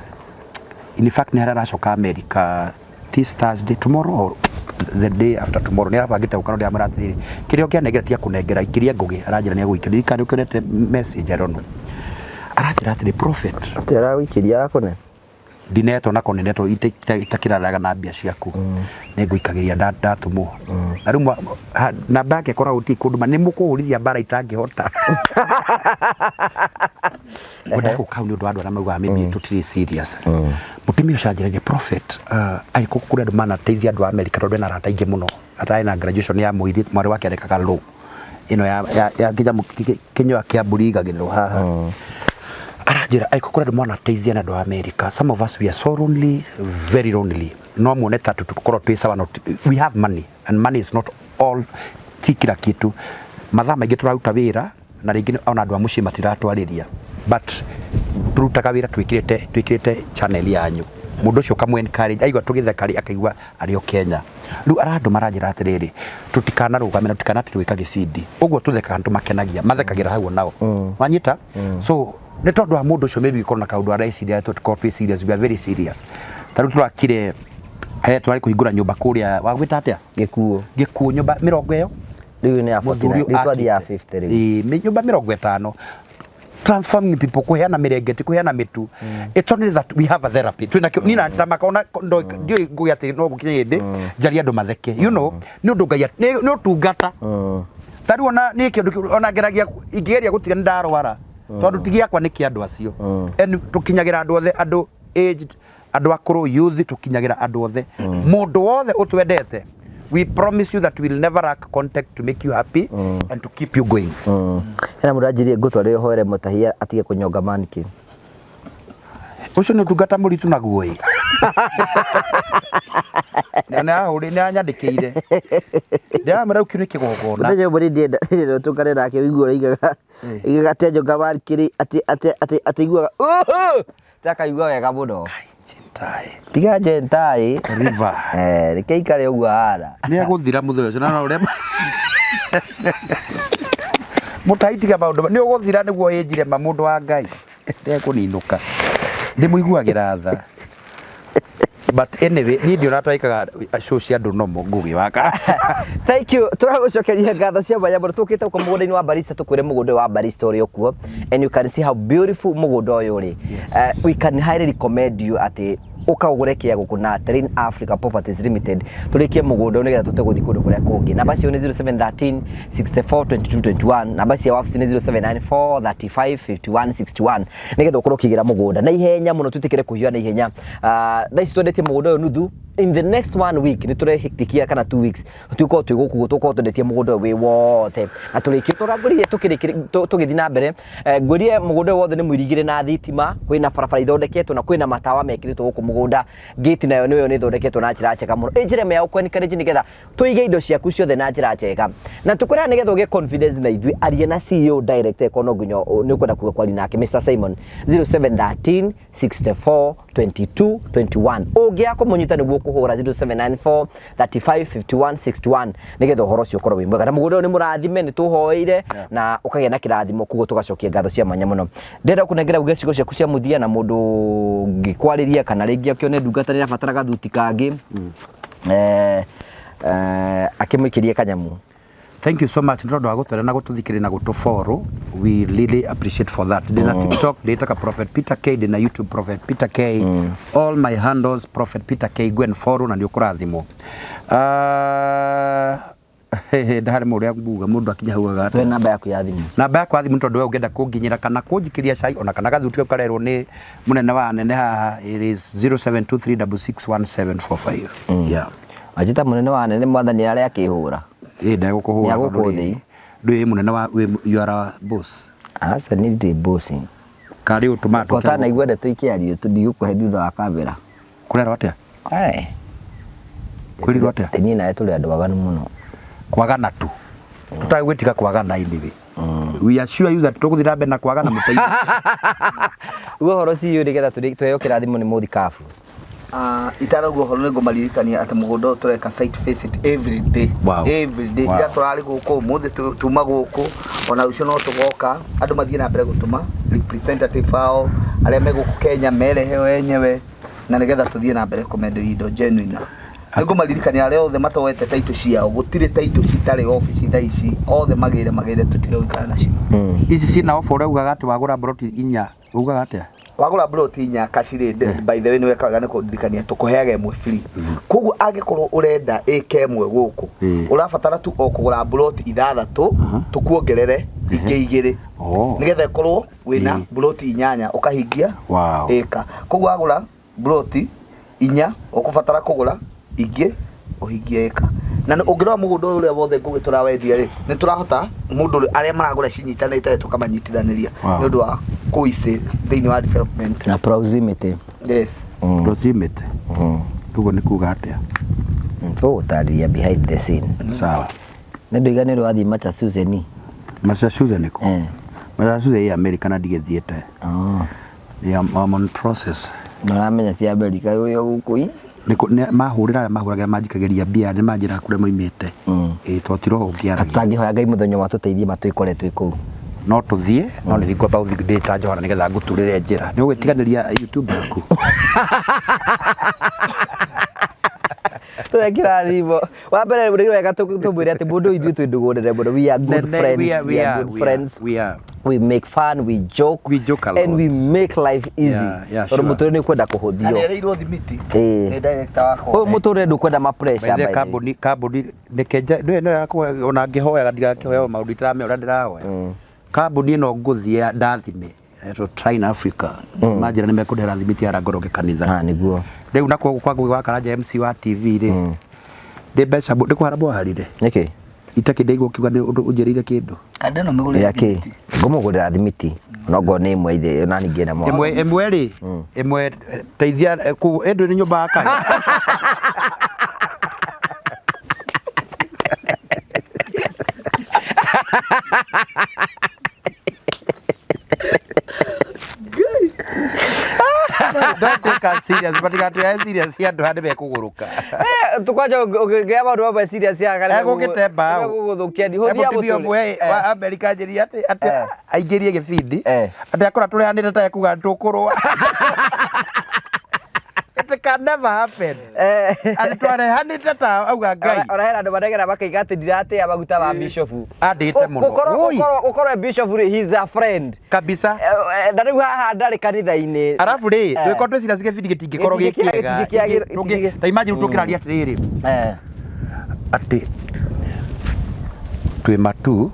in fact nĩ harĩa aracoka America this Thursday, tomorrow or the day after tomorrow nĩ arabangĩte gũka no ndĩramwĩra atĩrĩrĩ kĩrĩa ũngĩanengera tiga kũnengera ikĩria Ngũgĩ aranjĩra nĩ egũikĩria ndirikana nĩ ũkĩonete message, I don't know, aranjĩra atĩrĩ prophet Atĩ aragũikĩria arakũne? Ndinetwo na konenetwo itakĩraraga na mbia ciaku nĩ ngũikagĩria ndatũmwo na rĩu namba yake ĩkoragwo gũtirĩ kũndũ ma nĩ mũkũhũrithia mbara itangĩhota. Ngwendaga gũka hau nĩ ũndũ wa andũ arĩa maugaga maybe tũtirĩ serious. Mũtumia ũcio anjĩragia prophet, agĩkorwo kũrĩ andũ manateithia andũ a America tondũ ena arata aingĩ mũno atarĩ na graduation ya mũirĩtu mwarĩ wake arekaga law ĩno ya kĩnyamũ kĩnyoa kĩa mbũri igagĩrĩrwo haha. Aranjĩra angĩkorwo kũrĩ andũ manateithia na andũ a America, some of us we are so lonely, very lonely, no muone ta tũkorwo twĩ sawa no we have money and money is not all, ti kila kitu. Mathaa maingĩ tũraruta wĩra na rĩngĩ ona andũ a mũciĩ matiratwarĩria but tũrutaga wĩra twĩkĩrĩte channel yanyu. Mũndũ ũcio ũkamũ encourage aigua tũgĩtheka rĩ akaigua arĩ o Kenya. Rĩu arandũ maranjĩra atĩrĩrĩ tũtikanarũgame na tũtikanatige gwĩka gĩbindi ũguo tũthekaga nĩtũmakenagia mathekagĩra hau onao. Wanyita? So nĩ tondũ wa mũndũ ũcio maybe korwo na kaũndũ areciria tũtikorwo twĩ serious, we are very serious. Ta rĩu tũrakire tũrarĩ kũhingũra nyũmba kũrĩa wagwĩta atĩa? Gĩkuo. Gĩkuo nyũmba mĩrongo ĩyo. Rĩu nĩ ya 49, rĩu twathiĩ ya 50 rĩu. Ĩĩ, nyũmba 50 transforming people kuheana mirengeti kuheana mitu. It's only that we have a therapy twina kio nina tamaka ona ndo ndiũĩ nguge atĩ no gũkinye hĩndĩ njarie andũ matheke nĩ ũndũ Ngai nĩ ũtungata. Ta rĩu ona niĩ kĩndũ kĩu ona ngeragia ingĩgeria gũtiga nĩ ndarwara tondũ ti gĩakwa nĩ kĩa andũ acio. And tũkinyagĩra andũ othe, andũ aged, andũ akũrũ, youth, tũkinyagĩra andũ othe. Mũndũ wothe ũtwendete, we promise you that we will never lack contact to make you happy and to keep you going. Hena mũndũ anjĩrire ngũtwarĩre ũhoere mũtahia atige kũnyonga mannequin. Ũcio nĩ ũtungata mũritũ naguo ĩ. Na nĩ ahũrĩ nĩ anyandĩkĩire ndĩramwĩra rĩu kĩu nĩ kĩgongona. Mũthenya ũmwe nĩ ndĩrenda tũkane nake ũigue ũrĩa aigaga atĩ anyonga mannequin atĩ iguaga atĩ akaigua wega mũno. Chintai. Tiga Gentai. River. Eh, reke ikare ũguo ahana. Nĩ egũthira mũthenya ũcio na no ũrĩa Mũtai tiga maũndũ nĩ ũgũthira nĩguo ĩnjire ma mũndũ wa Ngai ndekũninũka ndĩmũiguagĩra tha but anyway niĩ ndiona twekaga show cia andũ nomo Ngũgĩ wa Karanja. Thank you. Tũgagũcokeria ngatho cia mwanya mũno. Tũkĩte gũkũ mũgũnda-inĩ wa Barista tũkwĩre mũgũnda ũyũ wa Barista ũrĩ okuo. And you can see how beautiful mũgũnda ũyũ ũrĩ. We can highly recommend you atĩ ũka ũgũre kĩa gũkũ na Terrain Africa Properties Limited tũrĩkie mũgũnda ũyũ nĩgetha tũte gũthiĩ kũndũ kũrĩa kũngĩ. Namba cio nĩ 0713 64 22 21, namba cia wabici nĩ 0794 35 51 61 nĩgetha ũkorwo ũkĩgĩra mũgũnda na ihenya mũno, twĩtĩkĩre kũhiũha na ihenya. Thaa ici twendetie mũgũnda ũyũ nuthu, in the next one week nĩ tũrehĩtĩkia kana 2 weeks tũtigũkorwo twĩ gũkũ, tũkorwo twendetie mũgũnda ũyũ wĩ wothe na tũrĩkie tũrangũrire tũgĩthiĩ na mbere. Ngwĩrire mũgũnda ũyũ wothe nĩ mũirigĩre na thitima, kwĩna barabara ithondeketwo na kwĩna matawa mekĩrĩtwo gũkũ mũgũnda, gate nayo nĩyo nĩ ĩthondeketwo na njĩra njega mũno. Ĩ njĩra ĩmwe ya gũkũ encourage nĩgetha tũige indo ciaku ciothe na njĩra njega na tũkwĩra nĩgetha ũgĩe confidence na ithuĩ, aria na CEO direct eko no nginya nĩ ũkwenda kuga kwaria nake Mr Simon 0713 64 22 21, ũngĩaga kũmũnyita nĩguo kũhũra 0794 35 51 61 nĩgetha ũhoro ũcio ũkorwo wĩ mwega na mũgũnda ũyũ nĩ mũrathime, nĩ tũhoeire na ũkagĩa na kĩrathimo, koguo tũgacokia ngatho cia mwanya mũno. Ndĩrenda kũnengera uge ciugo ciaku cia mũthia na mũndũ ũngĩkwarĩria kana rĩngĩ akĩone ndungata nĩ ĩrabatara gathuti kangĩ, akĩmũikĩrie kanyamu. Thank you so much nĩ tondũ wa gũtwĩra na gũtũthikĩrĩria na gũtũ follow. We really appreciate for that. Ndĩna TikTok ndĩtaga Prophet Peter K, ndĩna YouTube Prophet Peter K. All my handles Prophet Peter K. Go and follow na nĩ ũkũrathimwo. Ndaharĩ mũrĩa nguga mũndũ akinya hau aga Tũhe namba yaku ya thimũ. Namba yakwa ya thimũ tondũ we ũngĩenda kũnginyĩra kana kũnjikĩria cai ona kana gathuti kau karerwo nĩ mũnene wa anene haha, it is 0723661745, yeah. Wanjĩta mũnene wa anene, mwathani arĩa akĩhũra. Ĩ ndegũkũhũra. Nĩ agũkũ thĩ. Ndũĩ mũnene wa you are a boss. Aca, niĩ ndirĩ boss. Karĩ ũtũmaga Ko tanaigua ndeto ikĩario ndigũkũhe thutha wa kamera. Kũrerwo atĩa? Ae. Kwĩrirwo atĩa? Niĩ nawe tũrĩ andũ aganu mũno. Kwagana tu tũtagĩ gwĩtiga kwagana. Anyway, we assure you that tũgũthiĩ na mbere na kwagana mũteithio. Uga ũhoro ciũ nĩgetha tũheo kĩrathimo nĩ mũthikabu. Itarauga ũhoro nĩ ngũmaririkania atĩ mũgũnda ũyũ tũreka site visit every day. Every day. Ira tũrarĩ gũkũ, ũmũthĩ tuma gũkũ, ona rũciũ no tũgoka. Andũ mathiĩ na mbere gũtũma representative ao arĩa me gũkũ Kenya merehe o enyewe na nĩgetha tũthiĩ na mbere kũmenderia indo genuine. Nĩ ngũmaririkania arĩa othe matoete title ciao, gũtirĩ title citarĩ obici thaa ici, othe magĩre magĩre tũtige gũikara nacio. Ici ciĩna ofa ũrĩa ugaga atĩ wagũra mburoti inya, ugaga atĩa? Wagũra mburoti inya kacirĩ, by the way nĩ wekaga nĩ kũndirikania, tũkũheaga ĩmwe free. Koguo angĩkorwo ũrenda ĩka ĩmwe gũkũ, ũrabatara tu o kũgũra mburoti ithathatũ, tũkuongerere ingĩ igĩrĩ nĩgetha ĩkorwo wĩna mburoti inyanya ũkahingia ĩka. Koguo wagũra mburoti inya ũkũbatara kũgũra ingĩ ũhingie ĩka. Na ũngĩrora mũgũnda ũyũ ũrĩa wothe Ngũgĩ tũrawendia rĩ, nĩ tũrahota mũndũ arĩa maragũra cinyitanĩte tũkamanyitithanĩria nĩ ũndũ wa kũici thĩinĩ wa development. Na proximity. Yes. Proximity ũguo nĩ kuga atĩa? Tũgũtarĩria behind the scene. Sawa. Nĩ ndoiga nĩ ũrĩ wathiĩ Massachusetts. Massachusetts nĩkũ? Massachusetts ĩ America na ndigĩthiĩte. Oh. Yeah, I'm on process. Na ũramenya cia America ũyũ gũkũ i Mahũrĩra arĩa mahũragĩra manjikagĩria mbia nĩ manjĩraga kũrĩa moimĩte. Ĩ to ti roho ũngĩaragia. Tũtangĩhoya Ngai mũthenya ũmwe atũteithie matwĩkore twĩ kũu. No tũthiĩ no nĩ ngwamba gũthiĩ ndĩ ta Johana nĩgetha ngũturĩre njĩra. Nĩ ũgwĩtiganĩria YouTube yaku. Tũhe kĩrathimo. Wa mbere nĩ wega tũmwĩre atĩ mũndũ ithuĩ twĩ ndũgũ nene mũno. We are good Nene, friends. we are We are good friends. We are. We make fun, we joke, We joke a and we lot. make life easy. Yeah, Tondũ sure. mũtũrĩre nĩ ũkwenda Na kũhũthio. nĩ erĩirwo thimiti nĩ director wakwa. Ũyũ mũtũrĩre ndũkwenda ma pressure. By the By the way. kambuni nĩkenja ndũĩ ĩno yakwa ona ngĩhoyaga ndigakĩhoya maũndũ itaramenya ũrĩa ndĩrahoya. Kambuni ĩno ngũthiĩ ndathime ĩtwo Trine Africa, manjĩra nĩ mekũndehera thimiti ya Rangoroge kanitha. Ah, nĩguo. Rĩu nakuo kwa Ngũgĩ wa Karanja MC wa TV rĩ, ndĩ mbeca ndĩkũhara mwaharire Nĩkĩ? itakĩ ndaigua ũkiuga nĩ ũndũ ũnjĩrĩire kĩndũ. Kanda ĩno mĩgũrĩre Ya kĩ? thimiti. Ngũmũgũrĩra thimiti. No ngorwo nĩ ĩmwe ithe na ningĩ na mwa. Ĩmwe ĩmwe rĩ, ĩmwe teithia kũu ĩndũ nĩ nyũmba ya kana. Don't take take us serious, matigatuoe serious andũ aya nĩmekũgũrũka. Kwanja ũngĩoya maũndũ mamwe serious haha Egũkĩte mbaũ. Gũgũthũkia ni hũthia Mũtumia ũmwe mũtũrĩre. wa Amerika anjĩrire atĩ Eh. aingĩrie gĩbindi Eh. atĩ akora tũrehanĩte ta ekuga tũkũrũa. It can never happen. Atĩ twarehanĩte ta auga Ngai. Ona hena andũ manegera makaiga atĩ ndiratĩa maguta ma bishofu. Andĩte mũno. Oi. Gũkorwo e bishofu rĩ, he's a friend. Kabisa. Na rĩu haha ndarĩ kanitha-inĩ. Arabu rĩ, Eh. twĩkorwo twĩ serious gĩbindi gĩtingĩkorwo gĩ Gĩtingĩkĩa- kĩega. gĩtingĩkĩa- Ta imagine tũkĩraria atĩrĩrĩ atĩ twĩ matu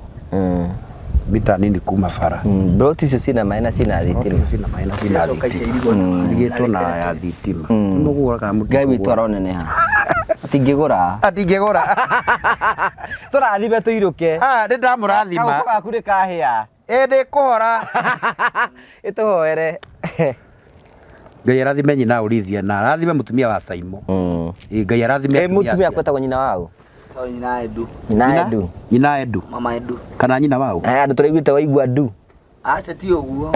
mita nini kuma bara. Mbroti icio cina maĩ na cina thitima. Cina maĩ na cina Ciacoka thitima. ikairigwo na- Irigĩtwo na ya thitima. Nĩmũgũra kana Ngai witũ mũtikũgũra? aroneneha. Atingĩgũra. Atingĩgũra. Tũrathime tũirũke. Ah, nĩ ndamũrathima. Kaguko gaku nĩ kahĩa. Ĩ ndĩkũhora. Ĩtũhoere. Ngai arathime nyina Olivia na arathime mũtumia wa Saimo. Ĩ, Ngai arathime Ĩ atumia mũtumia acio. akwetagwo nyina waũ? Tondũ nyina Edu, Nyina Nyina- Edu. Nyina Edu mama Edu. kana nyina waũ? Andũ tũraiguĩte waigua ndu. Aca ti ũguo.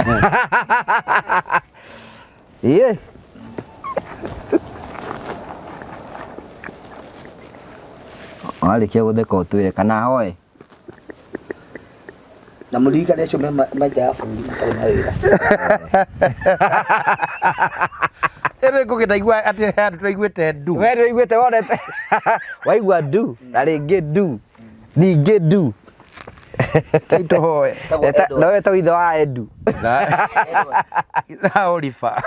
Ĩ. Warĩkia gũtheka ũtwĩre kana hoe. Na mũririkane acio me nja ya bũrũri matarĩ na wĩra. Ĩrĩ ngũgĩ ndaigua atĩ he andũ tũraiguĩte ndu. We nĩũiguĩte wonete. Waigua ndu na rĩngĩ ndu ningĩ ndu. Ngai tũhoe. Tagwo Edward. No wetagwo ithe wa Edu. Itha Oliver.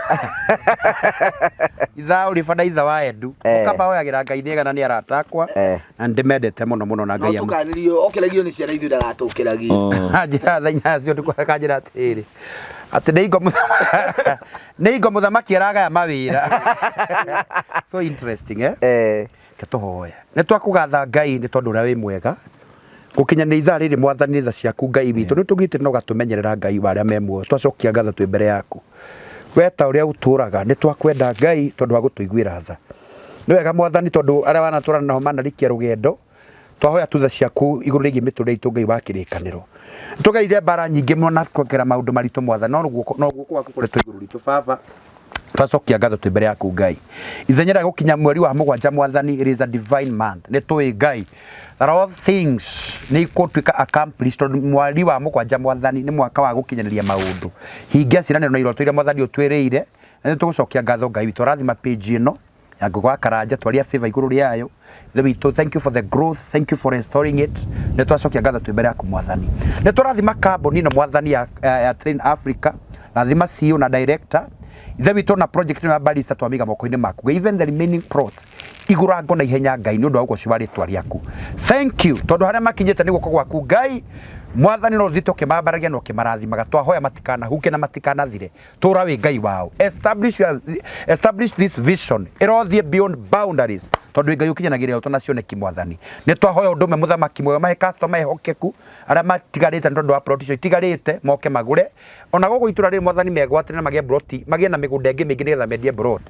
Itha Oliver na itha wa Edu. Eh. Ũkamahoyagĩra Ngai nĩega na nĩ arata akwa. Eh. Na nĩndĩmendete mũno mũno na No Ngai tũkanĩrio okĩragio nĩ ciana ithuĩ ndagatũkĩragie. anjĩra thaa inya cio ndukũ akanjĩra atĩrĩrĩ atĩ nĩ ingo nĩ ingo mũthamaki aragaya mawĩra. So interesting eh? Eh. Reke tũhoe. Nĩ twakũgatha Ngai nĩ tondũ ũrĩa wĩ mwega gũkinya nĩ ithaa rĩrĩ mwathani tha ciaku Ngai witũ nĩ tũgĩte na ũgatũmenyerera Ngai wa arĩa me muoyo twacokia ngatho twĩ mbere yaku we ta ũrĩa ũtũraga nĩ twakwenda Ngai tondũ wa gũtũiguĩra tha nĩ wega mwathani tondũ arĩa wanatũrana nao manarikia rũgendo twahoya tu tha ciaku igũrũ rĩgiĩ mĩtũrĩre itũ Ngai wa kĩrĩkanĩro tũgerire mbara nyingĩ mũno na twekera maũndũ maritũ mwathani no guoko no guoko gwaku kũretwo igũrũ ritũ baba twacokia ngatho twĩ mbere yaku Ngai ithenya rĩa gũkinya mweri wa mũgwanja mwathani it is a divine month nĩ tũĩ Ngai that all things nĩ ikũtuĩka accomplished tondũ mweri wa mũgwanja mwathani nĩ mwaka wa gũkinyanĩria maũndũ hingia ciĩranĩro na iroto iria mwathani ũtwĩrĩire na nĩ tũgũcokia ngatho Ngai witũ rathima page ĩno ya Ngũgĩ wa Karanja twaria favor igũrũ rĩayo Ithe witũ thank you for the growth, thank you for restoring it. Nĩ twacokia ngatho twĩ mbere yaku mwathani. Nĩ tũrathima kambuni ĩno mwathani ya Train Africa, rathima CEO na director. Ithe witũ na project ĩno ya barista twamiga moko-inĩ maku. Even the remaining plot igũrango na ihenya Ngai nĩ ũndũ wa ũgoci wa rĩtwa rĩaku. Thank you tondũ harĩa makinyĩte nĩ guoko gwaku Ngai mwathani no ũthiĩte ũkĩmambaragia na ũkĩmarathimaga twahoya matikanahuke na matikanathire tũra wĩ Ngai wao establish this vision ĩrothiĩ beyond boundaries tondũ wĩ Ngai ũkinyanagĩria iroto na cioneki mwathani nĩ twahoya ũndũ ũmwe mũthamaki mwega mahe customer ehokeku arĩa matigarĩte nĩ tondũ wa plot icio itigarĩte moke magũre ona gũkũ itũra rĩrĩ mwathani megwatĩre na magĩe plot magĩe na mĩgũnda ĩngĩ mĩingĩ nĩgetha mendie plot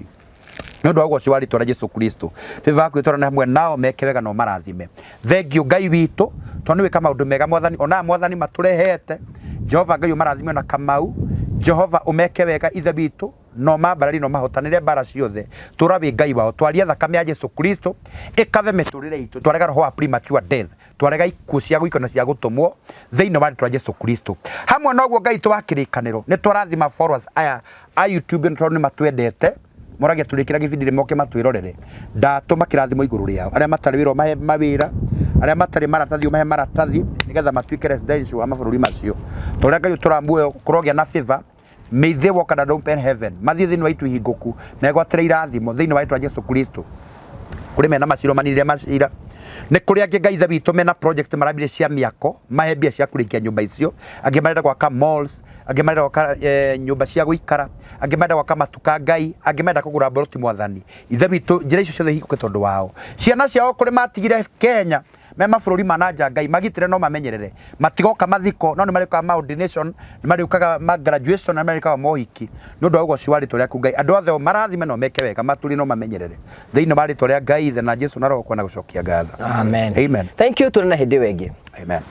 nĩ ũndũ wa ũgoci wa rĩtwa rĩa Jesu Kristo favor yaku ĩtwarane hamwe nao meke wega na ũmarathime thengiũ Ngai witũ tondũ nĩ wĩka maũndũ mega mwathani ona mwathani matũrehete Jehova Ngai ũmarathime na Kamau Jehova ũmeke wega ithe witũ no mambarari no mahotanĩre mbara ciothe tũra wĩ Ngai wao twaria thakame ya Jesu Kristo ĩkathe mĩtũrĩre itũ twarega roho wa premature death twarega ikuũ cia gũikio na cia gũtũmwo thĩinĩ wa rĩtwa rĩa Jesu Kristo hamwe na ũguo Ngai witũ wa kĩrĩkanĩro nĩ twarathima followers aya a YouTube nĩ tondũ nĩ matwendete moragia tũrĩkĩra gĩbindi rĩ moke matwĩrorere ndatũma kĩrathimo igũrũ rĩao arĩa matarĩ wĩra ũmahe mawĩra arĩa matarĩ maratathi ũmahe maratathi nĩgetha matuĩke residential a mabũrũri macio ta ũrĩa Ngai ũtũraga muoyo kũrogĩa na favor may they walk under open heaven mathiĩ thĩinĩ wa itu ihingũku megwatĩre irathimo thĩinĩ wa rĩtwa rĩa Jesu Kristo kũrĩ mena macira manire macira nĩ kũrĩ angĩ Ngai ithe witũ mena project marambire cia mĩako mahe mbia cia kũrĩkia nyũmba icio angĩ marenda gwaka malls angĩ marenda gwaka nyũmba cia gũikara angĩ marenda gwaka matuka Ngai angĩ marenda kũgũra mboroti mwathani ithe witũ njĩra icio ciothe ihingũke tondũ wao ciana ciao kũrĩ matigire Kenya me mabũrũri ma nanja Ngai magitĩre no mamenyerere matigoka mathiko no nĩ marĩũkaga ma ordination nĩ marĩũkaga ma graduation na nĩ marĩũkaga mohiki nĩ ũndũ wa ũgoci wa rĩtwa rĩaku Ngai andũ othe marathime no meke wega matũrie no mamenyerere thĩinĩ wa rĩtwa rĩa Ngai Ithe na Jesu na Roho kwa na gũcokia ngatho. Amen. Amen. Thank you tuonane hĩndĩ ĩyo ĩngĩ. Amen.